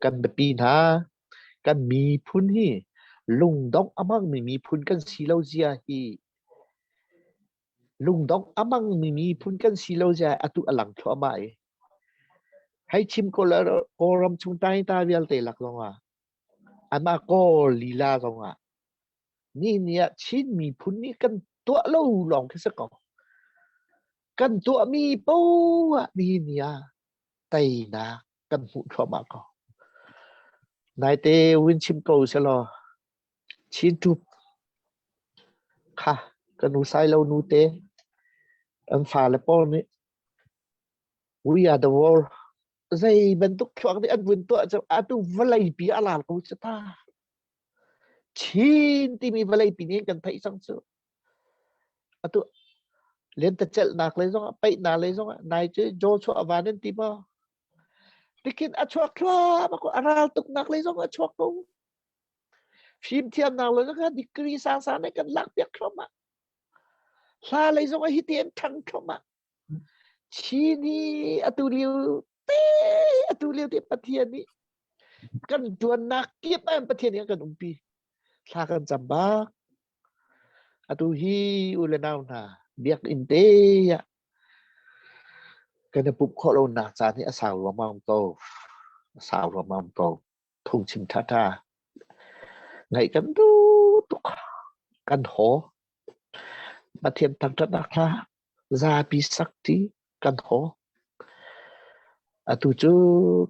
kan biapi hna kan miphun hi lungdongh a hmangmi miphun kan si lo zia hi Lungdongh a hmangmi miphun kan si lo zia atu a lang thluahmah i hei chim ko le Kawlram chung taita vialte lak zongah anmah Kawl lila zongah ni ni ah Chin miphun nih kan tuah lo lawng khi si ko. Kan tuahmi poah ni ni ah teinak kan hmuh thluahmah ko. Naite win chim ko selaw Chin ṭup kha ka nu Sailo nute an fale pawl nih We are the world zei bantuk thluak nih an vun tuah cu atu vawleipi a lar ko cu ta. Chin timi vawleipi nih kan theih cang cu. Atu lentecelhnak lei zongah paihnak lei zongah nai cu Joshua van an ti maw? Tikhin a chuak thluahmah ko a ral tuknak lei zong a chuak ko. Fimthiamnak le kha degree sangsang nih kan lakpiak thluahmah. Hla lei zong ah hiti an ṭhang thluahmah. Chin hi atu lio te atu lio te Pathian nih kan ṭuannak kip ah Pathian nih a kan umpi. Thla kan cam bak. Atu hi u le nau hna biakinn te ah kan i pumh khawh lonak caan hi a sau ruangmang ko. A sau ruangmang ko. Phungchim ṭhaṭha ngaih kan duh tuk. Kan haw. Pathian thangṭhatnak hla zapi sak ṭi kan haw. Atu cu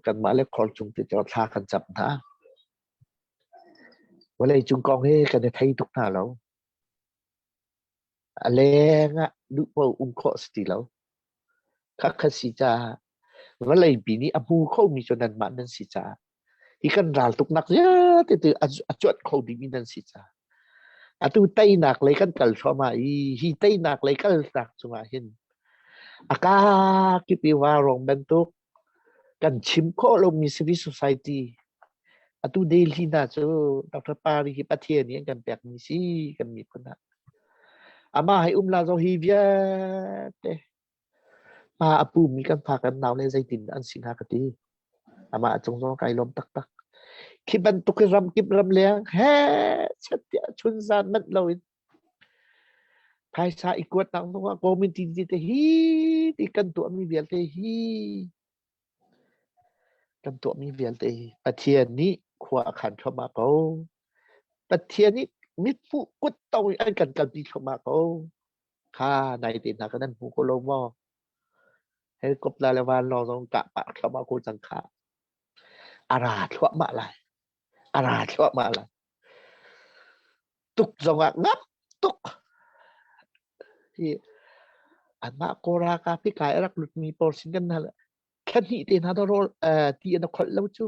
kanmah le khor cung te cu thla kan cam hna. Vawleicung kong hi kan i thei tuk hna lo. A leng ah duh paoh um khawh si ti lo. Khakha si caah vawleipi nih a hmu khomi cu nanmah nan si caah hi kan ral tuknak vialte tu a cuanh kho dingmi nan si caah atu teinak lei kan kal thluahmah i hi teinak lei kalnak cungah hin a kakip i vaurawng bantuk kan chim khawh lomi civil society atu Delhi hna cu Dr. Pari hi Pathian nih an kan pekmi si kan miphun ah amah hei um la zong hi vialte pa a pumi kan fa kan nau le zeitin an si hnga ka ti amah cung zong kai lawm taktak khi bantuk i ramkip ramleng he chet tiah chun zan manh loin phaisa i kuatnak zongah community te hi ti kan tuahmi vialte hi kan tuahmi vialte hi Pathian nih khua a khan thluahmah ko. Pathian nih mithmuh kut to in an kan kalpi thluahmah ko. Kha nai te hna kan nan hmu ko lo maw? Helicopter le vanlawng zong kah pah thluahmah ko cang kha. A ra thluahmah lai. A ra thluahmah lai. Tuk zong ah ngap tuk. Hi anmah Kawl ralkap hi kai a rak lutmi pawl sin kan hal thla hnih te hna da rawl ti an kholh lo cu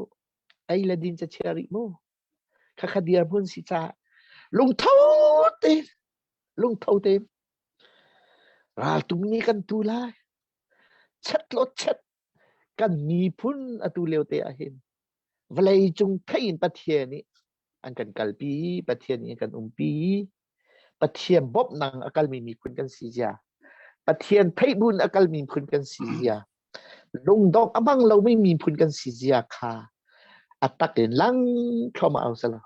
ei le din ca chia rih mu khakha dirhmun si ca lungtho te lungtho te raltum nih kan tu lai chet lo chet kan miphun atu lio te ah hin vawlei cung thein Pathian nih an kan kalpi Pathian nih an kan umpi Pathian bawmhnak a kalmi miphun kan si zia Pathian theihbun a kalmi miphun kan si zia lungdongh a hmang lomi miphun kan si zia kha a tak in lang thluahmah au sala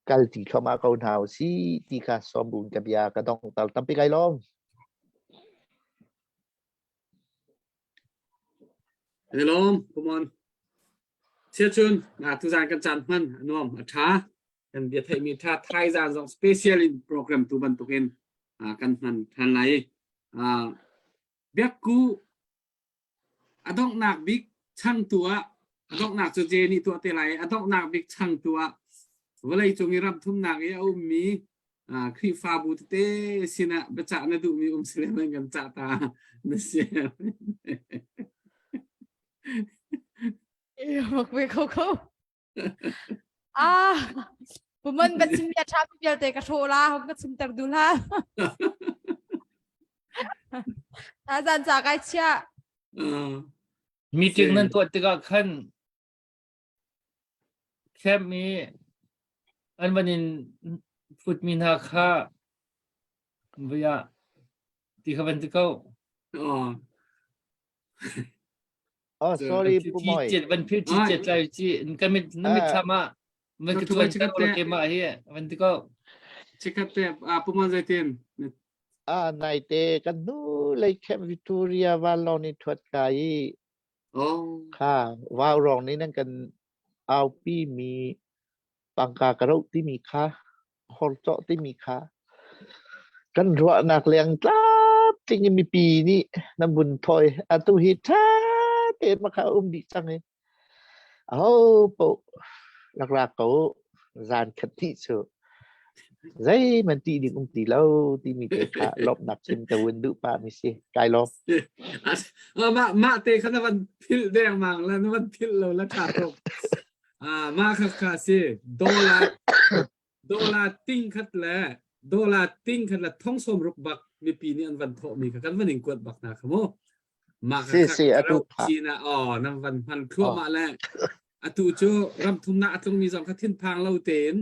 kal ti thluahmah ko hna u si ti kha sawm bun ka bia ka dong tal tampi kai lawm Hello, come on. Siachun, na tuzan kan caan hman a nuam a ṭha. Kan bia theihmi ṭha thai zan zong special in program tu bantukin kan hman ṭhan lai. Biakku a donghnak bik changtu ah a donghnak cu Je nih tuah te lai a donghnak bik changtu ah vawlei cung i ram thumnak i a ummi Khrihfabu tete sinah biacah na duhmi um si le kan cah ta na si. Mak ve ko ko. Ah, puman ba chim bia tha mi vialte ka hrawh la, hong ka chim ter du la. Ta zan ca kai chia. Meeting nan tuah tikah khan camp i an van in futmi hna kha voi ah ti kha van ti ko. Oh. Oh, sorry, Pu Moi. Van phil chi chet lai chi kan mit na mit thlam ah van ka tuan ta ko ke ma hi van ti ko. Chikat te a Pu Mon zaitin. Ah, nai te kan nu lei Camp Victoria vanlawng ni thuat ka i Oh. Kha vaurawng nih nan kan aupi mi tangka ka roh timi kha horcawh timi kha kan ruahnak leng tlamtling in mipi nih nan vun thawi atu hi ṭha tein makha um dih cang i aho paoh rak ra ko zan khat hnih cu zeihmanh tih ding um ti lo timi te kha lawmhnak chim ka vun duh pah mi si kai lawm mah mah te kha na van philh dengmang la na van philh lo la tha tuk ah mah kha kha si dollar dollar ting khat le dollar ting khat le thong som ruk bak mipi nih an van thawh mi kha kan van in kuat bak na kha mu mah Si si atu kha cina oh nan van hman thluahmah le atu cu ram thumnak a tlungmi zong kha thinphang lo tein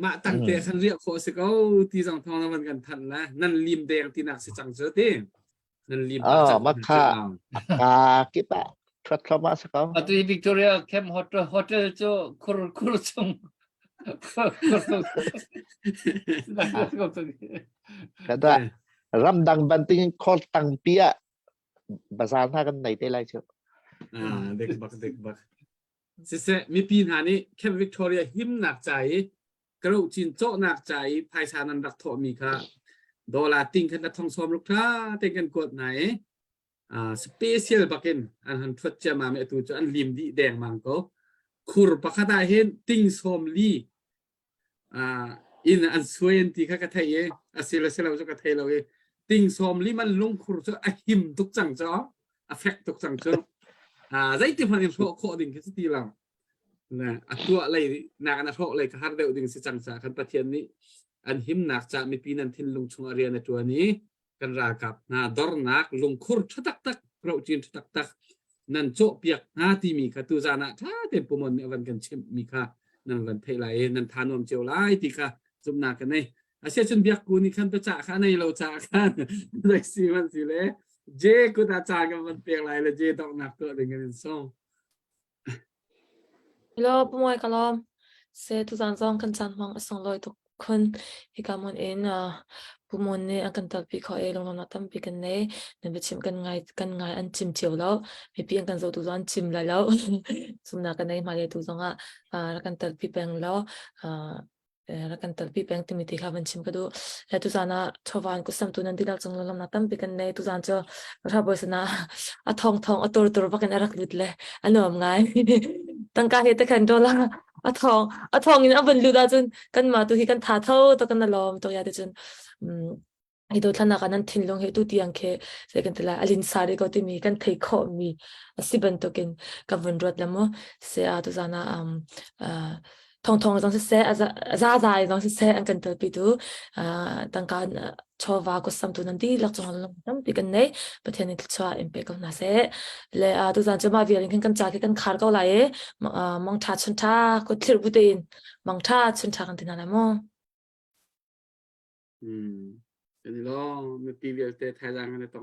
mah tang te khan riah khawh si ko ti zong thawng na van kan thanh le nan lim deng tinak si cang cu ti nan lim oh makha ka kipa thuat thluahmah si ko atu hi Victoria Camp Hotel Hotel cu khur khur chung khur chung kada ramdang banting khor tang pi ah bazar hna kan nei te lai cu ah dek bak dek bak Siseh, mipi hna nih Camp Victoria himnak ca i karocin cawhnak ca i phaisa nan rak thawhmi kha dollar ting khan na thong sawm ruk tha tein kan kuat hna i uh, special bakin an han thuat ciammam i atu cu an lim dih dengmang ko. Khur pakhat ah hin ting sawm li uh, in an suai an ti kha ka thei i a si le si lo cu ka thei lo i ting sawm li man lungkhur cu a him tuk cang cu a fek tuk cang cu uh, zeiti hmanh in hrawh khawh ding khi si ti lo na a tuah lei nak in a hrawh lei ka har deuh ding si cang ca kan Pathian nih an himnak ca mipi nan thinlung chung a rian a tuan i kan ralkap hna dornak lungkhur ṭha taktak rohcin ṭha taktak nan cawhpiak hna timi kha tuzan ah ṭha tein pumon nih a van kan chimhmi kha nan van theih lai i nan tha nuam cio lai ti kha zumhnak ka nei asiahcun biakku nih khan biacah kha a nei lo caah khan zei si man si le je kut ah ca kan van pek lai le je donghnak tuah ding in song Hello, Pumawi ka lawm. Se tuzaan zong kan caan hmang a sunglawi tuk khun. Hika hmun in uh, Pumun nih an kan telpi kho i lunglawmhnak tampi kan nei. Nan biachim kan ngai kan ngai an chim cio lo. Mipi an kan zohtu zong an chim lai lo. Zumnak kan nei hmailei tu zongah uh, rak kan telpi peng law. Uh, Rak kan telpi peng timi ti kha van chim ka duh. Le tuzan ah chawvan kusam tu nan dihlak cung lawmnak tampi kan nei. Tuzan cu Rabawi sana a thong thong a tur tur bakin a rak lut le a nuam ngai. Tangka he te khan dollar a thong a thong in a van lut ahcun kan mah tu hi kan tha tho to kan lawm to ya te cun hi dothlannak ah nan thinlung he tu tiang khi zei kan ti lai alin sa ko timi kan thei khawh mi a si bantukin ka vun ruat le mu se a tu zana um thong thong zong siseh a za za zong siseh an kan telpi tu tangka chawva ko sam tu nan di lak chung lung tampi kan nei pathian nih thluachuah in pe ko hna seh le tu zan cu ma vial in kan ca khi kan khar ko lai e mang tha chun tha ko thlir bu tein mang tha chun tha kan ti hna lai mu Hmm. Kan i lawm mipi vialte thaizang kan i tong.